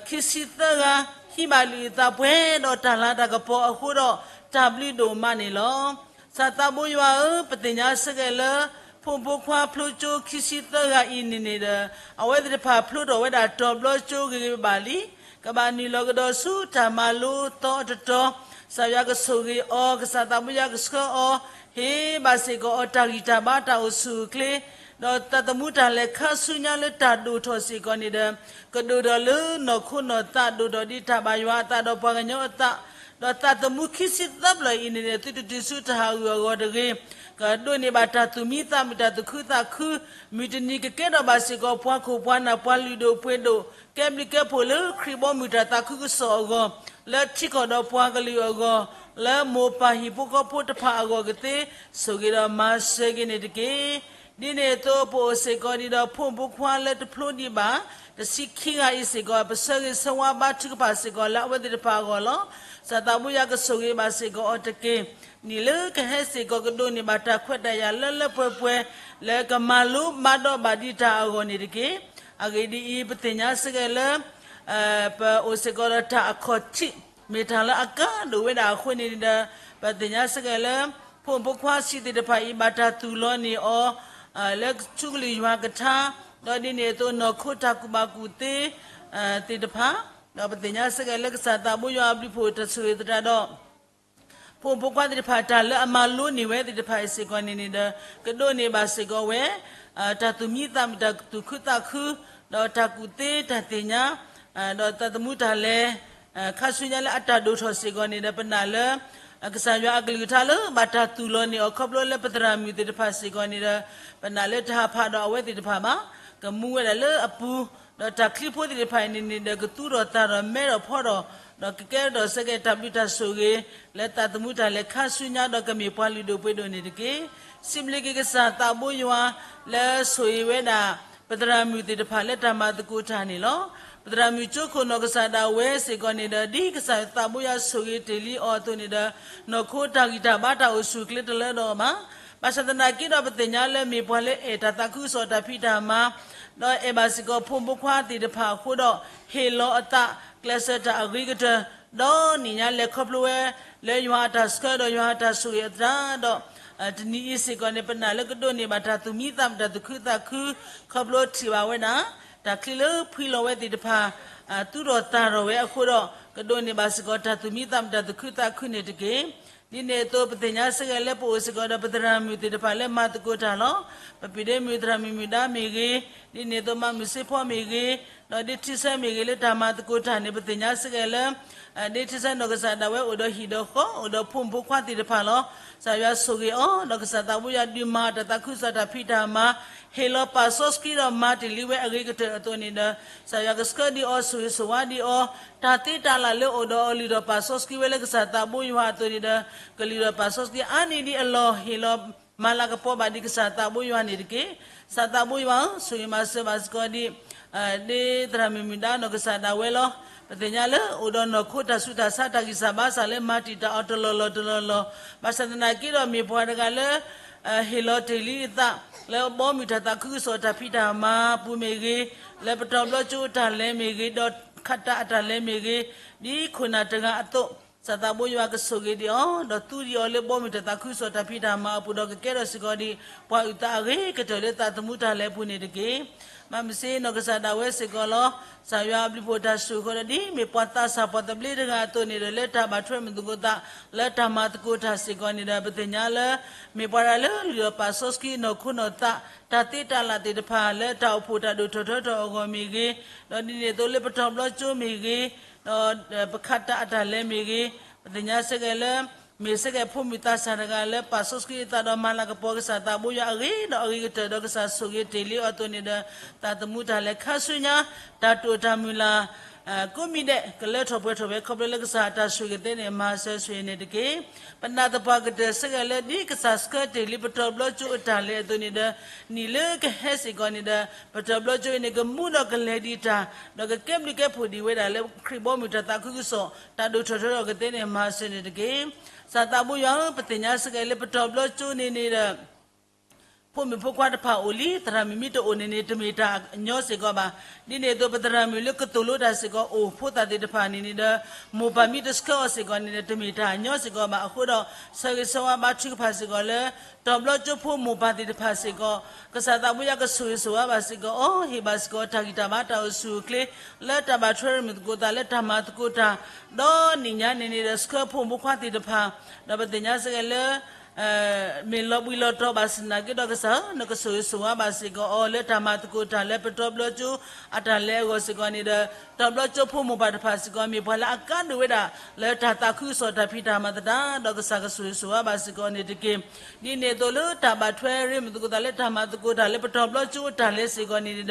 ခံဆံသၢဂၤ ဟံးဘၣ်လံာ်အုၣ်သးပှဲၤဒီးတၢ်လၤတၢ်ကပီၤအဃိဒီး တၢ်ဘျုးဒိၣ်မးန့ၣ်လီၤ. ကစၢ်သးဘိယွၤဧၢ, ပသ့ၣ်ညါစ့ၢ်ကီးလၢ ဖိမုၣ်ဖိခွါဖျိကၠိခံဆံသၢဂၤအံၤန့ၣ်န့ၣ်ဒီး အဝဲသ့ၣ်တဖၣ်ဖျိထီၣ်ဝဲဒၣ်တီၤဘျီကၠိဂ့ၤဂ့ၤဘၣ်လံ, ကဘၣ်နုာ်လီၤကဒီးဆူတၢ်မၤလိသီအတီၤတီၤ, ကစၢ်ယွၤကဆိၣ်ဂ့ၤအီၤ, ကစၢ်သးဘိယွၤကဆှၢအီၤ, ဟ့ၣ်ဘၣ်စ့ၢ်ကီးအီၤတၢ်ဂံၢ်တၢ်ဘါတၢ်အိၣ်ဆူၣ်အိၣ်ချ့ ဒီးသးသမူတၢ်လဲၤခါဆူညါလၢတၢ်ဒိၣ်ထီၣ်စ့ၢ်ကီးန့ၣ်ဒီး ကဒိၣ်ထီၣ်လၢနီၢ်ခိနီၢ်သး ဒိၣ်ထီၣ်ဒ်တၢ်ဘၣ်ယွၤအသးဒီးပှၤကညီအသး, ဒီးသးသမူခံဆံသၢဖျၢၣ်အံၤန့ၣ်ဒီး သုတတုၤဆူတၢ်ဟးဂူာ်အဂီၢ်တဂ့ၤ, ကဒိးန့ၢ်ဘၣ်တၢ်သူၣ်မံသးမုာ် တၢ်သူၣ်ခုသးခု, မုၢ်တနံၤကကဲထီၣ်ဘၣ်စ့ၢ်ကီးပှၤခိၣ်ပှၤနၢ် ပှၤလုၢ်ဒိၣ်ပှ့ၤဒိၣ် ကဲဘျုးကဲဖှိၣ်လၢခရံာ်ဘီမုၢ်တၢ်သးခုကစီၣ်အဂီၢ်, လၢထံကီၢ်ဒီးပှၤကလုာ်အဂီၢ်, လၢမိၢ်ပၢ်ဟံၣ်ဖိဃီဖိတဖၣ်အဂီၢ်ကသ့, ဆိၣ်ဂ့ၤဒီးမၤစၢၤက့ၤန့ၣ်တက့ၢ်. ဒ်န့ၣ်အသိး ပအိၣ်စ့ၢ်ကီးဒ်ဒီးဖိမုၣ်ဖိခွါလၢတဖျိဒံးဘၣ် တဆံခံဂၤအံၤစ့ၢ်ကီး ပဆၢဂ့ၤဆၢဝါဘါထုကဖၣ်စ့ၢ်ကီးလၢအဝဲသ့ၣ်တဖၣ်အဂီၢ်လီၤ. ကစၢ်သးဘိယွၤကဆိၣ်ဂ့ၤဘၣ်စ့ၢ်ကီးအီၤတက့ၢ်. နံၣ်လၢကဟဲစ့ၢ်ကီးကဒိးန့ၢ်ဘၣ်တၢ်ခွဲးတၢ်ယာ်လၢလၢပှဲၤပှဲၤ လၢကမၤလိဘါဒီးဘၣ်ဒံးတၢ်အဂီၢ်န့ၣ်တက့ၢ်. အဂ့ၢ်ဒ်အံၤ, ပသ့ၣ်ညါစ့ၢ်ကီးလၢ ပအိၣ်စ့ၢ်ကီးဒီးတၢ်အခီၣ်ထံး မ့ၢ်တၢ်လၢအကါဒိၣ်ဝဲဒၣ်အဃိန့ၣ်ဒီး ပသ့ၣ်ညါစ့ၢ်ကီးလၢ ဖိမုၣ်ဖိခွါဆံးသ့ၣ်တဖၣ်အံၤ ဘၣ်တၢ်သူၣ်လီၤန့ၢ်အီၤ လၢထူကလုၢ်ယွၤကထါ, ဒီးဒ်န့ၣ်အသိး နီၢ်ခိတၢ်ကူၣ်ဘၣ်ကူၣ်သ့ သ့ၣ်တဖၣ်, ဒီးပသ့ၣ်ညါစ့ၢ်ကီးလၢကစၢ်သးဘိယွၤအဘျုးအဖှိၣ်တၢ်ဆိၣ်ဂ့ၤသတးဒီး ဖိမုၣ်ဖိခွါသ့ၣ်တဖၣ် တၢ်လၢအမၤလိန့ၢ်ဝဲသ့ၣ်တဖၣ်အံၤစ့ၢ်ကီးန့ၣ်န့ၣ်ဒီး ကဒိးန့ၢ်ဘၣ်စ့ၢ်ကီးဝဲ တၢ်သူၣ်မံသးမုာ် တၢ်သူၣ်ခုသးခု, ဒီးတၢ်ကူၣ်သ့တၢ်သ့ၣ်ညါ, ဒီးသးသမူတၢ်လဲၤ ခါဆူညါလၢအတၢ်ဒိၣ်ထီၣ်စ့ၢ်ကီးန့ၣ်ဒီး ပနာ်လၢ ကစၢ်ယွၤအကလုၢ်ကထါလၢဘၣ်တၢ်သူၣ်လီၤန့ၢ်အီၤခီဖျိလၢပသရၣ်မုၣ်သ့ၣ်တဖၣ်စ့ၢ်ကီးန့ၣ်ဒီး ပနာ်လၢတဟးဖးဒီးအဝဲသ့ၣ်တဖၣ်ဘၣ်, ကမူဝဲဒၣ်လၢအပူၤ, ဒီးတၢ်ချံဖိသ့ၣ်တဖၣ်အံၤန့ၣ်န့ၣ်ဒီး ကသူထီၣ်သၣ်ထီၣ်မဲထီၣ်ဖီထီၣ်, ဒီးကကဲထီၣ်စ့ၢ်ကီးတၢ်ဘျုးတၢ်ဆိၣ်ဂ့ၤ လၢသးသမူတၢ်လဲၤခါဆူညါဒီးကမ့ၢ်ပှၤလုၢ်ဒိၣ်ပှ့ၤဒိၣ်န့ၣ်တက့ၢ်. စံးဘျုးက့ၤကစၢ်သးဘိယွၤ လၢဆိၣ်ဂ့ၤဝဲဒၣ် ပသရၣ်မုၣ်သ့ၣ်တဖၣ်လၢတၢ်မၤသကိးတၢ်န့ၣ်လီၤ. ပသရၣ်မုၣ်ကၠိခိၣ်နီၢ်ကစၢ်ဒၣ်ဝဲစ့ၢ်ကီးန့ၣ်ဒီး ဒ်ကစၢ်သးဘိယွၤဆိၣ်ဂ့ၤတ့ၢ်လံအီၤအသိးန့ၣ်ဒီး နီၢ်ခိတၢ်ဂံၢ်တၢ်ဘါတၢ်အိၣ်ဆူၣ်အိၣ်ချ့တလၢဒီးအီၤဘၣ်. ဘၣ်ဆၣ်သနာ်က့ဒီး ပသ့ၣ်ညါလၢမ့ၢ်ပှၤလၢအဲၣ်တၢ်သးခုကစီၣ်တၢ်ဖံးတၢ်မၤ ဒီးအဲၣ်ဘၣ်စ့ၢ်ကီးဖိမုၣ်ဖိခွါသ့ၣ်တဖၣ်အဃိဒီး ဟ့ၣ်လီၤအသးကျဲးစၢးတၢ်အဂ့ၤကတၢၢ် ဒီးနံၣ်ညါလဲၤခီဖျိဝဲ လၢယွၤအတၢ်ဆှၢဒီးယွၤအတၢ်ဆိၣ်ဂ့ၤအသးဒီး တနံၤအံၤစ့ၢ်ကီးန့ၣ် ပနာ်လၢကဒိးန့ၢ်ဘၣ်တၢ်သူၣ်မံသးမုာ်တၢ်သူၣ်ခုသးခု ခီဖျိထံၣ်ဘၣ်ဝဲဒၣ် တၢ်ချံလၢဖှံလီၤဝဲသ့ၣ်တဖၣ် သူၣ်ထီၣ်သၣ်ထီၣ်ဝဲအဃိဒီး ကဒိးန့ၢ်ဘၣ်စ့ၢ်ကီးတၢ်သူၣ်မံသးမုာ်တၢ်သူၣ်ခုသးခုန့ၣ်တက့ၢ်. ဒ်န့ၣ်အသိး ပသ့ၣ်ညါစ့ၢ်ကီးဒီးပသရၣ်မုၣ်သ့ၣ်တဖၣ်လၢမၤသကိးတၢ်လီၤ. ပပံၤဒ့မုၣ်သရၣ်မုၣ်မုၢ်ဒါမ့ၢ်ဂ့ၤ, ဒ်န့ၣ်အသိးမၤမုၢ်စ့ဖီမ့ၢ်ဂ့ၤ, ဒီးဒ့ထံဆၢမ့ၢ်ဂ့ၤလၢတၢ်မၤသကိးတၢ်န့ၣ် ပသ့ၣ်ညါစ့ၢ်ကီးလၢ ဒ့ထံဆၢနီၢ်ကစၢ်ဒၣ်ဝဲအိၣ်ဒီးဟံၣ်ဒီးဃီ အိၣ်ဒီးဖိမုၣ်ဖိခွါသ့ၣ်တဖၣ်လီၤ. ကစၢ်ယွၤဆိၣ်ဂ့ၤအီၤ ဒီးကစၢ်သးဘိယွၤဒုးမၤအီၤတၢ်သးခုကစီၣ်တၢ်ဖံးတၢ်မၤ ဟ့ၣ်လီၤပာ်စီဆှံဒီးမၤတ့ၢ်လံဝဲအဂ့ၤကတၢၢ်အသိးန့ၣ်ဒီး ကစၢ်ယွၤကဆှၢဒံးအီၤဆိၣ်ဂ့ၤဆိၣ်ဝါဒံးအီၤ တၢ်သ့တၢ်လၢ်လၢအိၣ်ဒီးအီၤလုၢ်ထီၣ်ပာ်စီဆှံဝဲလၢကစၢ်သးဘိယွၤအသိးန့ၣ်ဒီး ကလုၢ်ထီၣ်ပာ်စီဆှံအါန့ၢ်ဒံးအလီၢ် ဟ့ၣ်လီၤမၤလၤကပီၤဘၣ်ဒံးကစၢ်သးဘိယွၤန့ၣ်တက့ၢ်. ကစၢ်သးဘိယွၤဧၢ, ဆိၣ်ဂ့ၤမၤစၢၤဘၣ်စ့ၢ်ကီးဒံး ဒ့သရၣ်မုၣ်မုၢ်ဒါနီၢ်ကစၢ်ဒၣ်ဝဲလီၤ. ပသ့ၣ်ညါလၢအိၣ်ဒီးနီၢ်ခိတၢ်ဆူးတၢ်ဆါတၢ်ဂံၢ်စၢ်ဘါစၢ်လၢမၤတံာ်တာ်အီၤတလီၢ်လီၢ်တလီၢ်လီၢ်, ဘၣ်ဆၣ်သနာ်က့ဒီးမ့ၢ်ပှၤတဂၤလၢ ဟ့ၣ်လီၤတ့ၢ်လံအသး လၢဘီမုၢ်တၢ်သးခုကစီၣ်တၢ်ဖံးတၢ်မၤပူၤမ့ၢ်ဂ့ၤ, လၢပတီၢ်ဘျီကၠိအတၢ်လဲၤမ့ၢ်ဂ့ၤ, ဒီးခးတၢ်အတၢ်လဲၤမ့ၢ်ဂ့ၤ, ဒ်ခိၣ်နၢ်တဂၤအသိး, ကစၢ်သးဘိယွၤကဆိၣ်ဂ့ၤဒံးအီၤ, ဒီးသူဒံးအီၤလၢဘီမုၢ်တၢ်သးခုကစီၣ်တၢ်ဖံးတၢ်မၤအပူၤဒီးကကဲထီၣ်စ့ၢ်ကီးဒံး ပှၤအုၣ်သးအဂ့ၤကတၢၢ်လၢသးသမူတၢ်လဲၤအပူၤန့ၣ်တက့ၢ်. မၤမုၢ်စ့နီၢ်ကစၢ်ဒၣ်ဝဲစ့ၢ်ကီးလီၤ. ကစၢ်ယွၤအဘျုးဖှိၣ်တၢ်ဆိၣ်ဃီဒီး ဒ်မ့ၢ်ပှၤသးစၢ်ပှၤသဘျ့တဂၤအသိးန့ၣ်ဒီး လၢတၢ်ဘၣ်ထွဲမုာ်သကိးသး လၢတၢ်မၤသကိးတၢ်စ့ၢ်ကီးန့ၣ်ဒီး ပသ့ၣ်ညါလၢ မ့ၢ်ပှၤတဂၤလၢလုၢ်ထီၣ်ပာ်စီဆှံနီၢ်ခိနီၢ်သး တၢ်သ့တၢ်လၢ်သ့ၣ်တဖၣ် လၢတၢ်အိၣ်ဖှိၣ်တၢ်ဒိၣ်ထီၣ်ထီထီၣ်အဂီၢ်မ့ၢ်ဂ့ၤ, ဒီးဒ်န့ၣ်အသိးလၢပတီၢ်ဘျီကၠိမ့ၢ်ဂ့ၤ, ဒီးပခးတၢ်အတၢ်လဲၤမ့ၢ်ဂ့ၤ, ပသ့ၣ်ညါစ့ၢ်ကီးလၢ မ့ၢ်စ့ၢ်ကီးဖိမုၣ်သးစၢ်တဂၤလၢပာ်စီဆှံအသးဒီးမၤလၤကပီၤကစၢ်သးဘိယွၤအဂ့ၤဒီးအဂ့ၤကတၢၢ်ဒီးကစၢ်ဆိၣ်ဂ့ၤတ့ၢ်လံအီၤအသိးန့ၣ်ဒီး သးသမူတၢ်လဲၤခါဆူညါ တၢ်တိာ်တၢ်မုၢ်လၢ် ကိးမံၤဒဲး ကလၢထီၣ်ပှဲၤထီၣ်ဝဲခီဖျိလၢကစၢ်အတၢ်ဆိၣ်ဂ့ၤသ့န့ၣ် မၤစၢၤဆိၣ်ဂ့ၤန့ၣ်တက့ၢ်. ပနာ်သပှၢ်ကတၢၢ်စ့ၢ်ကီးလၢ ဒ်ကစၢ်ဆှၢတ့ၢ်လံပတီၢ်ဘျီကၠိအတၢ်လဲၤအသိးန့ၣ်ဒီး နံၣ်လၢကဟဲစ့ၢ်ကီးန့ၣ်ဒီး ပတီၢ်ဘျီကၠိအံၤန့ၣ် ကမူဒီးကလဲၤဒံးတၢ် ဒီးကကဲဘျုးကဲဖှိၣ်ဒံးဝဲဒၣ်လၢခရံာ်ဘီမုၢ်တၢ်သးခုကစီၣ် တၢ်ဒိၣ်ထီၣ်ထီထီၣ်ကသ့န့ၣ် မၤစၢၤန့ၣ်တက့ၢ်. ကစၢ်သးဘိယွၤဧၢ, ပသ့ၣ်ညါစ့ၢ်ကီးလၢပတီၢ်ဘျီကၠိန့ၣ်န့ၣ်ဒီး ဖိမုၣ်ဖိခွါတဖၣ်အိၣ်လံ, သရၣ်မုၣ်မ့ၢ်တအိၣ်န့ၣ်န့ၣ် တမ့ၢ်တၢ်ညီစ့ၢ်ကီးဘၣ်. ဒ်န့ၣ်အသိး ပသရၣ်မုၣ်လၢကသိၣ်လိတၢ်စ့ၢ်ကီးအိၣ်ဖိသၣ်သ့ၣ်တဖၣ်န့ၣ်န့ၣ်ဒီး မိၢ်ပၢ်မ့ၢ်တဆှၢအီၤစ့ၢ်ကီးန့ၣ်ဒီး တမ့ၢ်တၢ်ညီစ့ၢ်ကီးဘၣ်. အဃိဒီး ဆၢဂ့ၤဆၢဝါဘါထုကဖၣ်စ့ၢ်ကီးလၢ တီၢ်ဘျီကၠိဖိမိၢ်ပၢ်သ့ၣ်တဖၣ်စ့ၢ်ကီး ကစၢ်သးဘိယွၤကဆိၣ်ဂ့ၤဆိၣ်ဝါဘၣ်စ့ၢ်ကီးအီၤ, ဟ့ၣ်ဘၣ်စ့ၢ်ကီးတၢ်ဂံၢ်တၢ်ဘါတၢ်အိၣ်ဆူၣ်အိၣ်ချ့ လၢတၢ်ဘၣ်ထွဲမုာ်သကိးသးလၢတၢ်မၤသကိးတၢ်, ဒီးနံၣ်ညါန့ၣ်န့ၣ်ဒီး ဆှၢဖိမုၣ်ဖိခွါသ့ၣ်တဖၣ်, ဒီးပသ့ၣ်ညါစ့ၢ်ကီးလၢ မ့ၢ်လီၤဘှံးလီၤတီၤဘၣ်ဆၣ်သနာ်က့ဒီးကစၢ်ဧၢ, နကဆိၣ်ဂ့ၤဆိၣ်ဝါဘၣ်စ့ၢ်ကီးအီၤ လၢတၢ်မၤသကိးတၢ်လၢပတီၢ်ဘျီကၠိအတၢ်လဲၤအဂီၢ်စ့ၢ်ကီးန့ၣ်ဒီး တီၢ်ဘျီကၠိဖိမိၢ်ပၢ်တဖၣ်စ့ၢ်ကီး မ့ၢ်ပှၤလၢအကါဒိၣ်ဝဲဒၣ် လၢတၢ်သးခုကစီၣ်တၢ်ဖံးတၢ်မၤသတး ဒီးကစၢ်ကဆိၣ်ဂ့ၤဆိၣ်ဝါဘၣ်စ့ၢ်ကီးန့ၣ်တက့ၢ်. ဒ်န့ၣ်အသိးလၢတၢ်ဘၣ်ထွဲရ့မုာ်သကိးသးလၢတၢ်မၤသကိးတၢ်လၢပတီၢ်ဘျီကၠိအတၢ်လဲၤစ့ၢ်ကီးန့ၣ်ဒီး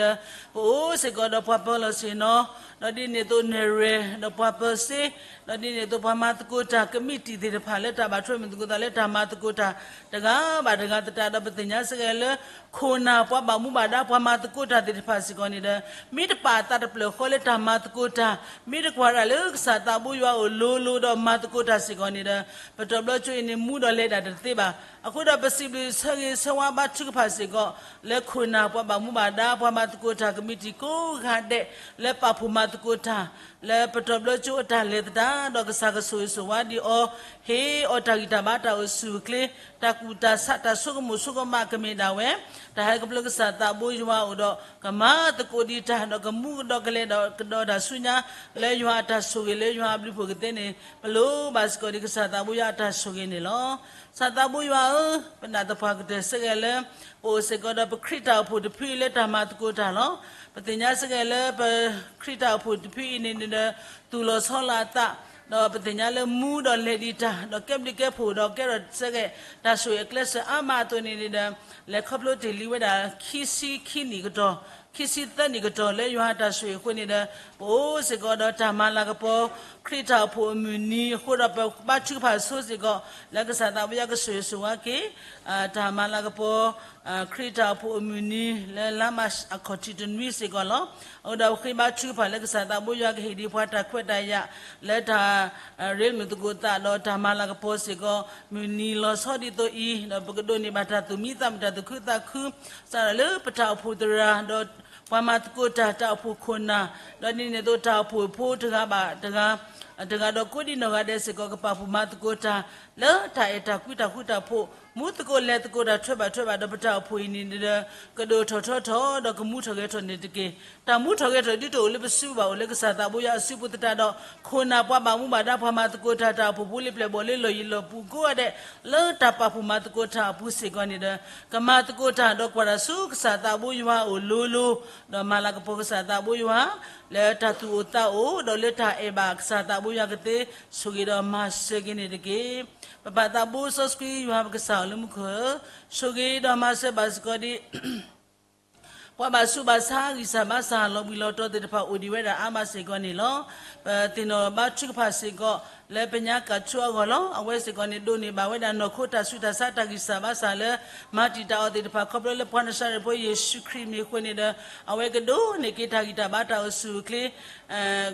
ပအိၣ်စ့ၢ်ကီးဒီးပှၤပၢၤလီၢ်ဆ့ၣ်နီၤ, ဒီးဒ်န့ၣ်အသိးနဲၣ်ရွဲၣ် ဒီးပှၤပၢၤစ့, ဒီးဒ်န့ၣ်အသိးပှၤမၤသကိးတၢ်ကမံးတံာ်သ့ၣ်တဖၣ်လၢတၢ်ဘၣ်ထွဲမုာ်သကိးသးလၢတၢ်မၤသကိးတၢ် တဂၤဘၣ်တဂၤသတးဒီး ပသ့ၣ်ညါစ့ၢ်ကီးလၢ ခိၣ်နၢ်ပှၤဘၣ်မူဘၣ်ဒါပှၤမၤသကိးတၢ်သ့ၣ်တဖၣ်စ့ၢ်ကီးန့ၣ်ဒီး မ့ၢ်တပာ်အသးတဖျၢၣ်ဃီလၢတၢ်မၤသကိးတၢ်, မ့ၢ်တကွၢ်ဒၣ်လၢကစၢ်သးဘိယွၤအိၣ်လိၤလိၤဒီးမၤသကိးတၢ်စ့ၢ်ကီးန့ၣ်ဒီး ပတီၢ်ဘျီကၠိအံၤန့ၣ် မူဒီးလဲၤဒၣ်တသ့ဘၣ်. အဃိဒီးပစံးဘျုးဆၢဂ့ၤဆၢဝါဘါထုကဖၣ်စ့ၢ်ကီး လၢခိၣ်နၢ်ပှၤဘၣ်မူဘၣ်ဒါ ပှၤမၤသကိးတၢ်ကမံးတံာ်ကိးဂၤဒဲး လၢပာ်ဖှိၣ်မၤသကိးတၢ် လၢပတီၢ်ဘျီကၠိအတၢ်လဲၤသတး ဒီးကစၢ်ကဆိၣ်ဂ့ၤဆိၣ်ဝါဒံးအီၤ, ဟ့ၣ်အီၤတၢ်ဂံၢ်တၢ်ဘါတၢ်အိၣ်ဆူၣ်အိၣ်ချ့, တၢ်ကူၣ်တၢ်ဆးတၢ်ဆိကမိၣ်ဆိကမးကမ့ၢ်ဒၣ်ဝဲ တၢ်ဟဲကဖျိကစၢ်သးဘိယွၤအိၣ်ဒီး ကမၤသကိးဒံးတၢ် ဒီးကမူကဒီးကလဲၤဒီးကဒီးတၢ်ဆူညါ လၢယွၤအတၢ်ဆိၣ်ဂ့ၤလၢယွၤအဘျုးဖှိၣ်ကသ့န့ၣ် ပလိၣ်ဘၣ်စ့ၢ်ကီးဒံးကစၢ်သးဘိယွၤအတၢ်ဆိၣ်ဂ့ၤန့ၣ်လီၤ. ကစၢ်သးဘိယွၤဧၢ, ပနာ်သပှၢ်ကတၢၢ်စ့ၢ်ကီးလၢ ပအိၣ်စ့ၢ်ကီးဒီးပခရံာ်တၢ်အိၣ်ဖှိၣ်တဖုအံၤလၢတၢ်မၤသကိးတၢ်လီၤ. ပသ့ၣ်ညါစ့ၢ်ကီးလၢပခရံာ်တၢ်အိၣ်ဖှိၣ်တဖုအံၤန့ၣ်န့ၣ်ဒီး သူၣ်လီၤဆီလီၤအသး, ဒီးပသ့ၣ်ညါလၢမူဒီးလဲၤဒံးတၢ် ဒီးကဲဘျုးကဲဖှိၣ်ဒီးကဲထီၣ်စ့ၢ်ကီး တၢ်ဆိၣ်ဂ့ၤအကျဲးစၢးအါမးအသိးန့ၣ်န့ၣ်ဒီး လဲၤခီဖျိတ့ၢ်လံဝဲဒၣ် ခံဆံခံနံၣ်ကတီၢ် ခံဆံသၢနံၣ်ကတီၢ်လၢယွၤအတၢ်ဆိၣ်ဂ့ၤအဃိန့ၣ်ဒီး ပအိၣ်စ့ၢ်ကီးဒီးတၢ်မၤလၤကပီၤ ခရံာ်တၢ်အိၣ်ဖှိၣ်အမုၢ်နံၤအဃိဒီး ပဘါထုကဖၣ်ဆိစ့ၢ်ကီး လၢကစၢ်သးဘိယွၤကဆိၣ်ဂ့ၤဆိၣ်ဝါက့ၤ တၢ်မၤလၤကပီၤ ခရံာ်တၢ်အိၣ်ဖှိၣ်အမုၢ်နံၤ လၢလါမးရှးအခီၣ်ထံးတနွံစ့ၢ်ကီးလီၤ. အဃိဒီးပဃ့ဘါထုကဖၣ်လၢကစၢ်သးဘိယွၤကဟ့ၣ်ဒံးပှၤတၢ်ခွဲးတၢ်ယာ် လၢတၢ် ရ့လိာ်သကိးသးဒီးတၢ်မၤလၤကပီၤစ့ၢ်ကီး မုၢ်နံၤလီၤဆီဒ်သိးအံၤ, ဒီးပကဒိးန့ၢ်ဘၣ်တၢ်သူၣ်မံသးမုာ် တၢ်သူၣ်ခုသးခု စးထီၣ်လၢပတၢ်အိၣ်ဖှိၣ်သရၣ် ဒီးပှၤမၤသကိးတၢ်တၢ်အိၣ်ဖှိၣ်ခိၣ်နၢ်, ဒီးဒ်န့ၣ်အသိးတၢ်အိၣ်ဖှိၣ်ဖိတဂၤဘၣ်တဂၤ တဂၤဒီးကိးဒံနီၢ်ဂၤဒဲးစ့ၢ်ကီး ကပာ်ဖှိၣ်မၤသကိးတၢ် လၢတၢ်အဲၣ်တၢ်ကွံတၢ်ဃူတၢ်ဖိး, မူသကိးလဲၤသကိးတၢ်ထွဲဘၣ်ထွဲဘၣ် ဒီးပတၢ်အိၣ်ဖှိၣ်အံၤန့ၣ်ဒီး ကဒိၣ်ထီၣ်ထီထီၣ် ဒီးကမူထီၣ်ဂဲၤထီၣ်န့ၣ်တက့ၢ်. တၢ်မူထီၣ်ဂဲၤထီၣ်ဒ်တအိၣ်လၢပစုဘၣ် အိၣ်လၢကစၢ်သးဘိယွၤအစုပူၤသတးဒီး ခိၣ်နၢ်ပှၤဘၣ်မူဘၣ်ဒါ ပှၤမၤသကိးတၢ် တၢ်အိၣ်ဖှိၣ်ဖိလၢပျဲၢ်ဘီၣ်လၢလီၢ်ယံၤလီၢ်ဘူးကိးဂၤဒဲး လၢတၢ်ပာ်ဖှိၣ်မၤသကိးတၢ်အပူၤစ့ၢ်ကီးန့ၣ်ဒီး ကမၤသကိးတၢ်ဒီးကွၢ်တၢ်ဆူကစၢ်သးဘိယွၤအအိၣ်လိၤလိၤ, ဒီးမၤလၤကပီၤကစၢ်သးဘိယွၤ လၢတၢ်သူၣ်အိၣ်သးအိၣ် ဒီးလၢတၢ်အဲၣ်ဘၣ်ကစၢ်သးဘိယွၤကသ့ ဆိၣ်ဂ့ၤဒီးမၤစၢၤက့ၤန့ၣ်တက့ၢ်. ပပၢ်သးဘိစီဆှံယွၤပကစၢ်အိၣ်လၢမူခိၣ်ဧၢ, ဆိၣ်ဂ့ၤဒီးမၤစၢၤဘၣ်စ့ၢ်ကီးဒ် ပှၤဘၣ်ဆူးဘၣ်ဆါဂံၢ်စၢ်ဘါစၢ်လီၤဘှံးလီၤတီၤသ့ၣ်တဖၣ်အိၣ်ဒံးဝဲဒၣ်အါမးစ့ၢ်ကီးန့ၣ်လီၤ. ပသ့ၣ်နီၣ်ဘါထုကဖၣ်စ့ၢ်ကီး လၢပညါကၣ်ထူအဂီၢ်လီၤ. အဝဲစ့ၢ်ကီးန့ၣ်ဒိးန့ၢ်ဘၣ်ဝဲဒၣ်နီၢ်ခိတၢ်ဆူးတၢ်ဆါတၢ်ဂံၢ်စၢ်ဘါစၢ်လၢ မၤတံာ်တာ်အီၤသ့ၣ်တဖၣ် ခီဖျိလၢပှၤနၤစၤရ့းဖိယ့ၣ်ၡူးခရံာ်မံၤအဃိန့ၣ်ဒီး အဝဲကဒိးန့ၢ်က့ၤတၢ်ဂံၢ်တၢ်ဘါတၢ်အိၣ်ဆူၣ်အိၣ်ချ့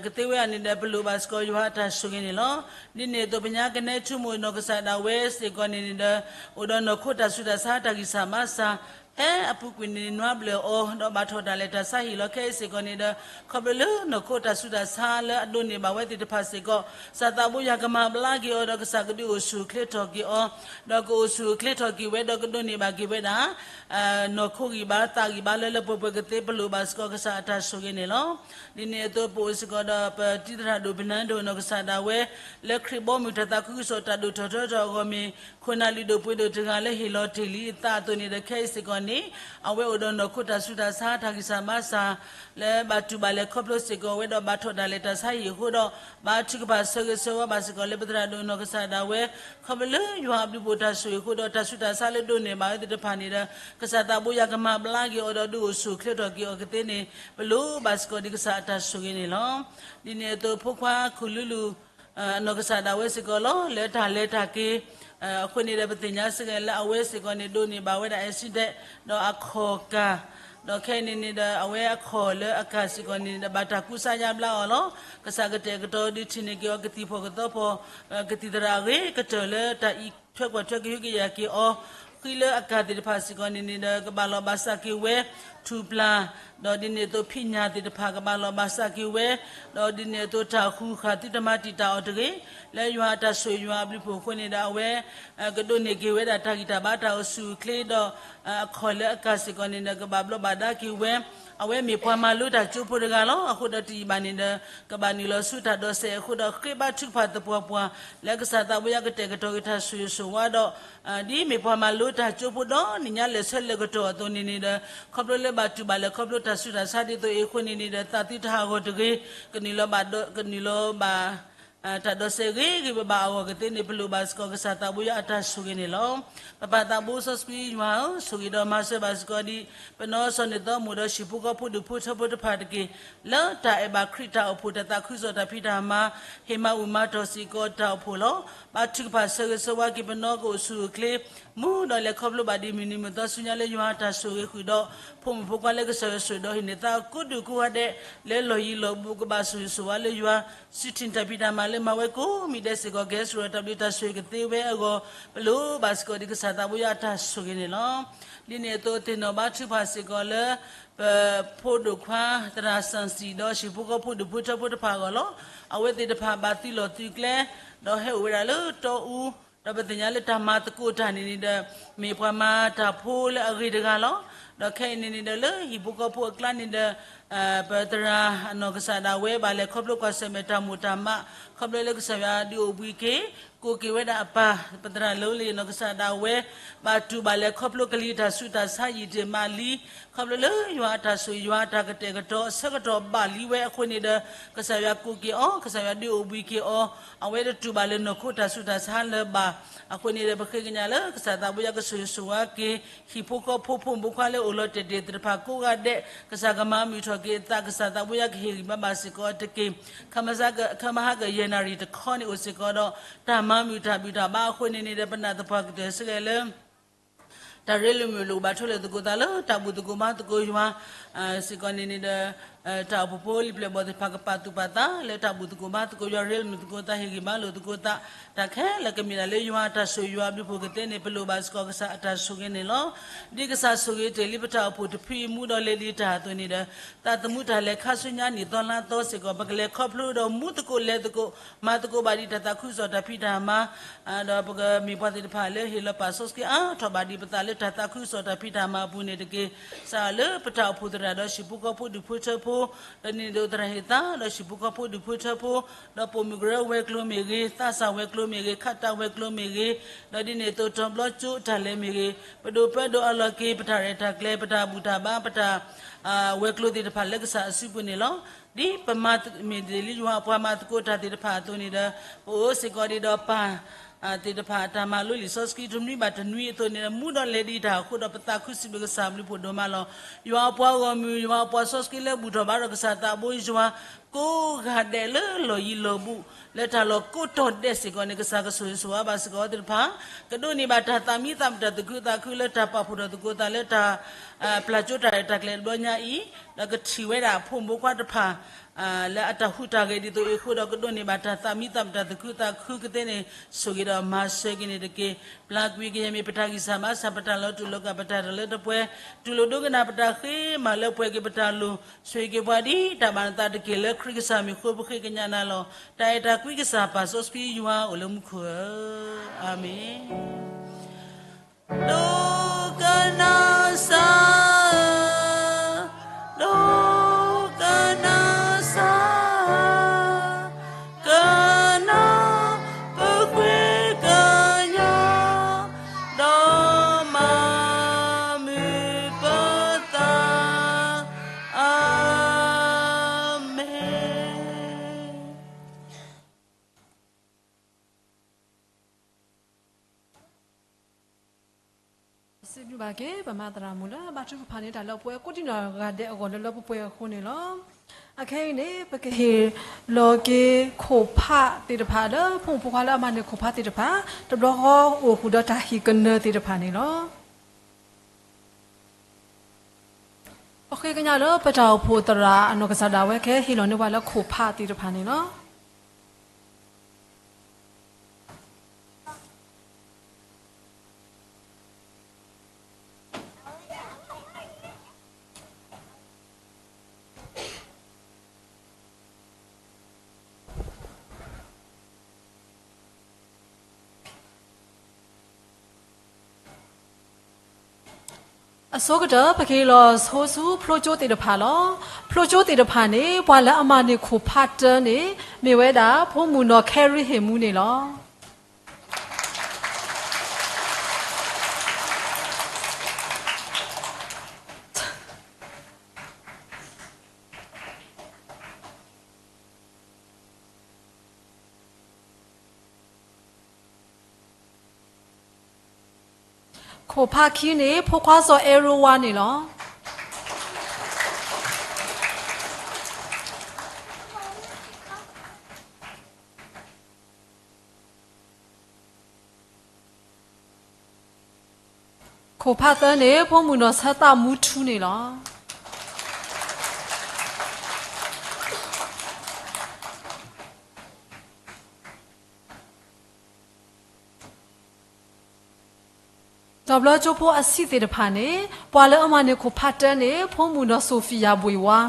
ကသ့ဝဲအန့ၣ်ဒီး ပလိၣ်ဘၣ်စ့ၢ်ကီးယွၤအတၢ်ဆိၣ်ဂ့ၤန့ၣ်လီၤ. ဒ်န့ၣ်အသိးပညါကနဲထူမိၢ်နီၢ်ကစၢ်ဒၣ်ဝဲစ့ၢ်ကီးန့ၣ်န့ၣ်ဒီး အိၣ်ဒီးနီၢ်ခိတၢ်ဆူးတၢ်ဆါတၢ်ဂံၢ်စၢ်ဘါစၢ် ဖဲအပူၤကွံာ်န့ၣ်နွါဘျဲၣ်အီၤ ဒီးဘၣ်ထီၣ်တၢ်လဲၤတၢ်ဆါဟ့ၣ်လီၤခဲအံၤစ့ၢ်ကီးန့ၣ်ဒီး ခီဖျိလၢနီၢ်ခိတၢ်ဆူးတၢ်ဆါလၢအဒိးန့ၢ်ဘၣ်ဝဲသ့ၣ်တဖၣ်စ့ၢ်ကီး ကစၢ်သးဘိယွၤကမၤဘျါက့ၤအီၤဒီးကစၢ်ကဒုးအိၣ်ဆူၣ်အိၣ်ချ့ထီၣ်က့ၤအီၤ ဒီးကအိၣ်ဆူၣ်အိၣ်ချ့ထီၣ်က့ၤဝဲဒီးကဒိးန့ၢ်ဘၣ်က့ၤဝဲဒၣ် နီၢ်ခိဂံၢ်ဘါသးဂံၢ်ဘါလၢလၢပှဲၤပှဲၤကသ့ ပလိၣ်ဘၣ်စ့ၢ်ကီးကစၢ်အတၢ်ဆိၣ်ဂ့ၤန့ၣ်လီၤ. ဒ်န့ၣ်အသိးပအိၣ်စ့ၢ်ကီးဒီးပတံၤသရၣ်ဒိၣ် ပနၢ်ဒိၣ်နီၢ်ကစၢ်ဒၣ်ဝဲ လၢခရံာ်ဘီမုၢ်တၢ်သးခုကစီၣ်တၢ်ဒိၣ်ထီၣ်ထီထီၣ်အဂီၢ်မ့ၢ် ခိၣ်နၢ်လုၢ်ဒိၣ်ပှ့ၤဒိၣ်တဂၤလၢဟ့ၣ်လီၤတ့ၢ်လံအသးအသိးန့ၣ်ဒီးခဲအံၤစ့ၢ်ကီးန့ၣ် အဝဲအိၣ်ဒီးနီၢ်ခိတၢ်ဆူးတၢ်ဆါတၢ်ဂံၢ်စၢ်ဘါစၢ် လၢဘၣ်တူၢ်ဘၣ်လဲၤခီဖျိစ့ၢ်ကီးဝဲဒီးဘၣ်ထီၣ်တၢ်လဲၤတၢ်ဆါဟ့ၣ်အဃိဒီး ဘါထုကဖၣ်ဆၢဂ့ၤဆၢဝါဘၣ်စ့ၢ်ကီးလၢပသရၣ်ဒိၣ်နီၢ်ကစၢ်ဒၣ်ဝဲ ခီဖျိလၢယွၤအဘျုးဖှိၣ်တၢ်ဆိၣ်ဂ့ၤအဃိဒီးတၢ်ဆူးတၢ်ဆါလၢဒိးန့ၢ်ဘၣ်ဝဲသ့ၣ်တဖၣ်န့ၣ်ဒီး ကစၢ်သးဘိယွၤကမၤဘျါက့ၤအီၤဒီးဒုးအိၣ်ဆူၣ်အိၣ်ချ့ထီၣ်က့ၤအီၤကသ့န့ၣ် ပလိၣ်ဘၣ်စ့ၢ်ကီးဒ်ကစၢ်အတၢ်ဆိၣ်ဂ့ၤန့ၣ်လီၤ. ဒ်န့ၣ်အသိးဖိခွါခူၣ်လူလူ နီၢ်ကစၢ်ဒၣ်ဝဲစ့ၢ်ကီးလီၤ လၢတၢ်လဲၤတၢ်က့ၤ အဃိန့ၣ်ဒီးပသ့ၣ်ညါစ့ၢ်ကီးလၢအဝဲစ့ၢ်ကီးန့ၣ်ဒိးန့ၢ်ဘၣ်ဝဲဒၣ် accident ဒီးအခီၣ်ကၢ် ဒီးခဲအံၤန့ၣ်န့ၣ်ဒီးအဝဲအခီၣ်လၢအကၢ်စ့ၢ်ကီးန့ၣ်ဒီးဘၣ်တၢ်ကူစါယါဘျါအီၤလီၤ. ကစၢ်ကတဲာ်ကတီၤဒုးထံၣ်န့ၢ်က့ၤအီၤကသံၣ်ဖီၣ်ကသီဖီၣ် ကသံၣ်သရၣ်အဂ့ၤကတၢၢ်လၢတၢ်အံးထွဲကွၢ်ထွဲကဟုကယာ်က့ၤအီၤ ဃံလၢအကၢ်သ့ၣ်တဖၣ်စ့ၢ်ကီးန့ၣ်န့ၣ်ဒီး ကဘၣ်လီၤဘၣ်စးက့ၤဝဲ ထူၣ်ပျၢ် ဒီးဒ်န့ၣ်အသိးဖံးညၣ်သ့ၣ်တဖၣ်ကဘၣ်လီၤဘၣ်စးက့ၤဝဲ ဒီးဒ်န့ၣ်အသိးတၢ်ဃူဃာ်သုတမၤတံာ်တာ်အီၤတဂ့ၤ လၢယွၤအတၢ်ဆိၣ်ဂ့ၤယွၤအဘျုးဖှိၣ်အဃိန့ၣ်ဒီးအဝဲ ကဒိးန့ၢ်က့ၤဝဲဒၣ်တၢ်ဂံၢ်တၢ်ဘါတၢ်အိၣ်ဆူၣ်အိၣ်ချ့ဒီး အခီၣ်လၢအကၢ်စ့ၢ်ကီးန့ၣ်ဒီး ကဘၣ်ဘျီးဘၣ်ဒါက့ၤဝဲ အဝဲမ့ၢ်ပှၤမၤလိတၢ်ကၠိဖိတဂၤလီၤ. အဃိဒီးတယံာ်ဘၣ်န့ၣ်ဒီး ကဘၣ်နုာ်လီၤဆူတၢ်ဒိးစဲးအဃိဒီး ဃ့ဘါထုကဖၣ်သပှၢ်ပှၢ် လၢကစၢ်သးဘိယွၤကတဲာ်ကတီၤက့ၤတၢ်ဆိၣ်ဂ့ၤဆိၣ်ဝါဒီး ဒ်မ့ၢ်ပှၤမၤလိတၢ်ကၠိဖိဒီးနံၣ်ညါလဲၤဆၢလဲၤကတီၢ်အသိးန့ၣ်န့ၣ်ဒီး ခီဖျိလၢဘၣ်တူၢ်ဘၣ်လဲၤခီဖျိတၢ်ဆူးတၢ်ဆါဒ်သိးအံၤအဃိန့ၣ်န့ၣ်ဒီး သးသုတဟးဂီၤတဂ့ၤ ကနုာ်လီၤဘၣ် ကနုာ်လီၤဘၣ် တၢ်ဒိးစဲးဂ့ၤဂ့ၤဘၣ်ဘၣ်အဂီၢ်ကသ့န့ၣ် ပလိၣ်ဘၣ်စ့ၢ်ကီးကစၢ်သးဘိယွၤအတၢ်ဆိၣ်ဂ့ၤန့ၣ်လီၤ. ပပၢ်သးဘိစီဆှံယွၤဧၢ, ဆိၣ်ဂ့ၤဒီးမၤစၢၤဘၣ်စ့ၢ်ကီးဒ် ပနီၢ်စီၤန့ၣ်သီမိၣ်ဒီးဟံၣ်ဖိဃီဖိဒူၣ်ဖိထၢဖိတဖၣ်တက့ၢ်. လၢတၢ်အဲၣ်ဘၣ်ခရံာ်တၢ်အိၣ်ဖှိၣ်တၢ်သးခုကစီၣ်တၢ်ဖံးတၢ်မၤ ဟ့ၣ်မၤအူၣ်မၤတီၢ်စ့ၢ်ကီးတၢ်အိၣ်ဖှိၣ်လီၤ. ဘါထုကဖၣ်ဆၢဂ့ၤဆၢဝါက့ၤပနီၢ်ကအိၣ်ဆူၣ်အိၣ်ချ့ မူဒီးလဲၤခီဖျိဘၣ်ဒ်မုၢ်နံၤမုၢ်သီဆူညါလၢယွၤအတၢ်ဆိၣ်ဂ့ၤဃုာ်ဒီး ဖိမုၣ်ဖိခွါလၢကစၢ်ယွၤဆိၣ်ဒီးဟံးန့ၢ်သးကိးဒူၣ်ကိးဂၤဒဲး လၢလီၢ်ယံၤလီၢ်ဘူးကဘၣ်ဆိၣ်ဂ့ၤဆိၣ်ဝါလၢယွၤ စူၢ်ထံၣ်တၢ်ဖံးတၢ်မၤလၢမၤဝဲကိးမံၤဒဲးစ့ၢ်ကီး ကဟဲစ့ၢ်ကီးတၢ်ဘျုးတၢ်ဆိၣ်ဂ့ၤကသ့ဝဲအဂီၢ် ပလိၣ်ဘၣ်စ့ၢ်ကီးဒ်ကစၢ်သးဘိယွၤအတၢ်ဆိၣ်ဂ့ၤန့ၣ်လီၤ. ဒ်န့ၣ်အသိးသ့ၣ်နီၣ်ဘါထုကဖၣ်စ့ၢ်ကီးလၢ ပဖိဒိၣ်ခွါသရၣ်စၣ်စံၣ်ဒီးဟံၣ်ဖိဃီဖိဒူၣ်ဖိထၢဖိတဖၣ်အဂီၢ်လီၤ. အဝဲသ့ၣ်တဖၣ်ဘၣ်သုးလီၢ်သုးကျဲ ဒီးဟဲအိၣ်ဝဲဒၣ်လၢတီအူ ဒီးပသ့ၣ်ညါလၢတၢ်မၤသကိးတၢ်န့ၣ်န့ၣ်ဒီး မ့ၢ်ပှၤမၤတၢ်ဖိလၢအဂ့ၤတဂၤလီၤ. ဒီးခဲအံၤန့ၣ်န့ၣ်ဒီးလၢဟံၣ်ဖိဃီဖိအကျါန့ၣ်ဒီး ပသရၣ်အနီၢ်ကစၢ်ဒၣ်ဝဲ ဘၣ်လဲၤခီဖျိကွၢ်ဆၢၣ်မဲာ်တၢ်မိၣ်တၢ်မး ခီဖျိလၢကစၢ်ယွၤဒုးအိၣ်ဘှံးက့ၤ ကိးက့ၤဝဲဒၣ်အပၢ် ပသရၣ်လၢလံၣ်နီၢ်ကစၢ်ဒၣ်ဝဲ ဘၣ်တူၢ်ဘၣ်လဲၤခီဖျိကလံၤတၢ်ဆူးတၢ်ဆါယံာ်တ့ၢ်မးလံ ခီဖျိလၢယွၤအတၢ်ဆိၣ်ဂ့ၤယွၤအတၢ်ကတဲာ်ကတီၤအဆၢကတီၢ်ဘၣ်လံဝဲအဃိန့ၣ်ဒီး ကစၢ်ယွၤကိးက့ၤအီၤ ကစၢ်ယွၤဒုးအိၣ်ဘှံးက့ၤအီၤ အဝဲတတူၢ်ဘၣ်လၢနီၢ်ခိတၢ်ဆူးတၢ်ဆါလၢၤဘၣ်. အဃိန့ၣ်ဒီးပဃ့ကညးလၢကစၢ်သးဘိယွၤကဆိၣ်ဂ့ၤဆိၣ်ဝါက့ၤ ဟံၣ်ဖိဃီဖိဖိမုၣ်ဖိခွါလၢအိၣ်လီၤတဲာ်တဲာ်သ့ၣ်တဖၣ်ကိးဂၤဒဲး ကစၢ်ကမၤမုာ်ထီၣ်က့ၤအသး ကစၢ်သးဘိယွၤကဟ့ၣ်ဂံၢ်ဘါဘၣ်စ့ၢ်ကီးတက့ၢ်. ခမဟါကယဲၢ်နၣ်ရံၣ်တခီန့ၣ်အိၣ်စ့ၢ်ကီးဒီး တၢ်မၤမုာ်တၢ်ဘူၣ်တၢ်ဘါအဃိန့ၣ်န့ၣ်ဒီး ပနာ်သပှၢ်ကတၢၢ်စ့ၢ်ကီးလၢ တၢ်ရ့လိာ်မုာ်လိာ်ဘၣ်ထွဲလိာ်သကိးသးလၢတၢ်ဘူၣ်သကိးဘါသကိးယွၤ စ့ၢ်ကီးန့ၣ်န့ၣ်ဒီး တၢ်အိၣ်ဖှိၣ်ဖိလံာ်ပျဲၢ်ဘီၣ်သ့ၣ်တဖၣ်ကပာ်သူၣ်ပာ်သးလၢတၢ်ဘူၣ်သကိးဘါသကိးယွၤ ရ့လိာ်မုာ်သကိးသး ဟ့ၣ်ဂံၢ်ဘါလိာ်သကိးသး တၢ်ခဲလၢာ်ကမ့ၢ်ဒၣ်လၢယွၤအတၢ်ဆိၣ်ဂ့ၤ ယွၤအဘျုးအဖှိၣ်ကသ့န့ၣ် ပလိၣ်ဘၣ်စ့ၢ်ကီးကစၢ်အတၢ်ဆိၣ်ဂ့ၤန့ၣ်လီၤ. ဒ်ကစၢ်ဆိၣ်ဂ့ၤတ့ၢ်လံပတၢ်အိၣ်ဖှိၣ်တဖုအံၤမူဒီးလဲၤဒံးတၢ်အသိးန့ၣ်ဒီး သးသမူတၢ်လဲၤခါဆူညါနံၣ်သီလါသီစ့ၢ်ကီး ပကလဲၤခီဖျိဒီးမူသကိးလဲၤသကိး မၤသကိးဘၣ်ဒံးတၢ်သးခုကစီၣ်တၢ်ဖံးတၢ်မၤ ဒီးပကမ့ၢ်ပှၤသ့ၣ်တဖၣ်လၢဟ့ၣ်လီၤပာ်စီဆှံအါထီၣ်ဘၣ်ဒံးပသးလၢတၢ်သးခုကစီၣ်တၢ်ဖံးတၢ်မၤအပူၤန့ၣ်တက့ၢ်. ကစၢ်လၢပတၢ်အိၣ်ဖှိၣ်သရၣ်ဒီးဟံၣ်ဖိဃီဖိဒူၣ်ဖိထၢဖိ ဒီးန့ၣ်ဒိးသရၣ်ဟ့ၣ်သး ဒီးဟံၣ်ဖိဃီဖိဒူၣ်ဖိထၢဖိ ဒီးပိာ်မုၣ်ကရၢဝဲၤကျိၤမ့ၢ်ဂ့ၤ သးစၢ်ဝဲၤကျိၤမ့ၢ်ဂ့ၤ ခးတၢ်ဝဲၤကျိၤမ့ၢ်ဂ့ၤ ဒီးဒ်န့ၣ်အသိးတီၤဘျီကၠိတၢ်လဲၤမ့ၢ်ဂ့ၤ ပဒိၣ်ပၢဒိၣ်အလီၢ်က့ၤ ပတၢ်ရဲၣ်တၢ်ကျဲၤ ပတၢ်ဘူၣ်တၢ်ဘါ ပတၢ်ဝဲၤကျိၤသ့ၣ်တဖၣ်လၢကစၢ်အစုပူၤန့ၣ်လီၤ. ဒ်ပမၤမ့ၢ်တ့ၢ်လံယွၤအပှၤမၤသကိးတၢ်သ့ၣ်တဖၣ်အသိးန့ၣ်ဒီး ပအိၣ်စ့ၢ်ကီးဒံးဒီးပၢ် သ့ၣ်တဖၣ်အတၢ်မၤလိလံာ်စီဆှံတနွံဘၣ်တနွံအသိးန့ၣ်ဒီး မူဒီးလဲၤဒံးတၢ်အဃိဒီး ပသးခုစံးဘျုးကစၢ်အဘျုးဖှိၣ်ဒိၣ်မးလီၤ. ယွၤအပှၤဂီၢ်မုၢ် ယွၤအပှၤစီဆှံလၢဘူၣ်ထီၣ်ဘါထီၣ်ကစၢ်သးဘိယွၤ ကိးဂၤဒဲးလၢလီၢ်ယံၤလီၢ်ဘူး လၢတၢ်လီၢ်ကိးတီၤဒဲးစ့ၢ်ကီးန့ၣ် ကစၢ်ကဆိၣ်ဂ့ၤဆိၣ်ဝါဘၣ်စ့ၢ်ကီးအဝဲသ့ၣ်တဖၣ် ကဒိးန့ၢ်ဘၣ်တၢ်သးမံသးမုာ်တၢ်သူၣ်ခုသးခုလၢတၢ်ပာ်ဖှိၣ်ထီၣ်သကိးသးလၢတၢ် ပျၢ်ကၠိတၢ်ရဲၣ်တၢ်ကျဲၤတဘျီညါအံၤ ဒီးကထံၣ်ဝဲဒၣ်အဖိမုၣ်ဖိခွါတဖၣ် လၢအတၢ်ဟူးတၢ်ဂဲၤဒ်သိးအံၤအဃိဒီး ကဒိးန့ၢ်ဘၣ်တၢ်သးမံသးမုာ်တၢ်သူၣ်ခုသးခုကသ့န့ၣ် ဆိၣ်ဂ့ၤဒီးမၤစၢၤက့ၤန့ၣ်တက့ၢ်. ပျၢ်ကွံာ်ကယဲၢ်မ့ၢ်ပတၢ်ဂံၢ်စၢ်ဘါစၢ် ပတၢ်လီၤတူာ်လီၤကာ် ပတၢ်တလၢတပှဲၤ တူၢ်လိာ်ဒိကနၣ်ပတၢ်ဃ့မၤလၢပှဲၤက့ၤပတၢ်လိၤ ဆိၣ်ဂ့ၤက့ၤပှၤဒ်တၢ်ဘၣ်နသးတက့ၢ်. လၢခရံာ်ကစၢ်မံၤအဃိ ပဃ့ကညးနၤလီၤ. တၢ်အဲၣ်တၢ်ကွံကစၢ်ပၢ်စီဆှံယွၤအိၣ်လၢမူခိၣ်ဧၢ, အၤမ့ၣ်. ဒိကနၣ်စၢ်ဧၢ, ဒိကနၣ်စၢ်ဧၢ, ကနၣ်ပဃ့ကညး ဒီးမၤမုာ်ပသး, အၤမ့ၣ်. စံးဘျုးဘၣ်က့ၤ ပမၤသရၣ်မုၣ်လၢဘါထုကဖၣ်န့ၢ်တၢ်လၢပှဲၤ ကိးဒံနီၢ်ဂၤဒဲးအဂီၢ်လၢလၢပှဲၤပှဲၤအဃိန့ၣ်လီၤ. အခဲအံၤန့ၣ် ပကဟ့ၣ်လီၤက့ၤခိၣ်ဖးသ့ၣ်တဖၣ်လၢ ဖိမုၣ်ဖိခွါလၢအမၤန့ၢ်ခိၣ်ဖးသ့ၣ်တဖၣ် တဘျီဃီအိၣ်ဃုာ်ဒီးတၢ်ဟ့ၣ်ကနၢၤသ့ၣ်တဖၣ်န့ၣ်လီၤ. ပဃ့ကညးလၢပတၢ်အိၣ်ဖှိၣ်သရၣ်အနီၢ်ကစၢ်ဒၣ်ဝဲ ကဟ့ၣ်လီၤန့ၢ်ပှၤလၢခိၣ်ဖးသ့ၣ်တဖၣ်န့ၣ်လီၤ. အဆိကတၢၢ် ပကဟ့ၣ်လီၤဆိဆူဖျိကၠိသ့ၣ်တဖၣ်လီၤ. ဖျိကၠိသ့ၣ်တဖၣ်န့ၣ် ပှၤလၢအမၤန့ၢ်ခိၣ်ဖးတၢန့ၣ် မ့ၢ်ဝဲဒၣ် ဖိမုၣ်နီၢ်ခဲရံဟ့ၣ်မူန့ၣ်လီၤ. ခိၣ်ဖးခံန့ၣ် ဖိခွါစီၤအဲရိဝါန့ၣ်လီၤ. ခိၣ်ဖးသၢန့ၣ် ဖိမုၣ်နီၢ်ဆၢသးမူထူန့ၣ်လီၤ. တဘျီကၠိဖိအဆံးသ့ၣ်တဖၣ်န့ၣ် ပှၤလၢအမၤန့ၢ်ခိၣ်ဖးတၢန့ၣ် ဖိမုၣ်နီၢ်စိၤဖံယၤဘှ့ၣ်ဝါ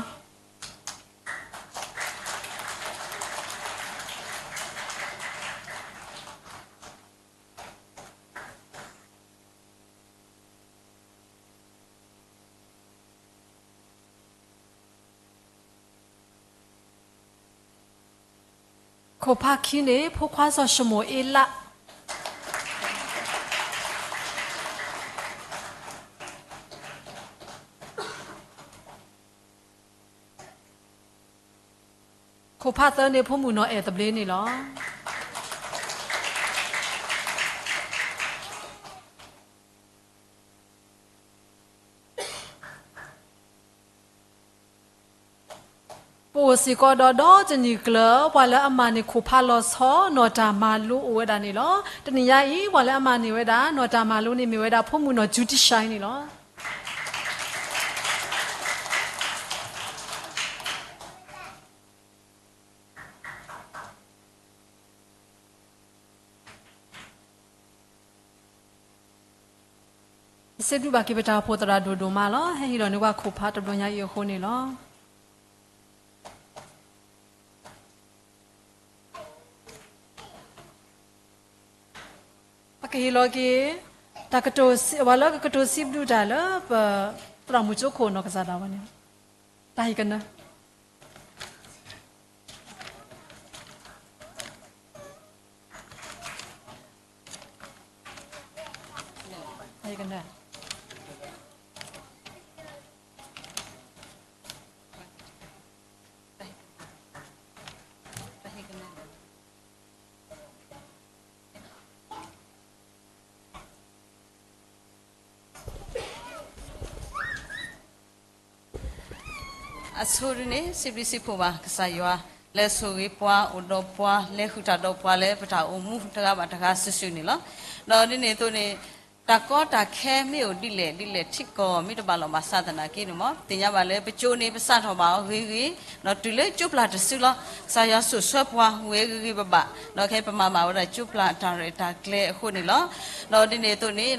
ခိၣ်ဖးခံန့ၣ် ဖိခွါစီၤၡမူၤအ့လး. ခိၣ်ဖးသၢန့ၣ် ဖိမုၣ်နီၢ်အဲၣ်သဘျ့န့ၣ်လီၤ. စ့ၢ်ကီးဒီး ဒီတနံၣ်ကျၢၤ ပှၤလၢအမၤန့ၢ်ခိၣ်ဖးလီၤဆီ နီၢ်တၢ်မၤလိအိၣ်ဝဲဒၣ်န့ၣ်လီၤ. တနံၣ်ညါအံၤ ပှၤလၢအမၤန့ၢ်ဝဲဒၣ် နီၢ်တၢ်မၤလိန့ၣ် မ့ၢ်ဝဲဒၣ် ဖိမုၣ်နီၢ်ကၠူတံၡဲန့ၣ်လီၤ. ယစံးဘျုးဘၣ်က့ၤပတၢ်အိၣ်ဖှိၣ်သရၣ်ဒိၣ်ဒိၣ်မးလီၤ. ဟဲဟ့ၣ်လီၤန့ၢ်ပှၤခိၣ်ဖးတဘျီညါအံၤအဃိန့ၣ်လီၤ. ပကဟ့ၣ်လီၤက့ၤ တၢ်ကတိၤစံး ပှၤလၢကကတိၤစံးဘျုးတၢ်လၢ ပသရၣ်မုၣ်ကၠိခိၣ်နီၢ်ကစၢ်ဒၣ်ဝဲန့ၣ် တၢ်ဟ့ၣ်ကနၢ တၢ်ဟ့ၣ်ကနၢ အဆိဒ်န့ၣ် စံးဘျုးစံးဖှိၣ်ဘၣ်ကစၢ်ယွၤ လၢဆိၣ်ဂ့ၤပှၤ အိၣ်ဒီးပှၤ လဲၤဃုာ်တၢ်ဒီးပှၤလၢပတၢ်အိၣ်မူတဂၤဘၣ်တဂၤစုာ်စုာ်န့ၣ်လီၤ. ဒီးဒ်န့ၣ်အသိးန့ၣ် တၢ်ကီတၢ်ခဲမ့ၢ်အိၣ်ဒ်လဲၣ်ဒ်လဲၣ်ထံကီၢ် မ့ၢ်တဘၣ်လီၤဘၣ်စးသနာ်က့န့ၣ်မ့ၢ် သ့ၣ်ညါဘၣ်လၢပကၠိန့ၣ် ပစးထီၣ်ဘၣ်အီၤဂ့ၤဂ့ၤ ဒီးတုၤလၢကၠိပျၢ်တစုလီၤ. ကစၢ်ယွၤစိာ်ဆှၢပှၤဝဲဂ့ၤဂ့ၤဘၣ်ဘၣ် ဒီးခဲအံၤပမၤဘၣ်ဝဲဒၣ်ကၠိပျၢ်အတၢ်ရဲၣ်တၢ်ကျဲၤအဃိန့ၣ်လီၤ. ဒီးဒ်န့ၣ်အသိးန့ၣ်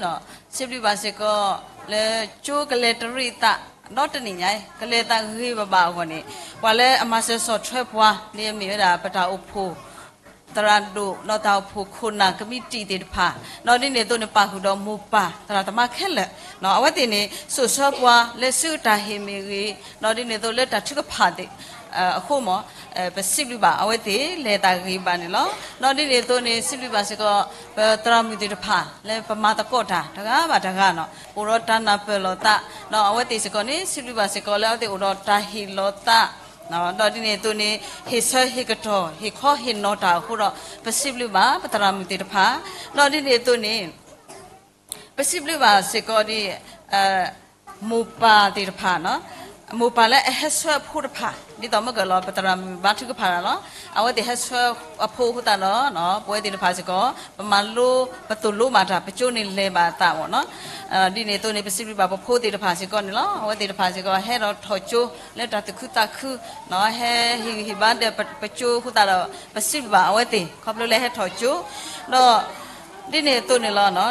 စံးဘျုးဘၣ်စ့ၢ်ကီး လၢကၠိကလဲၤတရံးသး ဒီးတနံၣ်ညါ ကလဲၤသးဂ့ၤဘၣ်ဘၣ်အဂီၢ်န့ၣ် ပှၤလၢအမၤစၢၤဆီၣ်ထွဲပှၤန့ၣ် မ့ၢ်ဝဲဒၣ်ပတၢ်အိၣ်ဖှိၣ် သရၣ်ဒိၣ် ဒီးတၢ်အိၣ်ဖှိၣ်ခိၣ်နၢ်ကမံးတံာ်သ့ၣ်တဖၣ် ဒီးဒ်န့ၣ်အသိးန့ၣ် ပာ်ဃုာ်ဒီးမိၢ်ပၢ်သရၣ်သမါခဲလၢာ် အဝဲသ့ၣ်န့ၣ် စိာ်ဆှၢပှၤလၢစုတၢ်ဟ့ၣ်မ့ၢ်ဂ့ၤ ဒီးဒ်န့ၣ်အသိးလၢတၢ်ထုကဖၣ်သ့ၣ် အဃိမ့ၢ် ပစံးဘျုးဘၣ်အဝဲသ့ၣ်လဲၤသးဂ့ၤဘၣ်န့ၣ်လီၤ. ဒီးဒ်န့ၣ်အသိးန့ၣ် စံးဘျုးဘၣ်စ့ၢ်ကီး ပသရၣ်မုၣ်သ့ၣ်တဖၣ် လၢပမၤသကိးတၢ်တဂၤဘၣ်တဂၤန့ၣ် အိၣ်ဒီးတၢ်နၢ်ပၢၢ်လိာ်သး ဒီးအဝဲသ့ၣ်စ့ၢ်ကီးန့ၣ် စံးဘျုးဘၣ်စ့ၢ်ကီးလၢအဝဲသ့ၣ်အိၣ်ဒီးတၢ်ဟ့ၣ်လီၤသး ဒီးဒ်န့ၣ်အသိးန့ၣ် ဟ့ၣ်ဆၢဟ့ၣ်ကတီၢ် ဟ့ၣ်ခီဟ့ၣ်နီၤတၢ်အဃိဒီး ပစံးဘျုးဘၣ်ပသရၣ်မုၣ်သ့ၣ်တဖၣ် ဒီးဒ်န့ၣ်အသိးန့ၣ် ပစံးဘျုးဘၣ်စ့ၢ်ကီးဒ် မိၢ်ပၢ်သ့ၣ်တဖၣ် မိၢ်ပၢ်လၢအဟဲဆှၢအဖိတဖၣ် ဒ်သိးမ့ၢ်ကလီၤပသရၣ်မုၣ်ဘါထုကဖၣ်တၢ်လီၤ. အဝဲသ့ၣ်ဟဲဆှၢအဖိအဃိသတးဒီး ပဝဲသ့ၣ်တဖၣ်စ့ၢ်ကီး ပမၤလိ ပသိၣ်လိမၤတၢ် ပကၠိန့ၣ်လဲၤဘၣ်အသးမ့ၢ်နီၤ. ဒ်န့ၣ်အသိးန့ၣ် ပစံးဘျုးဘၣ်ပဖိသ့ၣ်တဖၣ်စ့ၢ်ကီးန့ၣ်လီၤ. အဝဲသ့ၣ်တဖၣ်စ့ၢ်ကီး ဟဲဒီးထီၣ်ကၠိလၢတၢ်သူၣ်ခုသးခု ဟဲဟ့ၣ်ဂံၢ်ဟ့ၣ်ဘါဒီးပကၠိအဃိသတးဒီး ပစံးဘျုးဘၣ်အဝဲသ့ၣ် ခီဖျိလၢဟဲထီၣ်ကၠိ ဒီး ဒ်န့ၣ်အသိးန့ၣ်လီၤ.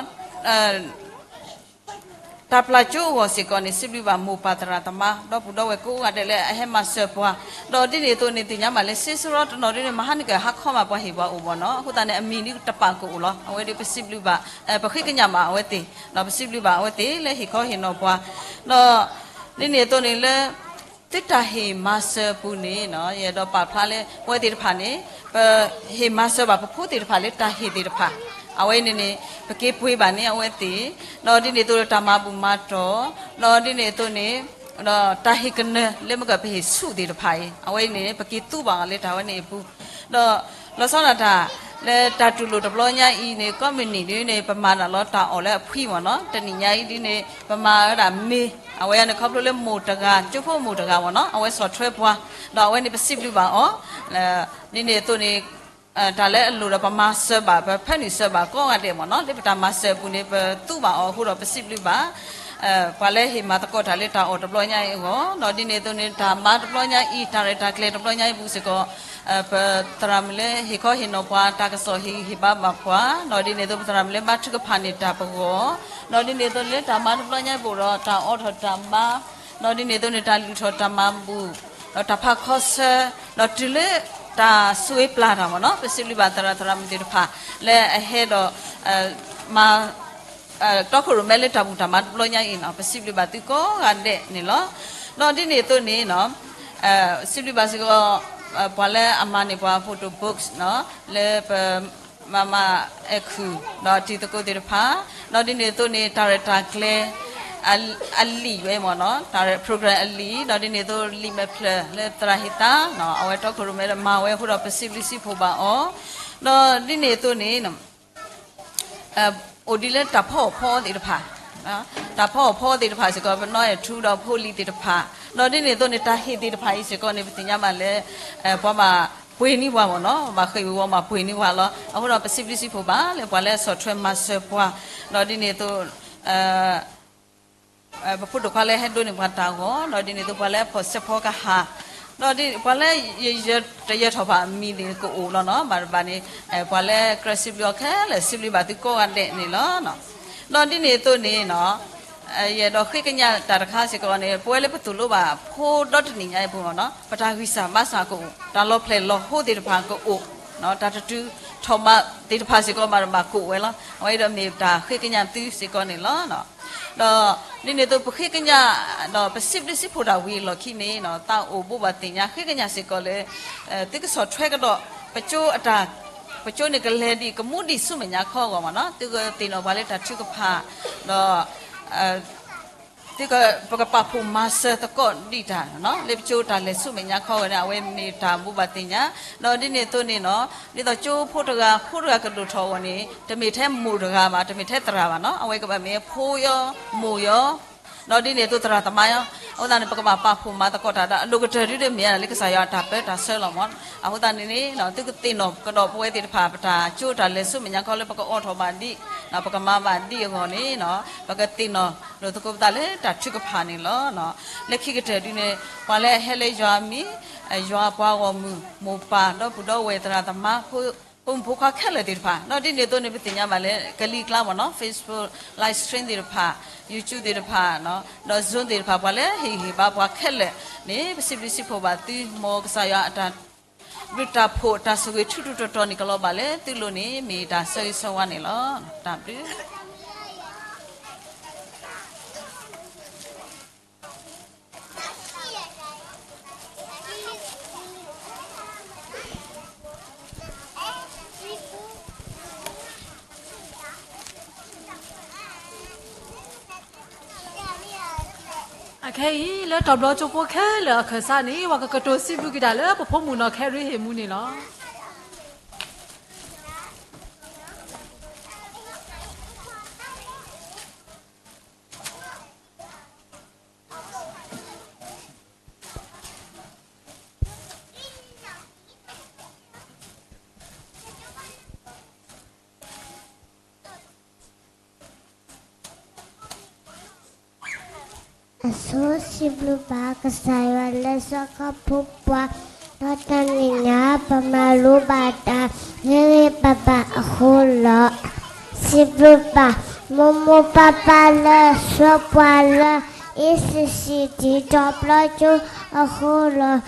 တၢ်ပျၢ်ကၠိအဂီၢ်စ့ၢ်ကီးန့ၣ် စံးဘျုးဘၣ်မိၢ်ပၢ်သရၣ်သမါ ဒီပုၢ်ဒီဝဲၢ်ကိးဂၤဒဲးလၢအဟဲမၤစၢၤပှၤ, ဒီးဒ်န့ၣ်အသိးန့ၣ် သ့ၣ်ညါဘၣ်လၢ စ့စရီတနီၤဒ်န့ၣ် မဟါန့ၣ်ကဟါခီမးပှၤဟ့ၣ်ပှၤအိၣ်ဘၣ်နီၤ, အဃိသတးန့ၣ် အမံၤဒ်တပာ်ကအိၣ်လီၤ. အဝဲဒ်ပစံးဘျုးဘၣ် ပဃ့ကညးဘၣ်အဝဲသ့ၣ်, ဒီးပစံးဘျုးဘၣ်အဝဲသ့ၣ်လၢဟ့ၣ်ခီဟ့ၣ်နီၤပှၤ, ဒီး ဒ်န့ၣ်အသိးန့ၣ်လၢ သုတၢ်ဟ့ၣ်မၤစၢၤအပူၤန့ၣ် ယအဲၣ်ဒိးပာ်ဖျါလၢ ပဝဲသ့ၣ်တဖၣ်န့ၣ် ပဟ့ၣ်မၤစၢၤဘၣ်ပဖိသ့ၣ်တဖၣ်လၢတၢ်ဟ့ၣ်သ့ၣ်တဖၣ်, အဝဲန့ၣ်န့ၣ် ပက့ၤပှ့ၤဘၣ်န့ၢ်အဝဲသ့ၣ်, ဒီးဒ်န့ၣ်အသိးလၢတၢ်မၤဘူၣ်မၤတီၢ်, ဒီးဒ်န့ၣ်အသိးန့ၣ် ဒီးတၢ်ဟ့ၣ်ကနၢၤလၢမ့ၢ်ကပဟ့ၣ်ဆူၣ်သ့ၣ်တဖၣ်အံၤ အဝဲန့ၣ် ပက့ၤသူဘၣ်အီၤလၢတၢ်ဝဲန့ၣ်အပူၤ, ဒီးလီၤဆီဒၣ်တၢ် လၢတၢ်တူၢ်လိာ်တဘျီညါအံၤန့ၣ် ကိးမုၢ်နံၤဒ်န့ၣ် ပမၤတၢ်လီၤတၢ်အီၣ်လၢအဖှံမ့ၢ်နီၤ, တနံၣ်ညါအံၤဒ်န့ၣ် ပမၤဝဲဒၣ်မ့ၤ, အဝဲန့ၣ်ခီဖျိလၢမိၢ်တဂၤ ကၠိဖိမိၢ်တဂၤမ့ၢ်နီၤ အဝဲဆီၣ်ထွဲပှၤ, ဒီးအဝဲန့ၣ်ပစံးဘျုးဘၣ်အီၤ ဒ်န့ၣ်အသိးန့ၣ် တၢ်လၢအလိၣ်ဒီးပမၤစၢၤဘၣ် ပဖၢနုာ်စၢၤဘၣ်ကိးဂၤဒဲးမ့ၢ်နီၤ, လၢပတၢ်မၤစၢၤအပူၤန့ၣ် ပသူဘၣ်အီၤအဃိဒီးပစံးဘျုးဘၣ် ပှၤလၢဟ့ၣ်မၤသကိးတၢ်လၢတၢ်အီၣ်တဘျီညါအံၤအဂီၢ်, ဒီးဒ်န့ၣ်အသိးန့ၣ် တၢ်မၤတဘျီညါအံၤ တၢ်ရဲၣ်တၢ်ကျဲၤတဘျီညါအံၤပူၤစ့ၢ်ကီး ပသရၣ်မုၣ်လၢဟ့ၣ်ခီဟ့ၣ်နီၤပှၤ တၢ်ကစီၣ်ဟ့ၣ်ဂံၢ်ဟ့ၣ်ဘါဘၣ်ပှၤ, ဒီးဒ်န့ၣ်အသိးပသရၣ်မုၣ်လၢဘါထုကဖၣ်န့ၢ်တၢ်ပဂီၢ်, ဒီးဒ်န့ၣ်အသိးလၢတၢ်မၤတဘျီညါအံၤပူၤဒီး တၢ်အီၣ်ထီၣ်တၢ်မၤ, ဒီးဒ်န့ၣ်အသိးန့ၣ် တၢ်လုၢ်ထီၣ်တၢ်မၤဘူၣ်, ဒီးတၢ်ဖးခီဆၢ, ဒီးတုၤလၢတၢ်ဆိၣ်ဂ့ၤပျၢ်တၢ်မ့ၢ်နီၤ, ပစံးဘျုးဘၣ်သရၣ်သရၣ်မုၣ်သ့ၣ်တဖၣ် လၢအဟဲဒီး မၤ တီခိၣ်ရိၣ်မဲလၢတၢ်ဘူၣ်တၢ်မၤတဘျီညါအံၤနီၤ, ပစံးဘျုးဘၣ်သုကိးဂၤဒဲးန့ၣ်လီၤ. ဒီးဒ်န့ၣ်အသိးန့ၣ် စံးဘျုးဘၣ်စ့ၢ်ကီး ပှၤလၢအမၤန့ၢ်ပှၤ photo books လၢပ မၤမၤအဲၣ်ခုၣ် ဒီးတံၤသကိးသ့ၣ်တဖၣ်, ဒီးဒ်န့ၣ်အသိးန့ၣ် တၢ်ရဲၣ်တၢ်ကျဲၤ အလံာ်ဝဲမ့ၢ်နီၤ, တၢ်ရဲၣ် program အလံာ်, ဒီးဒ်န့ၣ်အသိးလံာ်မဲာ်ဖျၢၣ်လၢသရၣ်ဟ့ၣ်သါ အဝဲတီခိၣ်ရိၣ်မဲဒီးမၤဝဲအဃိဒီးပစံးဘျုးစံးဖှိၣ်ဘၣ်အီၤ, ဒီးဒ်န့ၣ်အသိးန့ၣ် အိၣ်ဒ်လၢတၢ်ဖီအီၣ်ဖီအီသ့ၣ်တဖၣ်, တၢ်ဖီအီၣ်ဖီအီသ့ၣ်တဖၣ်စ့ၢ်ကီး ပနီၢ်အဲၣ်ထူဒီးဖိလံၤသ့ၣ်တဖၣ်, ဒီးဒ်န့ၣ်အသိးန့ၣ် တၢ်ဟ့ၣ်သ့ၣ်တဖၣ်အံၤစ့ၢ်ကီးန့ၣ် ပသ့ၣ်ညါဘၣ်လၢ ပှၤဘၣ်ပှ့ၤန့ၢ်ပှၤမ့ၢ်နီၤ, ဘၣ်ဃ့ၢ်ဝံၤဝီၤဘၣ်ပှ့ၤန့ၢ်ပှၤလီၤ. အဃိဒီးပစံးဘျုးစံးဖှိၣ်ဘၣ်လၢပှၤလၢအဆီၣ်ထွဲမၤစၢၤပှၤ, ဒီးဒ်န့ၣ်အသိး ပဖိဒိၣ်ခွါလၢဟဲဒိးန့ၢ်ပှၤတၢ်ဂီၤ, ဒီးဒ်န့ၣ်အသိးပှၤလၢအဖီၣ်စဲးဖီကဟၣ်, ဒီးပှၤလၢယတယၢၤထီၣ်ဘၣ်အမံၤန့ၣ်ကအိၣ်လီၤနီၤ, ဘၣ်တဘၣ်န့ၣ် ပှၤလၢကြၢးစံးဘျုးအီၤခဲလၢာ် စံးဘျုးဘၣ်သုကိးဂၤဒဲးန့ၣ်လီၤ. ဒီးဒ်န့ၣ်အသိးန့ၣ် ယအဲၣ်ဒိးဃ့ကညးတၢ်တခါစ့ၢ်ကီးန့ၣ် ပဝဲလၢပသိၣ်လိဘၣ်ဖိဒီတနံၣ်ညါအံၤပူၤနီၤ, ပတၢ်ဂံၢ်စၢ်ဘါစၢ်ကအိၣ်, တၢ်လီၤဖျဲၣ်လီၤဟိသ့ၣ်တဖၣ်ကအိၣ်, တၢ်တတုၤထီၣ်မးသ့ၣ်တဖၣ်စ့ၢ်ကီးမးတဘၣ်ကအိၣ်ဝဲလီၤ. အဝဲအံၤဒီးမ့ၢ်တၢ်ဃ့ကညးသုစ့ၢ်ကီးန့ၣ်လီၤ. ဒီးဒ်န့ၣ်အသိးပဃ့ကညး ဒီးပစံးဘျုးစံးဖှိၣ်တၢ်ဝံၤအလီၢ်ခံန့ၣ် သးအိၣ်ဘိးဘၣ်သ့ၣ်ညါဃ့ကညးစ့ၢ်ကီးလၢ သုကဆီၣ်ထွဲကဒီး ပကၠိအတၢ်, ပကၠိန့ၣ်ကလဲၤဒံးကမူဒံးဆူမဲာ်ညါခီအဂီၢ်မ့ၢ်နီၤ, သုကသ့ၣ်နီၣ်ပှၤလၢတၢ်ထုကဖၣ်, ဒီး သုကပကပာ်ဖှိၣ်မၤစၢၤသကိးဒံးတၢ် လၢပကၠိတၢ်လဲၤဆူမဲာ်ညါခီအဂီၢ်န့ၣ် အဝဲမ့ၢ်တၢ်ဘိးဘၣ်သ့ၣ်ညါ, ဒီးဒ်န့ၣ်အသိးန့ၣ်နီၤ ဒ်သိးကၠိဖိတဂၤဖိတဂၤကဒိၣ်ထီၣ်အဂီၢ်န့ၣ် တမ့ၢ်ထဲမိၢ်တဂၤဘၣ် တမ့ၢ်ထဲသရၣ်ဘၣ်နီၤ, အဝဲကဘၣ်မ့ၢ်ဖိယီၤမိၢ်ယီၤ ဒီးဒ်န့ၣ်အသိးသရၣ်သမါယီၤ, အဃိသတးန့ၣ် ပကဘၣ်ပာ်ဖှိၣ်မၤသကိးတၢ်ဒီးအဒိၣ်ကတၢၢ်ဒုးဒ်မ့ၢ်လၢကစၢ်ယွၤအတၢ်ပၢတၢ်ဆှၢလီၤမ့ၢ်နီၤ, အဃိသတးန့ၣ်န့ၣ် သုကသ့ၣ်နီၣ်ကဒီးပဝဲသ့ၣ်တဖၣ် ပတၢ်ကၠိတၢ်လဲၤဆူမဲာ်ညါခီလၢပကအိးထီၣ်ဘၣ်ဒံး, ပကမၤဘၣ်ဒံးအဂီၢ်န့ၣ် ပကသ့ၣ်နီၣ်လိာ်သကိးပသးလၢတၢ်ထုကဖၣ်န့ၣ်လီၤ. လၢခံကတၢၢ်ဒုးန့ၣ် ပှၤလၢအဟဲလၢယွၤအမံၤ, ယွၤအပှၤဂီၢ်မုၢ်, မိၢ်ပၢ်, ဒီပုၢ်ဒီဝဲၢ်, သရၣ်သမါ, ဖိမုၣ်ဖိခွါခဲလၢာ်သ့ၣ်တဖၣ်, ဒီးဒ်န့ၣ်အသိးန့ၣ် ပသ့ၣ်ညါဘၣ်လၢကလံၤကျါမ့ၢ်နီၤ Facebook live stream သ့ၣ်တဖၣ်, YouTube သ့ၣ်တဖၣ်, ဒီး Zoom သ့ၣ်တဖၣ် ပှၤလၢဟ့ၣ်ဂံၢ်ဟ့ၣ်ဘါပှၤခဲလၢာ်န့ၣ် ပစံးဘျုးစံးဖှိၣ်ဘၣ်သု မ်ကစၢ်ယွၤအတၢ်ဘျုးတၢ်ဖှိၣ်တၢ်ဆိၣ်ဂ့ၤထူထူတီတီန့ၣ် ကလီၤဘၣ်လၢသုလိၤန့ၣ် မ့ၢ်တၢ်ဆၢဂ့ၤဆၢဝါန့ၣ်လီၤ. တၢ်ဘျုး အခဲအံၤ လၢတၢ်ဘျီကၠိဖိခဲလၢာ်အခၢၣ်စးန့ၣ် ပှၤကကတိၤစံးဘျုးက့ၤတၢ်လၢပဖိမုၣ်နီၢ်ခဲရ့ဟ့ၣ်မူန့ၣ်လီၤ. အဆိစံးဘျုးဘၣ်ကစၢ်ယွၤလၢစီၤခီဖိပှၤ, ဒီးတနံၤညါ ပမၤလိဘၣ်တၢ်ဂ့ၤဂ့ၤဘၣ်ဘၣ်အဃိလီၤ. စံးဘျုးဘၣ်မိၢ်မိၢ်ပၢ်ပၢ်လၢဆှၢပှၤလၢ အ့စံၣ်စံၣ် တၢ်ဘျီကၠိအဃိလီၤ.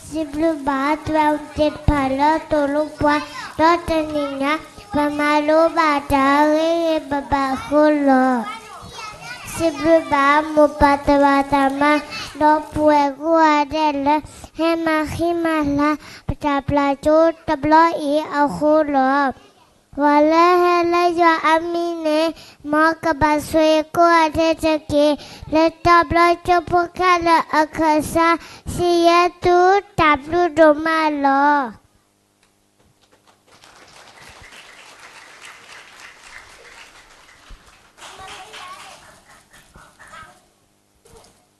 စံးဘျုးဘၣ်သရၣ်မုၣ်သ့ၣ်တဖၣ်လၢသိၣ်လိပှၤ, ဒီးတနံၤညါ ပမၤလိဘၣ်တၢ်ဂ့ၤဂ့ၤဘၣ်ဘၣ်အဃိလီၤ. စံးဘျုးဘၣ်မိၢ်ပၢ်သရၣ်သမါ ဒီပုၢ်ဝဲၢ်ကိးဂၤဒဲးလၢ ဟဲမၤဃံမၤလၤ ပတၢ်ပျၢ်ကၠိတဘျီအံၤအဃိလီၤ. ပှၤလၢဟဲလၢယွၤအမံၤန့ၣ် မ်ကဘၣ်ဆိၣ်ဂ့ၤကိးဂၤဒဲးတက့ၢ်. လၢတၢ်ဘျီကၠိဖိခဲလၢာ်အခၢၣ်စး စံးယဲၢ်သုတၢ်ဘျုးဒိၣ်မးလီၤ.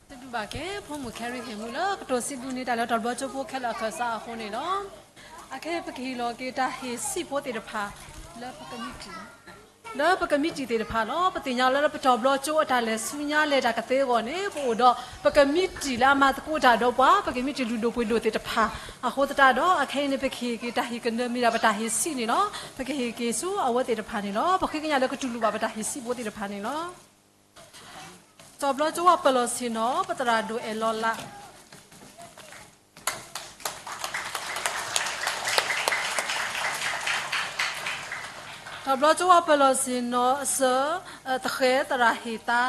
စံးဘျုးဘၣ်က့ၤ ဖိမုၣ်ခဲရ့ဟ့ၣ်မူလၢကတိၤစံးဘျုးန့ၢ်တၢ်လၢတၢ်ဘျီကၠိဖိခဲလၢာ်အခၢၣ်စးအဃိန့ၣ်လီၤ. အခဲအံၤပကဟ့ၣ်လီၤက့ၤတၢ်ဟ့ၣ်စံးဖိသ့ၣ်တဖၣ် လၢပကမံးတံၢ် လၢပကမံးတံၢ်သ့ၣ်တဖၣ်လီၤ. ပသ့ၣ်ညါလၢပတၢ်ဘျီကၠိအတၢ်လဲၤဆူညါလဲၤတၢ်ကသ့အဂီၢ်န့ၣ် ပအိၣ်ဒီးပကမံးတံၢ်လၢအမၤသကိးတၢ်ဒီးပှၤ ပကမံးတံၢ်လုၢ်ဒိၣ်ပှ့ၤဒိၣ်သ့ၣ်တဖၣ် အဃိသတးဒီး အခဲအံၤန့ၣ် ပကဟ့ၣ်က့ၤတၢ်ဟ့ၣ်ကနၢမ့ၢ်ဒၣ်ပတၢ်ဟ့ၣ်စံးန့ၣ်လီၤ. ပကဟ့ၣ်က့ၤဆူအဝဲသ့ၣ်တဖၣ်န့ၣ်လီၤ. ပဃ့ကညးလၢကတူၢ်လိာ်ဘၣ်ပတၢ်ဟ့ၣ်စံးဖိသ့ၣ်တဖၣ်န့ၣ်လီၤ. တၢ်ဘျီကၠိဝဲပၢၤလီၢ်ဆ့ၣ်နီၤ ပသရၣ်ဒိၣ်အဲၣ်လီၤလး တၢ်ဘျီကၠိဝဲပၢၤလီၢ်ဆ့ၣ်နီၤအစၢၤ သဃဲၤသရၣ်ဟ့ၣ်သါ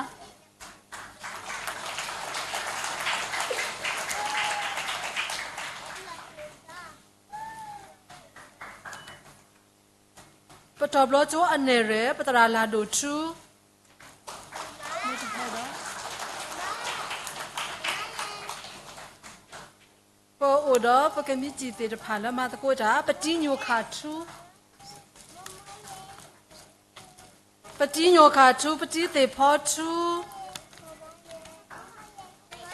ပတၢ်ဘျီကၠိအနဲၣ်ရဲၣ် ပသရၣ်လၢ်ဒိၣ်ထူ ပအိၣ်ဒီးပကမံးတံၢ်သ့ၣ်တဖၣ်လၢမၤသကိးတၢ် ပတံညိၣ်ခၣ်ထူ ပတံညိၣ်ခၣ်ထူ ပတံသ့ၣ်ဖီထူ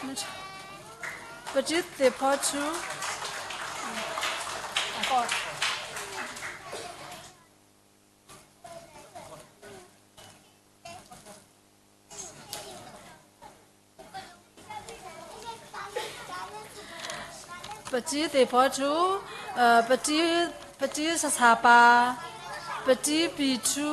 မ့ၢ် ပတံၤသ့ၣ်ဖီထူ, ပတံၤသ့ၣ်ဖီထူ, ပတံၤ, ပတံၤဆဆၣ်ပၤ, ပတံၤပံၣ်ထူ,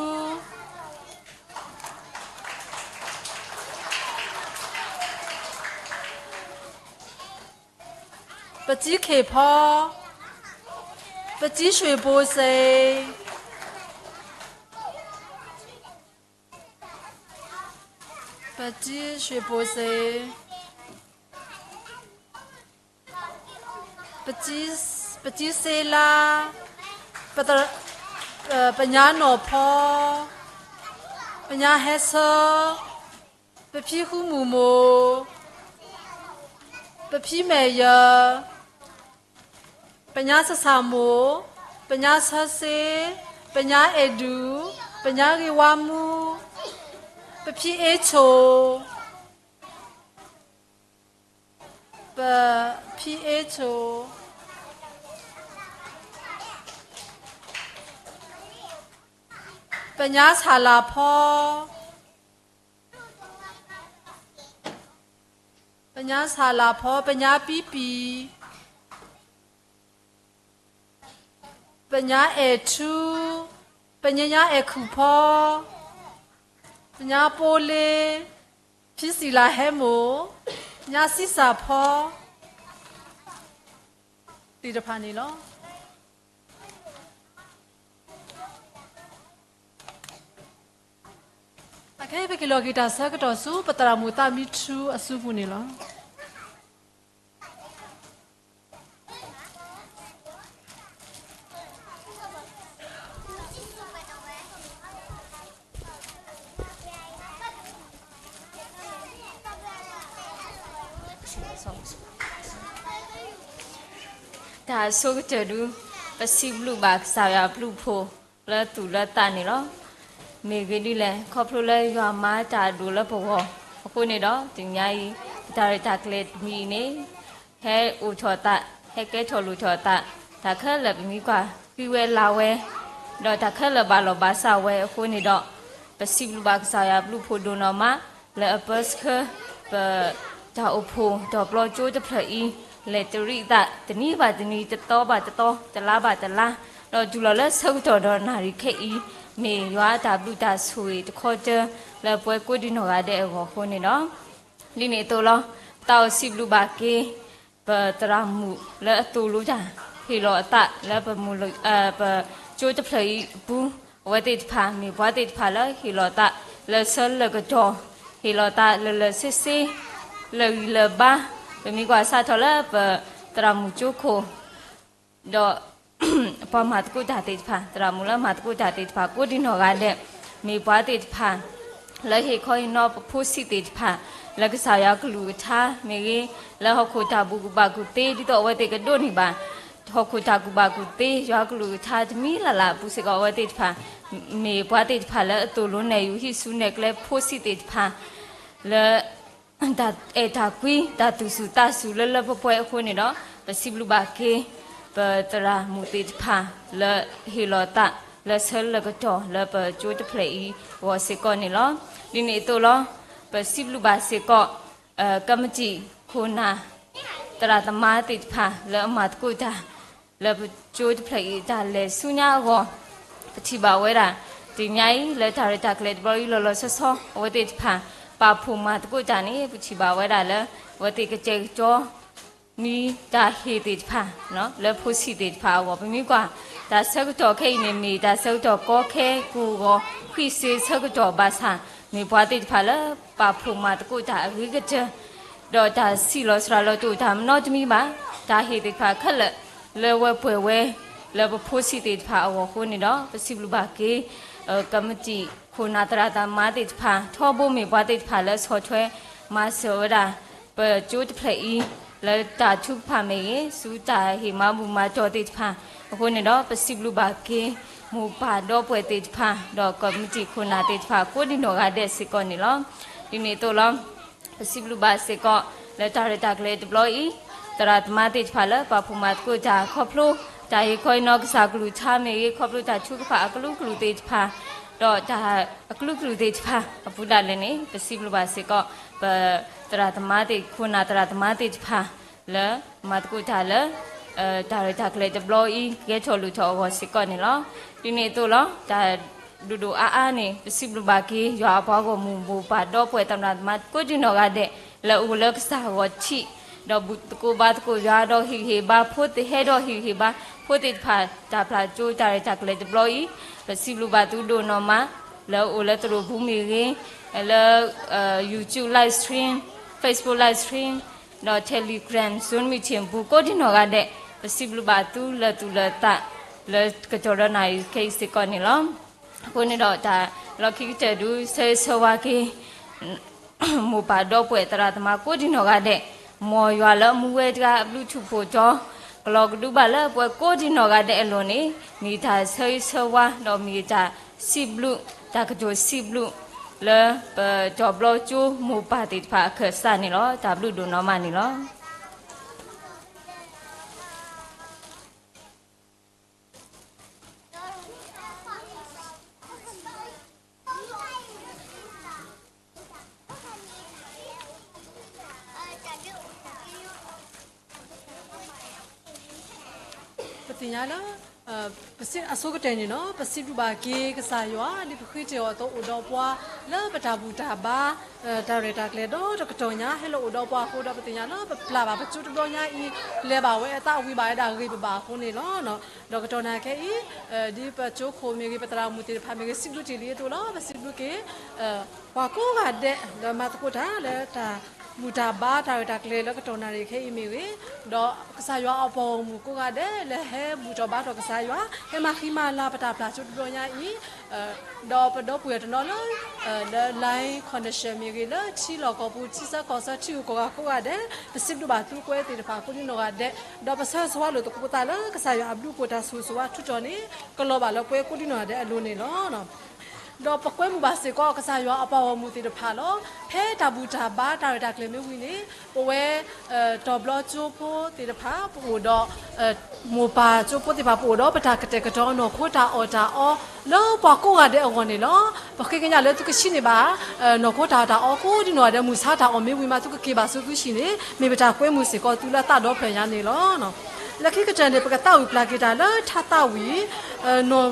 ပတံၤခ့ၣ်ဖီ, ပတံၤရွှ့ၣ်ဘိစ့, ပတံၤရွှ့ၣ်ဘိစ့, ပတံၤစ့လါ, ပညါနီၢ်ဖီ, ပညါဟဲဆၢ, ပဖံဃုမုၢ်မိၢ်, ပဖံမဲာ်ယၢၤ, ပညါဆဆၣ်မိၢ်, ပညါဆၢစ့, ပညါအဲၣ်ဒူၣ်, ပညါဂ့ၤဝါမူ, ပဖံအ့ဆိၣ်, ပဖံအ့ဆိၣ်, ပညါဆၣ်လၤဖီ, ပညါဆၣ်လၤဖီ, ပညါပံပံၣ်, ပညါအဲၣ်ထူ, ပညါအဲၣ်ခူၣ်ဖီ, ပညါပိလ့, ဖံစံၣ်လၤဟဲမိၢ်, ပညါစံစၣ်ဖီ သ့ၣ်တဖၣ်န့ၣ်လီၤ. အခဲအံၤပက့ၤလီၤက့ၤတၢ်ဆၢကတီၢ်ဆူ ပသရၣ်မုၣ်သးမံထူအစုပူၤန့ၣ်လီၤ. တၢ်ဆိကတၢၢ်ဒု, ပစံးဘျုးဘၣ်ကစၢ်ယွၤအဘျုးအဖှိၣ်လၢသူၣ်လၢသးန့ၣ်လီၤ. မ့ၢ်ဂ့ၢ်ဒ်လဲၣ်, ခီဖျိလၢယွၤမၤတၢ်အဒိၣ်လၢပဂီၢ်အဃိန့ၣ်ဒီး တနံၤအံၤ ပတၢ်ရဲၣ်တၢ်ကျဲၤတမံၤအံၤန့ၣ် ဟဲအိၣ်ထီၣ်အသး, ဟဲကဲထီၣ်လိၣ်ထီၣ်အသး, တၢ်ခဲလၢာ်ပမ့ၢ်ကွၢ်ဃံဝဲလၤဝဲ, ဒီးတၢ်ခဲလၢာ်ဘၣ်လီၤဘၣ်စးဝဲအဃိန့ၣ်ဒီး, ပစံးဘျုးဘၣ်ကစၢ်ယွၤအဘျုးအဖှိၣ်ဒိၣ်နီၢ်မး လၢအပၢဆှၢ ပတၢ်အိၣ်ဖှိၣ်တီၤပျီကၠိတဖျၢၣ်အံၤ လဲၤတရံးအသး တနံၤဘၣ်တနံၤ, တသီဘၣ်တသီ, တလါဘၣ်တလါ, ဒီးတုၤလီၤလၢဆၢကတီၢ်ဒီးနၣ်ရံၣ်ခဲအံၤ, မ့ၢ်ယွၤအတၢ်ဘျုးတၢ်ဆိၣ်ဂ့ၤတခီတၢၢ် လၢပဝဲကိးဒံနီၢ်ဂၤဒဲးအဂီၢ်အဃိန့ၣ်ဒီး ဒ်န့ၣ်အသိးလီၤ. ပသးအိၣ်စံးဘျုးဘၣ်က့ၤ ပသရၣ်မုၣ်လၢအသိၣ်လိတၢ် ဟ့ၣ်လီၤအသးလၢပမုၢ်လၢ်, ပကၠိတဖျၢၣ်အံၤအပူၤ, အဝဲသ့ၣ်တဖၣ် မ့ၢ်ပှၤသ့ၣ်တဖၣ်လၢဟ့ၣ်လီၤအသး လၢဆၢလၢကတီၢ်, ဟ့ၣ်လီၤအသးလၢလၢဆ့ဆ့, လၢဂံၢ်လၢဘါ, ပမ့ၢ်ကွၢ်စးထီၣ်လၢပသရၣ်မုၣ်ကၠိခိၣ် ဒီး ပှၤမၤသကိးတၢ်သ့ၣ်တဖၣ်, သရၣ်မုၣ်လၢမၤသကိးတၢ်သ့ၣ်တဖၣ် ကိးဒံနီၢ်ဂၤဒဲး, မ့ၢ်ပှၤသ့ၣ်တဖၣ် လၢဟ့ၣ်ခီဟ့ၣ်နီၤပဖိဆံးသ့ၣ်တဖၣ် လၢကစၢ်ယွၤကလုၢ်ကထါမ့ၢ်ဂ့ၤ, လၢဟီၣ်ခိၣ်တၢ်ကူၣ်ဘၣ်ကူၣ်သ့ ဒ်သိးအဝဲသ့ၣ်ကဒိးန့ၢ်ဘၣ် ဟီၣ်ခိၣ်တၢ်ကူၣ်ဘၣ်ကူၣ်သ့ ယွၤကလုၢ်ကထါတမံၤလၢ်လၢ်အပူၤစ့ၢ်ကီး အဝဲသ့ၣ်တဖၣ် မ့ၢ်ပှၤသ့ၣ်တဖၣ်လၢအသိၣ်လိနဲၣ်ယူၤဟံးစုနဲၣ်ကျဲဖိဆံးသ့ၣ်တဖၣ် လၢ တၢ်အဲၣ်တၢ်ကွံ တၢ်သူၣ်စူၤသးစူၤလၢလၢပှဲၤပှဲၤအဃိန့ၣ်ဒီး ပစံးဘျုးဘၣ်က့ၤ ပသရၣ်မုၣ်သ့ၣ်တဖၣ် လၢဟ့ၣ်လီၤသး လၢဆၢလၢကတီၢ်လၢပကၠိတဖျၢၣ်အံၤအဂီၢ်စ့ၢ်ကီးန့ၣ်လီၤ. ဒ်န့ၣ်အသိးလီၤ. ပစံးဘျုးဘၣ်စ့ၢ်ကီး ကမံးတံာ်ခိၣ်နၢ် သရၣ်သမါသ့ၣ်တဖၣ် လၢအမၤသကိးတၢ် လၢပကၠိတဖျၢၣ်အံၤ တၢ်လဲၤဆူညါအဂီၢ် ပထံၣ်ဘၣ်ဝဲဒၣ် တနံၤညါအံၤ လၢတၢ်ရဲၣ်တၢ်ကျဲၤတဘျီအံၤ လီၤလီၤဆီဆီ အဝဲသ့ၣ်တဖၣ် ပာ်ဖှိၣ်မၤသကိးတၢ်န့ၣ် ပထံၣ်ဘၣ်ဝဲဒၣ်လၢ အဝဲသ့ၣ်ကတဲာ်ကတီၤ မံတၢ်ဟ့ၣ်သ့ၣ်တဖၣ် လၢဖိဆံးသ့ၣ်တဖၣ်အဂီၢ် ပမ့ၢ်ကွၢ် တၢ်ဆၢကတီၢ်ခဲအံၤန့ၣ် မ့ၢ်တၢ်ဆၢကတီၢ်ကီခဲကိာ်ဂီၤ ဃံးစ့ဆၢကတီၢ်ဘၣ်ဆၣ် မ့ၢ်ပှၤသ့ၣ်တဖၣ်လၢ ပာ်ဖှိၣ်မၤသကိးတၢ်အဂ့ၤကတၢၢ် ဒီးတၢ်ဆံးလီၤစှၤလီၤတအိၣ်တၢ်မနီတမံၤဘၣ်. တၢ်ဟ့ၣ်သ့ၣ်တဖၣ်ခဲလၢာ် လၢဝဲပှဲၤဝဲ လၢပဖိဆံးသ့ၣ်တဖၣ်အဂီၢ်အဃိန့ၣ်ဒီး ပစံးဘျုးဘၣ်က့ၤ ကမံးတံာ်ခိၣ်နၢ်သရၣ်သမါသ့ၣ်တဖၣ် ထီဘိမ့ၢ်ပှၤသ့ၣ်တဖၣ်လၢဆီၣ်ထွဲမၤစၢၤဝဲဒၣ် ပကၠိတဖျၢၣ်အံၤ လၢတၢ်ထုကဖၣ်မ့ၢ်ဂ့ၤ ဆူတၢ်ဟ့ၣ်မၤဘူၣ်မၤတီၢ်သ့ၣ်တဖၣ် အဃိန့ၣ်ဒီး ပစံးဘျုးဘၣ်က့ၤ မိၢ်ပၢ်ဒီပုၢ်ဝဲၢ်သ့ၣ်တဖၣ် ဒီးကမံးတံာ်ခိၣ်နၢ်သ့ၣ်တဖၣ် ကိးဒံနီၢ်ဂၤဒဲးစ့ၢ်ကီးန့ၣ်လီၤ. ဒ်န့ၣ်အသိးလီၤ. ပစံးဘျုးဘၣ်စ့ၢ်ကီး လၢတၢ်ရဲၣ်တၢ်ကျဲၤတဘျီအံၤ သရၣ်သမါသ့ၣ်တဖၣ်လၢပာ်ဖှိၣ်မၤသကိးတၢ်ခီဖျိ တၢ်ဟ့ၣ်ခီဟ့ၣ်နီၤကစၢ်ကလုၢ်ကထါမ့ၢ်ဂ့ၤ ခီဖျိတၢ်ထုကဖၣ်အကလုာ်ကလုာ်သ့ၣ်တဖၣ် ဒီးတၢ်အကလုာ်ကလုာ်သ့ၣ်တဖၣ် အပူၤဒၣ်လဲာ်န့ၣ် ပစံးဘျုးဘၣ်စ့ၢ်ကီး ပသရၣ်သမါသ့ၣ် ခိၣ်နၢ်သရၣ်သမါသ့ၣ်တဖၣ် လၢမၤသကိးတၢ်လၢ တၢ်ရဲၣ်တၢ်ကျဲၤတဘျီအံၤ ဂဲၤထီၣ်လိၣ်ထီၣ်အဂီၢ်စ့ၢ်ကီးန့ၣ်လီၤ. ဒ်န့ၣ်အသိးလီၤ တၢ်ဒိၣ်ဒိၣ်အါအါန့ၣ် ပစံးဘျုးဘၣ်က့ၤ ယွၤအပှၤဂီၢ်မုၢ်မိၢ်ပၢ်ဒီပုၢ်ဝဲၢ်သရၣ်သမါကိးဒံနီၢ်ဂၤဒဲး လၢအအိၣ်လၢကစၢ်ဂီၤထံး ဒီးဘူၣ်သကိးဘါသကိးယွၤ ဒီးဟ့ၣ်ဂံၢ်ဟ့ၣ်ဘါဖိသ့ၣ် ဟဲဒီးဟ့ၣ်ဂံၢ်ဟ့ၣ်ဘါဖိသ့ၣ်တဖၣ် တၢ်ဖျါကၠိတၢ်ရဲၣ်တၢ်ကျဲၤတဘျီအံၤ ပစံးဘျုးဘၣ်သုဒိၣ်နီၢ်မး လၢအအိၣ်လၢသရိာ်ပူၤမ့ၢ်ဂ့ၤ လၢ YouTube live stream, Facebook live stream ဒီး Telegram Zoom meeting ပူၤကိးဒံနီၢ်ဂၤဒဲး ပစံးဘျုးဘၣ်သုလၢသူၣ်လၢသး လၢကတီၢ်ဒီးနၣ်ရံၣ်ခဲအံၤစ့ၢ်ကီးန့ၣ်လီၤ. အဃိန့ၣ်ဒီးတၢ်လီၢ်ခံကတၢၢ်ဒုး ဆၢဂ့ၤဆၢဝါက့ၤ မိၢ်ပၢ်ဒီပုၢ်ဝဲၢ်သရၣ်သမါကိးဒံနီၢ်ဂၤဒဲး, မ်ယွၤလၢအမူဝဲတဂၤအဘျုးထူၣ်ဖှိၣ်တီၤ, ကလီၤကဒုဘၣ်လၢပှၤကိးဒံနီၢ်ဂၤဒဲးအလိၤန့ၣ် မ့ၢ်တၢ်ဆၢဂ့ၤဆၢဝါ ဒီးမ့ၢ်တၢ်စံးဘျုး, တၢ်ကတိၤစံးဘျုး လၢပတီၤဘျီကၠိမိၢ်ပၢ်သ့ၣ်တဖၣ်အခၢၣ်စးန့ၣ်လီၤ. တၢ်ဘျုးဒိၣ်နီၢ်မးန့ၣ်လီၤ. ပသ့ၣ်ညါလၢ ပစံးအဆိကတၢၢ်န့ၣ်လီၤ. ပစံးဘျုးဘၣ်က့ၤကစၢ်ယွၤ ဒ်ပဃ့တ့ၢ်အီၤအသိး အိၣ်ဒီးပှၤလၢပတၢ်ဘူၣ်တၢ်ဘါ တၢ်ရဲၣ်တၢ်ကျဲၤဒီတကတီၢ်ညါ ဟဲလီၤအိၣ်ဒီးပှၤအဃိဒီး ပသ့ၣ်ညါလၢပပျၢ်ဘၣ်ပကၠိတဘျီညါအံၤ လဲၤဘၣ်ဝဲအသးဝံၤဘၣ်ဝဲဒၣ်ဂ့ၤပဘၣ်အဃိန့ၣ်လီၤ. ဒီးကတီၢ်နၢ်ခဲအံၤ ဒ်ပကၠိခိၣ်မ့ၢ်ဂ့ၤ ပသရၣ်မုၣ်သ့ၣ်တဖၣ်မ့ၢ်ဂ့ၤ စံးဘျုးတ့ၢ်လံအသိးလီၤ. ပစံးဘျုးက့ၤ ပှၤကိးဂၤဒဲး လၢမၤသကိးတၢ်လၢတၢ်ဘူၣ်တၢ်ဘါ တၢ်ရဲၣ်တၢ်ကျဲၤလၢကတီၢ်နၣ်ရံၣ်ခဲအံၤမ့ၢ်ဂ့ၤ, ဒီးကစၢ်ယွၤအပှၤဂီၢ်မုၢ်ကိးဂၤဒဲး လၢဟဲဘူၣ်ထီၣ်ဘါထီၣ်ကစၢ်ယွၤ ဟဲမၤဃံမၤလၤပတၢ်ဖျါကၠိတဘျီညါအံၤ, ဒီးပဒီပုၢ်ဝဲၢ်တနီၤလၢ လၢ line connection မ့ၢ်ဂ့ၤ လၢထံလီၢ်ကီၢ်ပူၤ ထံဆၢကီၢ်ဆၢ ထံဂုၤကီၢ်ဂၤကိးဂၤဒဲး ပစံးဘျုးဘၣ်သုကွဲးသ့ၣ်တဖၣ်ကိးဒံနီၢ်ဂၤဒဲး, ဒီးပဆၢဂ့ၤဆၢဝါလိာ်သကိးပသးလၢ ကစၢ်ယွၤအဘျုးအဖှိၣ်တၢ်ဆိၣ်ဂ့ၤဆိၣ်ဝါထုးထီၣ်န့ၣ် ကလီၤဘၣ်လၢပှၤကိးဒံနီၢ်ဂၤဒဲးအလိၤန့ၣ်လီၤ. ဒီးပကွဲမုာ်ဘၣ်စ့ၢ်ကီး ကစၢ်ယွၤအပှၤဂီၢ်မုၢ်သ့ၣ်တဖၣ်လီၤ. ဖဲတၢ်ဘူၣ်တၢ်ဘါတၢ်ရဲၣ်တၢ်ကျဲၤမ့ၢ်ဝံၤန့ၣ် ပဝဲ တီၤဘျီကၠိဖိသ့ၣ်တဖၣ် ပအိၣ်ဒီး မိၢ်ပၢ်ကၠိဖိသ့ၣ်တဖၣ် ပအိၣ်ဒီးပတၢ်ကတဲာ်ကတီၤနီၢ်ခိတၢ်အီၣ်တၢ်အီ လၢပှၤကိးဂၤဒဲးအဂီၢ်န့ၣ်လီၤ. ပဃ့ကညးလၢသုကဆံးန့ၢ်ဘၣ် နီၢ်ခိတၢ်အီၣ်တၢ်အီကိးဒံနီၢ်ဂၤဒဲး မုၢ်ဆါတၢ်အီၣ်မ့ၢ်ဝံၤမး သုကက့ၤဘၣ်ဆူသုဆံးန့ၣ် မ့ၢ်ပတၢ်ကွဲမုာ်စ့ၢ်ကီးသုလၢအသးဒီဖျၢၣ်ညါန့ၣ်လီၤ. လၢခံကတၢၢ်န့ၣ် ပကသးဝံၣ်ပျၢ်က့ၤတၢ်လၢထါသးဝံၣ် နီၣ်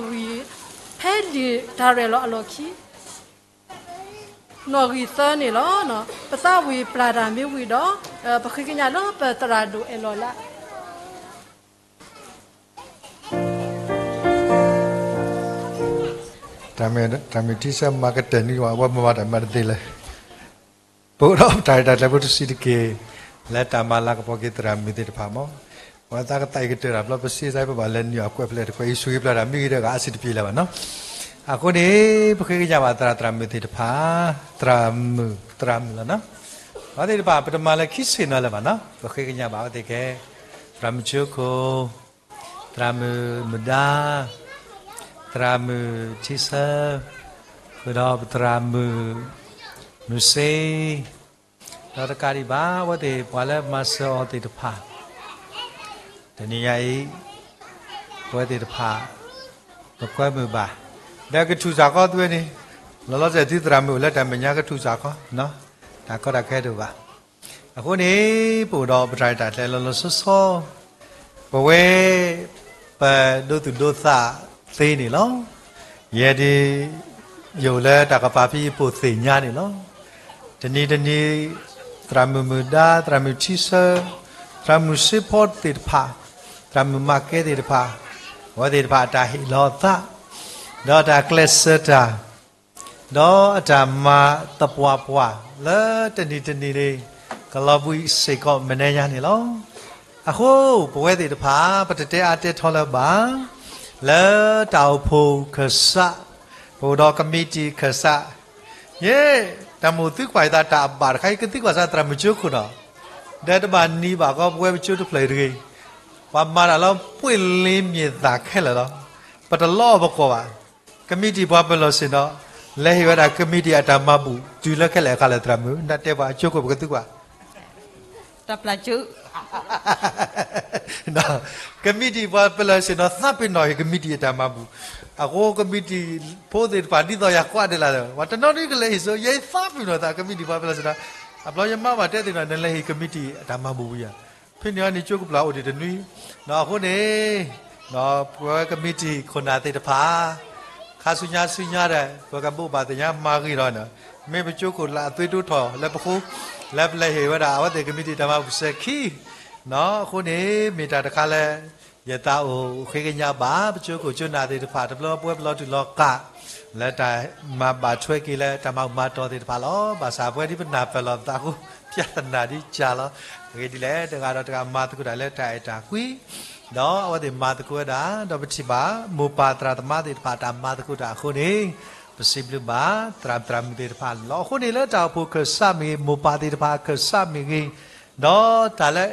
ဂံၢ် ဖဲလံာ်တၢ်ရဲၣ်လီၤအလီၢ်ခံ နီၣ်ဂံၢ်သၢန့ၣ်လီၤ. ပသးဝံၣ်ပျၢ်တၢ်မ့ၢ်ဝံၤဒီး ပဃ့ကညးလၢပသရၣ်ဒိၣ်အဲၣ်လီၤလၢ တၢ်မုၢ်ထံဆၢမၤကတၢၢ်န့ၣ် အဝဲမၤဘၣ်တၢ်မၤတသ့လၢ ပအိၣ်ဒီးတၢ်ရဲၣ်တၢ်ကျဲၤဖိတဆံးတက့ၢ် လၢတၢ်မၤလၤကပီၤက့ၤသရၣ်မုၣ်သ့ၣ်တဖၣ်မး, ပဝဲသးကသးအံၤကတၢၢ်တၢ်ဘျီ ပစံးစါပဘၣ်လဲၤနုာ်အကွဲးဖျဲၣ်တကွဲး အံၤဆိၣ်ဂ့ၤဖျါတၢ်မ့ၢ်ဂ့ၤဒီးဂၤအါစံးတပျ့ၤလၢၤဘၣ်နီၤ. အဃိန့ၣ် ပဃ့ကညးဘၣ်သရၣ်သရၣ်မုၣ်သ့ၣ်တဖၣ်, သရၣ်မုၣ်သရၣ်မုၣ်လီၤနီၤ. အဝဲသ့ၣ်တဖၣ် ပတမၤလၢခံဆ့ၣ်နီၤလၢၤဘၣ်နီၤ, ပဃ့ကညးဘၣ်အဝဲသ့ၣ်ခဲ သရၣ်မုၣ်ကၠိခိၣ်, သရၣ်မုၣ်မုၢ်ဒါ, သရၣ်မုၣ်ထံဆၢ, ဃုာ်ဒီးပသရၣ်မုၣ် မုၢ်စ့, ဒီးတကးဒံးဘၣ် အဝဲသ့ၣ်ပှၤလၢမၤစၢၤအီၤသ့ၣ်တဖၣ်, တနံၤညါအံၤ အဝဲသ့ၣ်တဖၣ် ပကွဲမုာ်ဘၣ်, ဒီးကထူၣ်စ့ၢ်ကီးသုဝဲန့ၣ်, လီၤလီၤဆဲးသုသရၣ်မုၣ်အိၣ်လၢတၢ်မဲာ်ညါကထူၣ်စ့ၢ်ကီး, တၢ်ကီတၢ်ခဲတအိၣ်ဘၣ်. အဃိန့ၣ် ပအိၣ်ဒီးပတၢ်ရဲၣ်တၢ်ကျဲၤလီၤလီၤဆီဆီ, ပဝဲ ပဒိသူၣ်ဒိသးသ့န့ၣ်လီၤ. ယဲဒၣ် ယအိၣ်လၢတၢ်ကပၤဖဲယပိာ်သ့ၣ်ညါန့ၣ်လီၤ. တနံၤတနံၤ သရၣ်မုၣ်မုၢ်ဒါ, သရၣ်မုၣ်ထံဆၢ, သရၣ်မုၣ်စ့ဖီသ့ၣ်တဖၣ်, သရၣ်မုၣ်မၤကဲသ့ၣ်တဖၣ်, အဝဲသ့ၣ်တဖၣ်အတၢ်ဟ့ၣ်လီၤအသး, ဒီးအတၢ်ကျဲးစၢးတၢ် ဒီးအတၢ်မၤသပှၢ်ပှၢ်လၢတနံၤတနံၤန့ၣ် ကလီၤဘှံးစ့ၢ်ကီးမဲာ်ညါန့ၣ်လီၤ. အဃိ ပဝဲသ့ၣ်တဖၣ် ပတတဲအါတဲထီလၢၤဘၣ်, လၢတၢ်အိၣ်ဖှိၣ်ခၢၣ်စး, ပအိၣ်ဒီးကမံးတံာ်ခၢၣ်စး, ယဲ တၢ်မိၣ်သံကွၢ်ယသးတၢ်အဘၣ်တခါအံၤ ကသံကွၢ်စးသရၣ်မုၣ်ကၠိခိၣ်နီၤ, ဒီးတဘၣ်နံၤဘၣ်ကီ ပဝဲပကၠိတဖျၢၣ်အံၤတဂ့ၤ, ပှၤမၤတၢ်လၢပှ့ၢ်လ့မ့ၢ်သၣ်ခဲလၢာ်လီၤ. ပတလီအီၣ်ပကိာ်ဘၣ်. ကမံးတံာ်ပှၤပလီၢ်ဆ့ၣ်နီၤ, လဲၤဟ့ၣ်ဝဲဒၣ်ကမံးတံာ်အတၢ်မၤဘူၣ် တုၤလၢခဲလၢာ်အခါလၢာ်သရၣ်မုၣ်, နတဲပှၤကၠိခိၣ်ပကသံကွၢ် တၢ်ပျၢ်ကၠိ committee ပှၤပလၢၢ်ဆ့ၣ်နီၤ သးပ့ၤနီၣ်ဟ့ၣ် committee အတၢ်မၤဘူၣ်, အဃိ committee ဖိသ့ၣ်တဖၣ် ဒ်သိးယကွၢ်ဒဲးလၢ်လၢ် ပှၤတနီၤဒ်ကလဲၤဟ့ၣ်စိ ယဲသးပ့ၤနီၣ်သး committee ပှၤပလၢၢ်ဆ့ၣ်နီၤ, အဘျီယမါဘၣ်တဲသ့ၣ်နီၤ နလဲၤဟ့ၣ် committee အတၢ်မၤဘူၣ်ဝံၤယၤ, ဖဲန့ၣ်အီၤန့ၣ် ကၠိကပျၢ်အိၣ်ဒံးတနွံ, အဃိန့ၣ် ပဝဲ committee ခိၣ်နၢ်သ့ၣ်တဖၣ် ခါဆူညါဆူညါဒီး ပကဘိးဘၣ်သ့ၣ်ညါမၤဂ့ၤလီၤန့ၣ်, မ့ၢ်ပကၠိခိၣ်လၢအသွံၣ်ဒိၣ်ထီၣ်လၢပဃိ လၢပလဲၤဟ့ၣ်ဝဲဒၣ် အဝဲသ့ၣ် committee တၢ်မၤဘူၣ်စဲၤခံ, အဃိန့ၣ် မ့ၢ်တၢ်တခါလၢ ယသးအိၣ်ဃ့ကညးဘၣ် ပကၠိခိၣ်ကၠိနၢ်သ့ၣ်တဖၣ် တဘျီပဝဲပလီၤတူာ်လီၤကာ် လၢတၢ်မၤဘၣ်ထွဲက့ၤလၢတၢ်မၤဘူၣ်မၤတီၢ်သ့ၣ်တဖၣ်လီၤ. ဘၣ်ဆၣ်ပဝဲဒ်ပနၢ်ပၢၢ်လီၤပသးအဃိ ပြဿနာဒ်ကၢ်လီၤ. အဂ့ၢ်ဒ်လဲၣ် တဂၤဒီးတဂၤမၤသကိးတၢ်လၢတၢ်အဲၣ်တၢ်ကွံ ဒီးအဝဲသ့ၣ်မၤသကိးဝဲဒၣ် ဒီးပထံၣ်ဘၣ် မိၢ်ပၢ်သရၣ်သမါသ့ၣ်တဖၣ် တၢ်မၤသကိးတၢ်အဃိန့ၣ် ပစံးဘျုးဘၣ်သရၣ်သရၣ်မုၣ်သ့ၣ်တဖၣ်လီၤ. အဃိန့ၣ် လၢတၢ်အိၣ်ဖှိၣ်ခၢၣ်စးမ့ၢ်ဂ့ၤ, မိၢ်ပၢ်သ့ၣ်တဖၣ်ခၢၣ်စးမ့ၢ်ဂ့ၤ, ဒီးတၢ်လၢ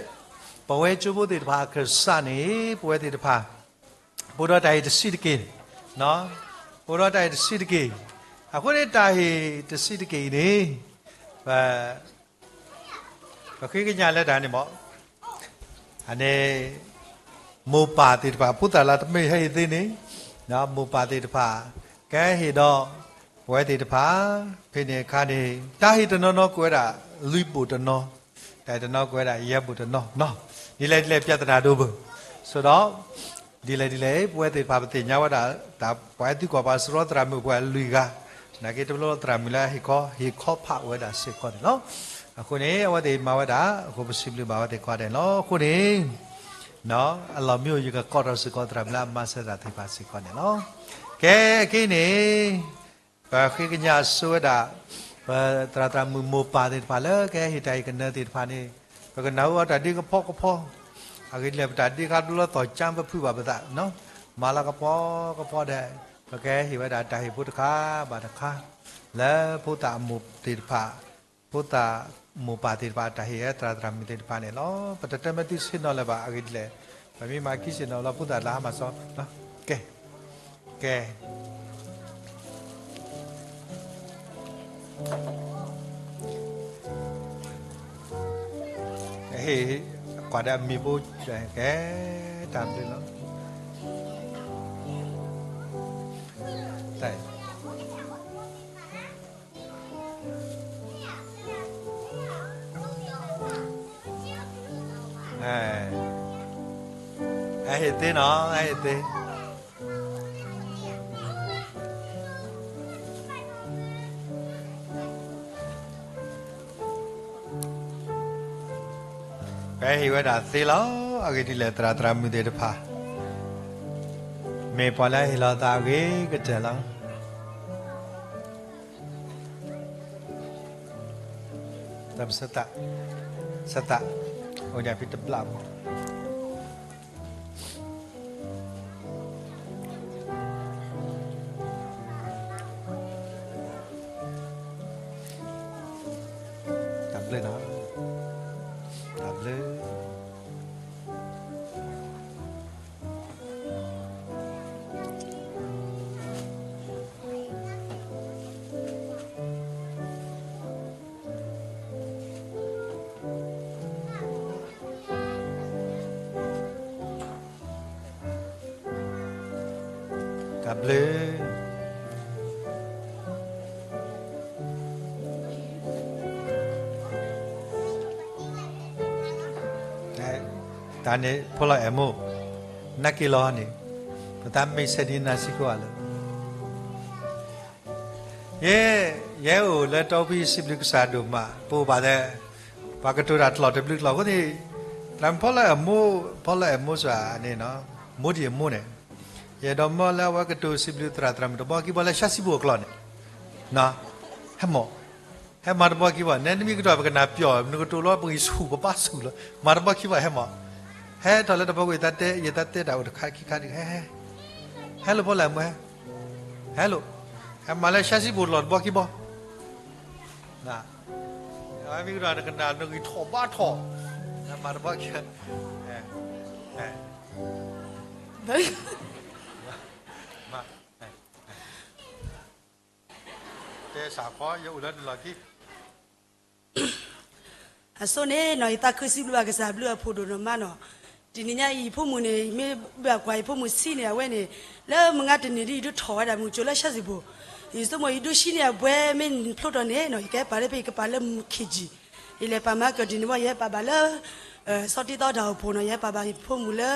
ပဝဲကၠိဖိသ့ၣ်တဖၣ်အခၢၣ်စးန့ၣ် ပဝဲသ့ၣ်တဖၣ် ပအိၣ်ဒီးတၢ်ဟ့ၣ်တဆံးတက့ၢ်, ပအိၣ်ဒီးတၢ်ဟ့ၣ်တဆံးတက့ၢ်. အဃိန့ၣ် တၢ်ဟ့ၣ်တဆံးတက့ၢ်အံၤန့ၣ် ပ ပဃ့ကညးလၢတၢ်န့ၣ်မ့ၢ် အန့ၣ် မိၢ်ပၢ်သ့ၣ်တဖၣ် ဖိသၣ်လၢတမ့ၢ်ဟဲဟ့ၣ်သ့န့ၣ် မိၢ်ပၢ်သ့ၣ်တဖၣ် ကဟ့ၣ်ဒီး ပဝဲသ့ၣ်တဖၣ် ဖဲန့ၣ်အခါန့ၣ် တၢ်ဟ့ၣ်တနီၤနီၤကွဲးဝဲဒၣ် လွံၢ်ဘိၣ်တနီၤ, တၢ်ဟ့ၣ်တနီၤကွဲးဝဲဒၣ်ယဲၢ်ဘိၣ်တနီၤနီၤ, ဒ်လဲၣ်ဒ်လဲၣ် ပြဿနာဒိဘၢၣ်, ဆိဒီး ဒ်လဲၣ်ဒ်လဲၣ် ပဝဲသ့ၣ်တဖၣ်ပသ့ၣ်ညါဝဲဒၣ် တၢ်ပှၤသုးကီၢ်ပှၤစရီသရၣ်မုၣ်ပှၤလွံၢ်ဂၤ, နာ်က့တဘျီသရၣ်မုၣ်လၢဟ့ၣ်ခီ ဟ့ၣ်ခီဖးဝဲဒၣ်စ့ၢ်ကီးန့ၣ်လီၤ. အဃိန့ၣ် အဝဲသ့ၣ်မၤဝဲဒၣ် အဃိပစံးဘျုးဘၣ်ဝဲသ့ၣ်ကိးဂၤဒဲးန့ၣ်လီၤ. အဃိန့ၣ် အလီၢ်မ့ၢ်အိၣ် ယကကိးထီၣ်စ့ၢ်ကီးသရၣ်မုၣ်လၢအမၤစၢၤတၢ်သ့ၣ်တဖၣ်စ့ၢ်ကီးန့ၣ်လီၤ. ကဲ အခဲအံၤန့ၣ် ပဃ့ကညးဆိဝဲဒၣ် ပသရၣ်သရၣ်မုၣ်မိၢ်ပၢ်သ့ၣ်တဖၣ်လၢကဟဲဟ့ၣ်တၢ်ဟ့ၣ်ကနၢသ့ၣ်တဖၣ်န့ၣ် ပကနၢ်ဟူအီၤတၢ်ဒ့ကဖီကဖီ, အဂ့ၢ်ဒ်လဲၣ် ပတၢ်ဒ့ခါတဘျီလၢသီၣ်ကၠါပဖုးဘၣ်ပသး, မၤလီၤကဖီကဖီဒီး ပကဟဲဟ့ၣ်ဝဲဒၣ်တၢ်ဟ့ၣ်ဖိတခါဘၣ်တခါ လၢဖိသၣ်အမိၢ်သ့ၣ်တဖၣ် ဖိသၣ်မိၢ်ပၢ်သ့ၣ်တဖၣ် တၢ်ဟ့ၣ်ဝဲသရၣ်သရၣ်မုၣ်သ့ၣ်တဖၣ်န့ၣ်လီၤ. ပတတဲမ့ၢ်သုဆ့ၣ်နီၤလၢၤဘၣ် အဂ့ၢ်ဒ်လဲၣ် ပမ့ၢ်မၤခံဆ့ၣ်နီၤလီၤ ဖိသၣ်လၢဟါမၢ်စီ ကဲ ကဲ ဟ့ၣ်ကွၢ်ဒီးအမံၤဖိ ကဲ တၢ်ဘျုးလီၤ. အဟ့ၣ်သ့နီၤ အဟ့ၣ်သ့ ပဟ့ၣ်ဝဲဒၣ်သ့လီၤ. အဂ့ၢ်ဒ်လဲၣ် သရၣ်သရၣ်မုၣ်သ့ၣ်တဖၣ် မ့ၢ်ပှၤလၢအဟ့ၣ်လီၤသးအဂ့ၤကတၢၢ်လီၤ. တၢ်ပစသး စသး အိၣ်ဒၣ်ဖဲတဘျၣ်မး တၢ်ဘျုးလီၤ တၢ်ဘျုးတၢ်ဘျုး တၢ်န့ၣ် ဖိလီၤအဲၣ်မိၢ် နာ်က့ၤလီၤန့ၣ် ပသးမ့ၢ်ဆဲးဒ်နၤစ့ၢ်ကီးလၢ ယဲ ယဲအိၣ်လၢတီဖံစံးဘျုးကစၢ်ဒိၣ်မး ပအိၣ်ဘၣ်သဲ ပှၤကတိၤတၢ်တလီၢ်တဘျုးတလီၢ်အဃိန့ၣ် သရၣ်မုၣ်ဖိလီၤအဲၣ်မိၢ် ဖိလီၤအဲၣ်မိၢ်စ့ၢ်န့ၣ် မိၢ်ဒံးအမိၢ်န့ၣ် ယအဲၣ်ဒိးမၢလၢအဝဲကတိၤစံးဘျုးသရၣ်သရၣ်မုၣ်တဘျီခံဘျီလၢ ရှါစံဘိၣ်အကျိာ်န့ၣ် ဟဲမး ဟဲမၤတဘျီခံဘျီ နဲနမ့ၢ်ကတိၤပကနၢ်ပျီၢ် နကတိၤလီၤပဂံၢ်ဆူၣ်ပဘၣ်ဆူၣ်လီၤ မၤတဘျီခံဘျီဟဲမး ဟဲထီၣ်လၢတဘျီ ယသးတဲတၢ်အိၣ်တခါခံခါဒံး ဟဲ ဟဲလိာ်ဖိလီၤအဲၣ်မိၢ် ဟဲလိာ် ဟဲမၤလၢ ရှါစံဘိၣ်တလီၢ်တဘျီခံဘျီ မ့ၢ်ကဒီးနကနၣ်နဂံၢ်ထီၣ်ဘါထီၣ် မၤတဘျီခံ တဲစၢ်ဖီ ယအိၣ်လၢနလီၢ်ခံ အဆိန့ၣ်နီၤ ယသးခုစံးဘျုးဘၣ်ကစၢ်ဘျုးအဖှိၣ်ဒိၣ်နီၢ်မးနီၤ. တနံၤညါအံၤ ယဖိမုၣ်န့ၣ် ယမ့ၢ်ဘၣ်ကွၢ်ယဖိမုၣ်ဆံးန့ၣ် အဝဲန့ၣ် လၢမုၢ်ဂၤတနံၤဒ်အံၤ ဒုးထီၣ်ဝဲဒၣ်မုၢ်ကၠိလၢဆၢစံၣ်ပူၤ, ယဆိကမိၣ် ယဒုးဆံးန့ၢ်အဘှဲ မ့ၢ်ဖျိထီၣ်န့ၣ်နီၤ ယကဟဲပာ်လၢဖဲ ယကပာ်လၢမုၢ်ခံကၠံၣ်, ယလဲၤပာ်မၤကတံၢ်န့ၣ်ဘၣ် ယဟဲပာ်ဘၣ်လၢ ဆီတံၢ်သီတၢ်အိၣ်ဖှိၣ်နီၤ ယဟဲပာ်ဘၣ်ယဖိမုၣ်လၢ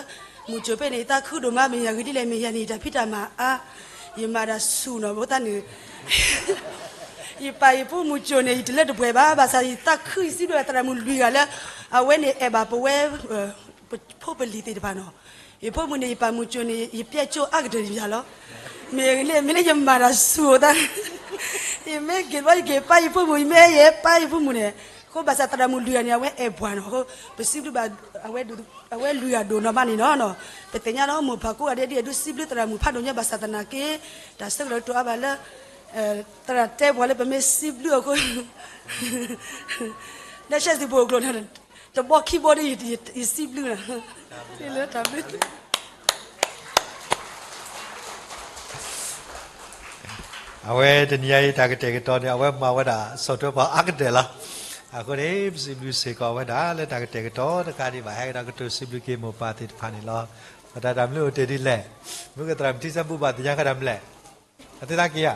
မုၢ်ကၠိဖဲန့ၣ် ယသးခုဒိၣ်မး မ့ၢ်ယၤဂ့ၤဒ်လဲၣ် မ့ၢ်ယၤန့ၣ် ယတၢ်ဖံးတၢ်မၤအါ, ယမၤတၢ်ဆူၣ်နီၤ ဘိသတးန့ၣ် ယပာ်ယဖိမုၣ်ကၠိန့ၣ် ယတလၢတပှဲၤဘၣ် ဘၣ်ဆၣ်ယသးခု ယစံးဘျုးသရၣ်မုၣ်လွံၢ်ဂၤလၢ အဝဲန့ၣ်အဲၣ်ဘၣ်ပဝဲ ပဖိပလံၤသ့ၣ်တဖၣ်နီၤ. ယဖိမုၣ်န့ၣ် ယပာ်မုၣ်ကၠိန့ၣ် ယပျဲကၠိအါကတၢၢ်န့ၣ်ယၤလီၤ. မ့ၢ်ဂ့ၤန့ၣ် မ့ၢ်လၢယမၤတၢ်ဆူၣ်အသး ယမ့ၢ်က့ၤဘၣ် ယက့ၤပာ်ယဖိမုၣ် ယမ့ၢ်ယဲပာ်ယဖိမုၣ်န့ၣ်, အဃိဘၣ်ဆၣ်သရၣ်မုၣ်လွံၢ်ဂၤန့ၣ် အဝဲအဲၣ်ပှၤနီၤ, အဃိ ပစံးဘျုးဘၣ် အဝဲလွံၢ်ဂၤဒိၣ်နီၢ်မးန့ၣ်နီၤ. ပသ့ၣ်ညါလီၤ မိၢ်ပၢ်ကိးဂၤဒဲးဒ်အဒုးစံးဘျုးသရၣ်မုၣ်ဖးဒိၣ်ညါ ဘၣ်ဆၣ်သနာ်က့ တၢ်ဆၢကတီၢ်တအိၣ်အါဘၣ်လၢ သရၣ်တဲပှၤလၢပမ့ၢ်စံးဘျုးအဃိ လၢဆၢစံၣ်ပူၤအကျိၤန့ၣ် တဘီခံဘီဒီး ယစံးဘျုးလီၤ. လၢတၢ်ဘျုး အဝဲတနံၤညါအံၤ တၢ်ကတဲာ်ကတီၤန့ၣ် အဝဲမၤဝဲဒၣ် ဆီၣ်ထွဲပှၤအါကတၢၢ်လီၤ. အဃိန့ၣ် ပစံးဘျုးစ့ၢ်ကီးဝဲဒၣ်လၢတၢ်ကတဲာ်ကတီၤတခါဒံးဘၣ် ဟဲကဒီးကတိၤစံးဘျုးက့ၤမိၢ်ပၢ်သ့ၣ်တဖၣ်န့ၣ်လီၤ. ပတၢ်တၢ်မနုၤအိၣ်တ့ၢ်ဒ်လဲၣ်, မုၢ်ကသရၣ်မုၣ်ထံဆၢဘူၣ်ဘၣ်သ့ၣ်ညါဃာ်တၢ်မနုၤလဲၣ်, အသ့ၣ်သးက့ၤ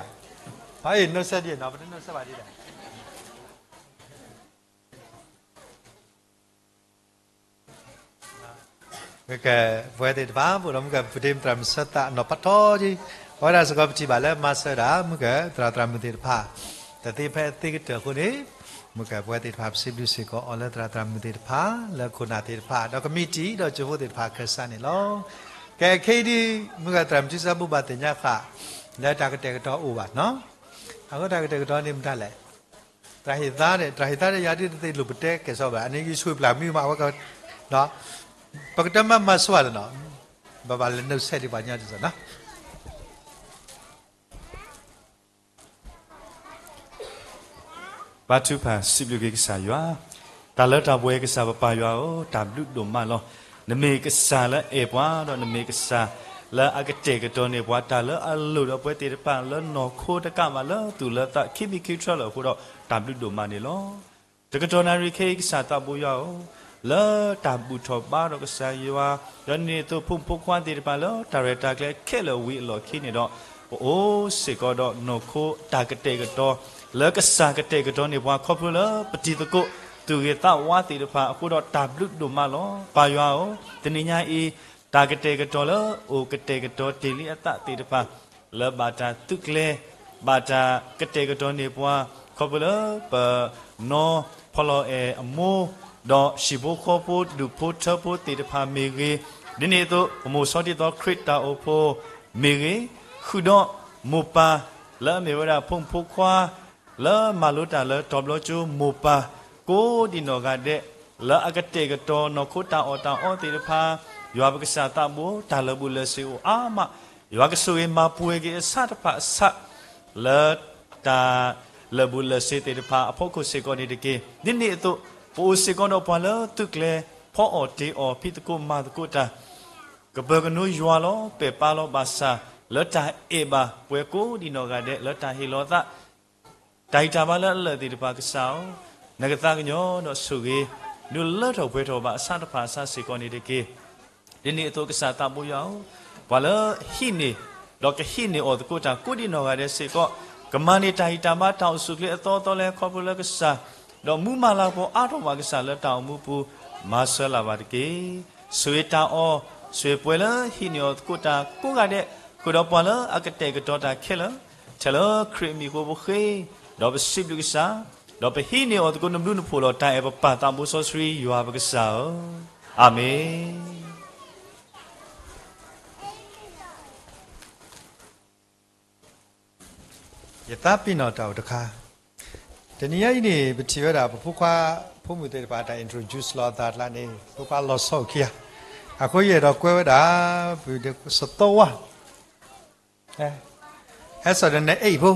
ဧါ, အအံၤ နှုတ်ဆက်ဒ်နီၤ ပတနှုတ်ဆက်ဘၣ်ဒ်လဲၣ်. ကဲ ပဝဲသ့ၣ်တဖၣ် ပအိၣ်ဒီးမုၢ်ကသရၣ်မုၣ်ဆၢသးနီၤဖးထီက့ၤ, အဝဲဒၣ်စ့ၢ်ကီးပထံၣ်ဘၣ်လၢမၤစၢၤဒၣ် မုၢ်ကသရၣ်သရၣ်မုၣ်သ့ၣ်တဖၣ် တသ့ဖဲသ့ကတၢၢ်အဃိန့ၣ်, မုၢ်ကပဝဲသ့ၣ်တဖၣ် ပစံးဘျုးစ့ၢ်ကီးအီၤလၢသရၣ်သရၣ်မုၣ်သ့ၣ်တဖၣ် လၢခိၣ်နၢ်သ့ၣ်တဖၣ် ဒီးကမံးတံာ် ဒီးကၠိဖိသ့ၣ်တဖၣ်အခၢၣ်စးန့ၣ်လီၤ. ကဲ ခဲအံၤဒ် မုၢ်ကသရၣ်မုၣ်ထံဆၢဘူၣ်ဘၣ်သ့ၣ်ညါဃာ် လၢတၢ်ကတဲာ်ကတီၤအိၣ်ဘၣ်နီၤ, အဃိတၢ်ကတဲာ်ကတီၤန့ၣ်မတၤလဲၣ် သရၣ်ဟ့ၣ်သါန့ၣ် သရၣ်ဟ့ၣ်သါဒီး ယၤဒ်တသ့လိာ်ပတဲကဲၣ်ဆိးဘၣ် အန့ၣ်ယဆိၣ်ပျၢ်မံမး အဝဲက ပကတမၤမၤဆိးဘၣ်လၢၤနီၤ, ဘၣ်ဘၣ်လၢ နှုတ်ဆက် ဒံးပှၤညီဒ်သိးနီၤ. ဘါထုကဖၣ် စံးဘျုးက့ၤကစၢ်ယွၤ, တၢ်လၢတၢ်ပှဲၤကစၢ်ပပၢ်ယွၤဧၢ, တၢ်ဘျုးဒိၣ်မးလီၤ. နမ့ၢ်ကစၢ်လၢအဲၣ်ပှၤဒီးနမ့ၢ်ကစၢ်လၢအကတဲာ်ကတီၤန့ၢ်ပှၤ တၢ်လၢအလိၣ်ဒီးပဝဲသ့ၣ်တဖၣ်လၢနီၢ်ခိတကးဘၣ်လၢသူၣ်လၢသးခံမံၤခံဆၢလၢာ်အဃိဒီး တၢ်ဘျုးဒိၣ်မးန့ၣ်လီၤ. တကတီၢ်နၣ်ရံၣ်ခဲအံၤ ကစၢ်သးဘိယွၤဧၢ, လၢတၢ်ဘူၣ်ထီၣ်ဘါထီၣ်ကစၢ်ယွၤ, ဒီးန့ၣ်အသိးဖိမုၣ်ဖိခွါသ့ၣ်တဖၣ်လၢတၢ်ရဲၣ်တၢ်ကျဲၤခဲလၢာ်ဝံၤအလီၢ်ခံန့ၣ်ဒီး, ပအိၣ်စ့ၢ်ကီးဒီးနီၢ်ခိတၢ်ကတဲာ်ကတီၤ လၢကစၢ်ကတဲာ်ကတီၤန့ၢ်ပှၤခီဖျိလၢပတံၤသကိးသူၣ်ဂ့ၤသးဝါသ့ၣ်တဖၣ်အဃိဒီး တၢ်ဘျုးဒိၣ်မးလီၤ. ပၢ်ယွၤဧၢ, တနံၤညါအံၤ တၢ်ကတဲာ်ကတီၤလၢအိၣ်ကတဲာ်ကတီၤတ့ၢ်လံအသးသ့ၣ်တဖၣ် လၢဘၣ်တၢ်သုးကျဲၤ, ဘၣ်တၢ်ကတဲာ်ကတီၤန့ၢ်ပှၤ ခီဖျိလၢပနီၢ် ဖီလီၤအဲၣ်အမိၢ်, ဒီးဟံၣ်ဖိဃီဖိ ဒူၣ်ဖိထၢဖိသ့ၣ်တဖၣ်မ့ၢ်ဂ့ၤ, ဒ်န့ၣ်အသိး ပမိၢ်ဆီတံၢ်သီခရံာ်တၢ်အိၣ်ဖှိၣ်မ့ၢ်ဂ့ၤ, ဃုာ်ဒီးမိၢ်ပၢ် လၢအမ့ၢ်ဝဲဒၣ်ဖိမုၣ်ဖိခွါ လၢမၤလိတၢ်လၢတီၤဘျီကၠိမိၢ်ပၢ် ကိးဒံးနီၢ်ဂၤဒဲး လၢအကတဲာ်ကတီၤနီၢ်ခိတၢ်အီၣ်တၢ်အီသ့ၣ်တဖၣ်, ယွၤပကစၢ်သးဘိ တၢ်လၢာ်ဘူၣ်လၢာ်စ့ၤအိၣ်အါမး, ယွၤကဆိၣ်ဂ့ၤမၤပှဲၤက့ၤအဆၣ်တဖၣ်အဆၣ် လၢတၢ်လၢာ်ဘူၣ်လၢာ်စ့ၤသ့ၣ်တဖၣ်အဖီခိၣ်စ့ၢ်ကီးန့ၣ်တက့ၢ်. ဒ်န့ၣ်အသိး ပအိၣ်စ့ၢ်ကီးဒီးပှၤလၢသုးကျဲၤ ဖီအီၣ်တ့ၢ်အီၣ် ဖံးသကိးမၤသကိးတၢ် ကပၢၤကနိယွၤလီၤ ပဲာ်ပါလီၤဘၣ်ဆၣ် လၢတၢ်အဲၣ်ဘၣ်ပှၤကိးဒံးနီၢ်ဂၤဒဲး လၢတၢ်ဟ့ၣ်လီၤသး တၢ်ဂံၢ်တၢ်ဘါလၢအလၢာ်သ့ၣ်တဖၣ်ကစၢ်ဧၢ, နကသးကညီၤဒီးဆိၣ်ဂ့ၤ ဒုးလၢထီၣ်ပှဲၤထီၣ်ဘၣ်အဆၣ်တဖၣ်အဆၣ်စ့ၢ်ကီးန့ၣ်တက့ၢ်. ဒ်န့ၣ်အသိးကစၢ်သးဘိယွၤဧၢ, ပှၤလၢဟံးန့ၢ် ဒီးကဟံးန့ၢ်အီၤသကိးတၢ်ကိးဒံးနီၢ်ဂၤဒဲးစ့ၢ်ကီး, ကမၤန့ၢ်တၢ်ဂံၢ်တၢ်ဘါတၢ်အိၣ်ဆူၣ်ချ့အသီသီလဲခီဖျိလၢကစၢ်, ဒီးမူမၤလၤကပီၤအါထီၣ်ဘၣ်ကစၢ်လၢတၢ်အိၣ်မူပူၤ မၤစၢၤလၢ်ဘၣ်တက့ၢ်. ဆိၣ်ဂ့ၤတၢ်အီၣ် ဆိၣ်ဂ့ၤပှၤလၢဟံးန့ၢ်အီၤသကိးတၢ်ကိးဂၤဒဲး, ဃုာ်ဒီးပှၤလၢအကတဲာ်ကတီၤတၢ်ခဲလၢာ်, ထဲလၢခရံာ်အမံၤအဃိပဃ့, ဒီးပစံးဘျုးကစၢ်, ဒီးပဟံးန့ၢ်အီၤသကိးနဘျုးနဖှိၣ်လီၤ တၢ်အဲၣ်ပပၢ်သးဘိစီဆှံယွၤပကစၢ်ဧၢ, အၤမ့ၣ်. ယသးပ့ၤနီၣ်တၢ်အိၣ်တခါ, တနံၤညါအံၤန့ၣ် ပထံၣ်ဝဲဒၣ်ပဖိခွါ ဖိမုၣ်သ့ၣ်တဖၣ်တၢ် introduce လီၤအသးကျါန့ၣ် ဖိခွါလီၤဆီအိၣ်ခံဂၤ, အဃိယအဲၣ်ဒိးကွဲးဝဲဒၣ် ပစသီဝါ ဟဲစိာ်ဒီးနအဲၣ်အံၤဖိ,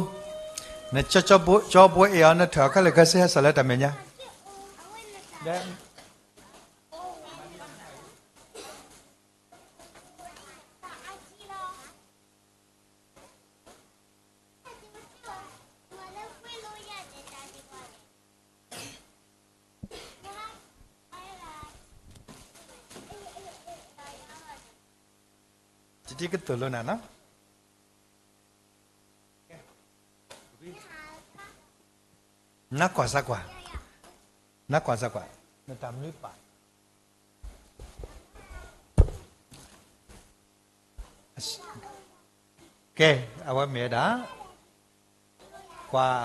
နကၠီဘိအဲၣ်အီၤ နထၢၣ်အီၤခဲလၢာ်ခဲဆ့ ဟဲစိာ်လၢတၢ်မဲာ်ညါ တံၤကတိၤလိနၤနီၤ, နကွၢ်စၢ်ကွၢ်, နကွၢ်စၢ်ကွၢ်, နတၢ်မနုၤပာ် ကဲ, အဝဲမ့ၢ်ဝဲဒၣ် ကွၢ်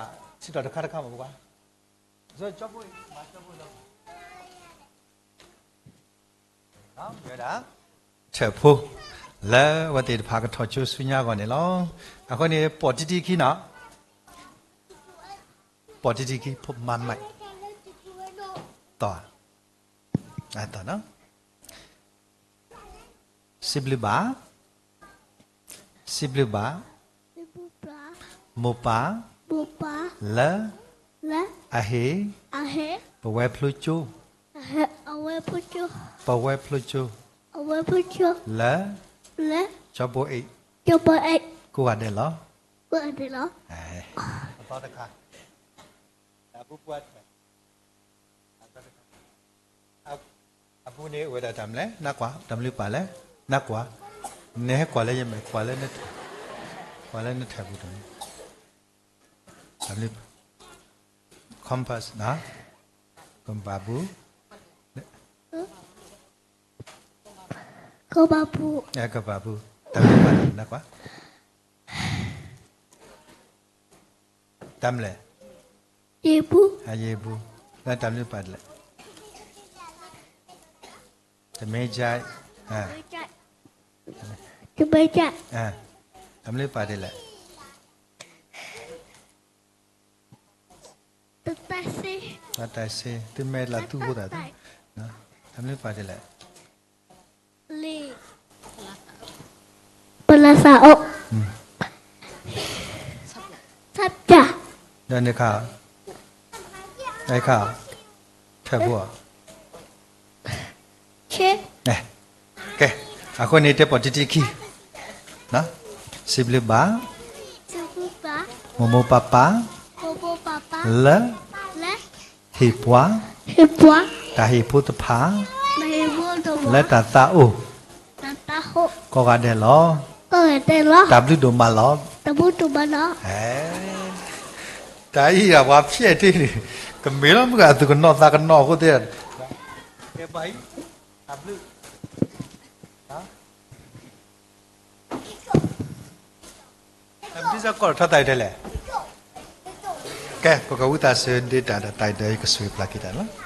စံးထီၣ်တခါတခါမ့ၢ်ပကွၢ်, မ့ၢ်ဝဲဒၣ် ထၢၣ်ဖိ လၢအဝဲသ့ၣ်တဖၣ်ကထီၣ်ကၠိဆူညါအဂီၢ်န့ၣ်လီၤ. အဃိန့ၣ် ပိာ်တံၤတံၤခံနီၤ, ပိာ်တံၤတံၤခံ ဖိမၤမး, တီၢ် တီၢ်နီၤ စံးဘျုးဘၣ်, စံးဘျုးဘၣ်, မိၢ်ပၢ်, လၢ အဟ့ၣ် ပဝဲဖျိကၠိ, ပဝဲဖျိကၠိ, လၢ ကၠိဘိအ့ၣ်, ကိးဂၤဒဲးလီၤ. အပူၤန့ၣ်အိၣ်ဝဲဒၣ်တၢ်မနုၤလဲၣ်, နကွၢ် တၢ်မနုၤပာ်လဲၣ်, နကွၢ်, နဟဲကွၢ်လၢယမဲာ်, ကွၢ်လၢနထၢၣ်, ကွၢ်လၢနထၢၣ်ပူၤတၢ်မနုၤ, တၢ်မနုၤ, compass နီၤ, ကဘၣ်ပူၤ, ကဘၣ်ပူၤ, ကဘၣ်ပူၤ, တၢ်မနုၤပာ်လဲၣ်, နကွၢ် တၢ်မနုၤလဲၣ်, ယံၤပူၤ, ယံၤပူၤ, လၢတၢ်မနုၤပာ်ဒ်လဲၣ်, တမ့ၢ်ကၠဲ, တမ့ၢ်ကၠဲ, တၢ်မနုၤပာ်ဒ်လဲၣ်, တၢ်တၢ်စ့, သုမဲာ်လၢသူၣ်ဖိသၣ်, တၢ်မနုၤပာ်ဒ်လဲၣ်, ပလၢသးအိၣ်, ဆပ်ပြာ, ဒီးန့ၣ်ခါ, အခါ, ထၢၣ်ဖိ, ကဲ, အဃိန့ၣ် တဲပိာ်တံၤတံၤခံ, စံးဘျုးဘၣ်, မိၢ်မိၢ်ပၢ်ပၢ်, လၢ ဟ့ၣ်ပှၤ, တၢ်ဟ့ၣ်ဖိတဖၣ်, လၢတၢ်သးအိၣ်, ကိးဂၤဒဲးလီၤ. တၢ်ဘျုးဒိၣ်မးလီၤ. တၢ်အံၤအပှၤဖျဲၣ်တ့ၢ်န့ၣ်, ကမ့ၢ်လီၤမုၢ်ဂၤအသူၣ်ကနီၤသးကနီၤအဃိသ့ၣ်, ကဲပှၤအံၤ, တၢ်ဘျုး တၢ်ဘျုးစ့ၢ်ကီးထီၣ်သးအံၤတဲလဲၣ်. ကဲ ပကဝံသးစူၤဒ့တၢ်ဒီးတၢ်အံၤဒီးယကဆိၣ်ဂ့ၤပျၢ်က့ၤတၢ်လီၤ.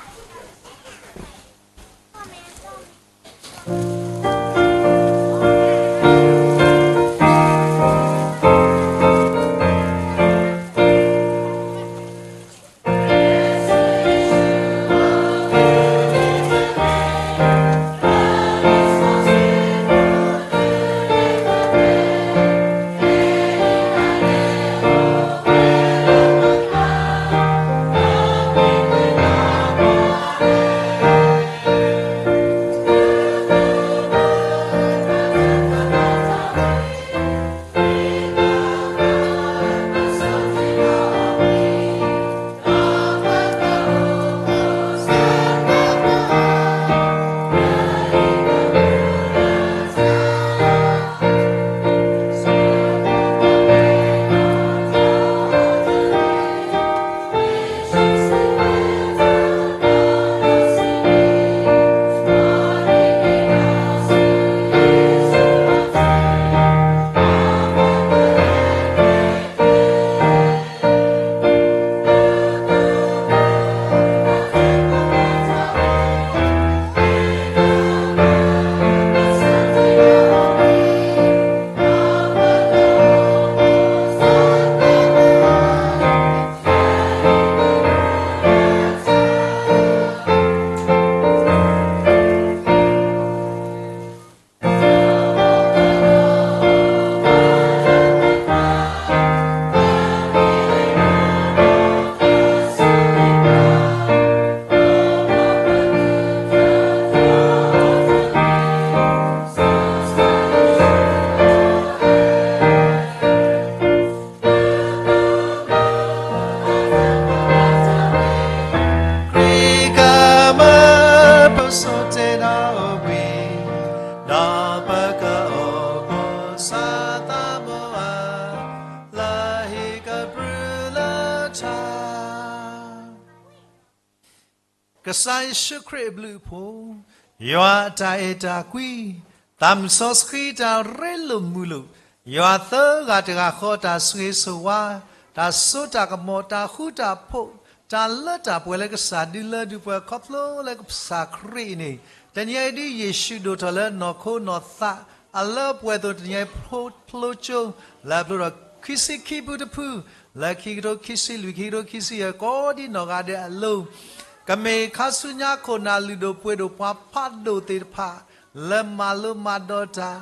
ကစၢ်ယ့ၣ်ၡူးခရံာ်အဘျုးအဖှိၣ်, ယွၤအတၢ်အဲၣ်တၢ်ကွံ, သးမုၢ်စီဆှံတၢ်ရ့လိာ်မုာ်လိာ်, ယွၤသၢဂၤတဂၤဃီတၢ်ဆိၣ်ဂ့ၤဆိၣ်ဝါ, တၢ်စိတၢ်ကမီၤ, တၢ်ဃူတၢ်ဖိး, တၢ်လၢတၢ်ပှဲၤလၢကစၢ်ဒုးလၢဒုးပှဲၤခီဖျိလၢကစၢ်ခရံာ်အံၤန့ၣ်, တနံၤအံၤဒ်ယ့ၣ်ၡူးဒိၣ်ထီၣ်လၢနီၢ်ခိနီၢ်သးအလၢပှဲၤအသိး တနံၤအံၤဖျိကၠိ လၢအဖျိထီၣ်ခံဆံခံဖုတဖု, လၢခံကထိခံဆံလွံၢ် ခံကထိခံဆံယဲၢ် ကိးဒ်နီၢ်ဂၤဒဲးအလိၤ, ကမ့ၢ်ခါဆူညါခိၣ်နၢ်လုၢ်ဒိၣ်ပှ့ၤဒိၣ်ပှၤဖးဒိၣ်သ့ၣ်တဖၣ် လၢမၤလိမၤဒိးတၢ်,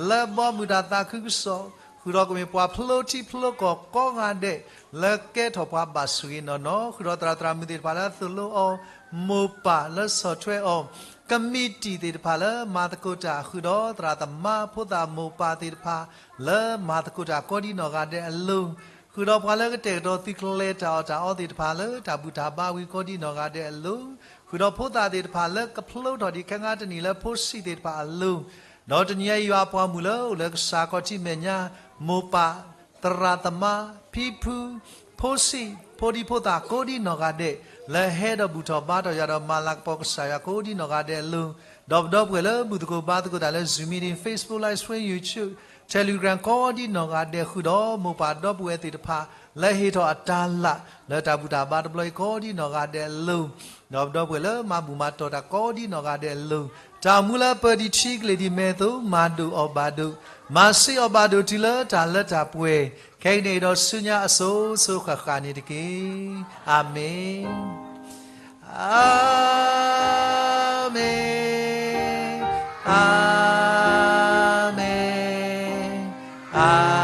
လၢဘီမုၢ်တၢ်သးခုကစီၣ်, ဃုာ်ဒီးကမ့ၢ်ပှၤဖျိထံဖျိကီၢ်ကိးဂၤဒဲး, လၢကဲထီၣ်ပှၤဘၣ်ဆိၣ်ဂ့ၤနီၢ်နီၢ်, ဃုာ်ဒီးသရၣ်သရၣ်မုၣ်သ့ၣ်တဖၣ်လၢသိၣ်လိအီၤ, မိၢ်ပၢ်လၢဆီၣ်ထွဲအီၤ, ကမံးတံာ်သ့ၣ်တဖၣ်လၢမၤသကိးတၢ်, ဃုာ်ဒီးသရၣ်သမါဖိသၣ်မိၢ်ပၢ်သ့ၣ်တဖၣ် လၢမၤသကိးတၢ်ကိးဒ်နီၢ်ဂၤဒဲးအလိၤ, ဃုာ်ဒီးပှၤလၢကတဲာ်ကတီၤသုးကျဲၤတၢ်အီၣ်တၢ်အီသ့ၣ်တဖၣ်လၢတၢ်ဘူၣ်တၢ်ဘါဝံၤကိးဒ်နီၢ်ဂၤဒဲးအလိၤ, ဃုာ်ဒီးဖိသၣ်သ့ၣ်တဖၣ်လၢကဖျိထီၣ်ဒံးခဲငါတနံၣ်လၢဖိဆံးသ့ၣ်တဖၣ်အလိၤ, ဒီးတနံၤအံၤယွၤအပှၤမုၣ်လၢအိၣ်လၢကစၢ်ခီၣ်ထံးမဲာ်ညါ, မိၢ်ပၢ်, သရၣ်သမါ, ဖံဖု, ဖိဆံး, ဖိဒံဖိသၣ်ကိးဒ်နီၢ်ဂၤဒဲး, လၢဟဲဒီးဘူၣ်ထီၣ်ဘါထီၣ်ယွၤဒီးမၤလၤကပီၤကစၢ်ယွၤကိးဒ်နီၢ်ဂၤဒဲးအလိၤ, ဒီးပဒီပုၢ်ဝဲၢ်လၢဘူၣ်သကိးဘါသကိးတၢ်လၢ Zoom meeting, Facebook live stream, YouTube, Telegram ကိးဒ်နီၢ်ဂၤဒဲးဃုာ်ဒီးမိၢ်ပၢ်ဒီပုၢ်ဝဲၢ်သ့ၣ်တဖၣ် လၢဟ့ၣ်ထီၣ်အတၢ်လၢာ် လၢတၢ်ဘူၣ်တၢ်ဘါတဘျီအံၤကိးဒ်နီၢ်ဂၤဒဲးအလိၤ, ဒီးပဒီပုၢ်ဝဲၢ်လၢမၤဘူၣ်မၤတီၢ်တၢ်ကိးဒ်နီၢ်ဂၤဒဲးအလိၤ, တၢ်အိၣ်မူလၢပၢၤဒံးထံကလ့ၢ်ဒံးမဲာ်သိး မၤဒိၣ်အီၣ်ဘၣ်ဒိး, မၤစ့အီၣ်ဘၣ်ဒိးတုၤလၢတၢ်လၢတၢ်ပှဲၤ, ခဲအံၤန့ၣ်ဒီးဆူညါအစိၤစိၤဃၣ်ဃၣ်န့ၣ်တက့ၢ်. အၤမ့ၣ်. အၤမ့ၣ်, အၤမ့ၣ်, အၤ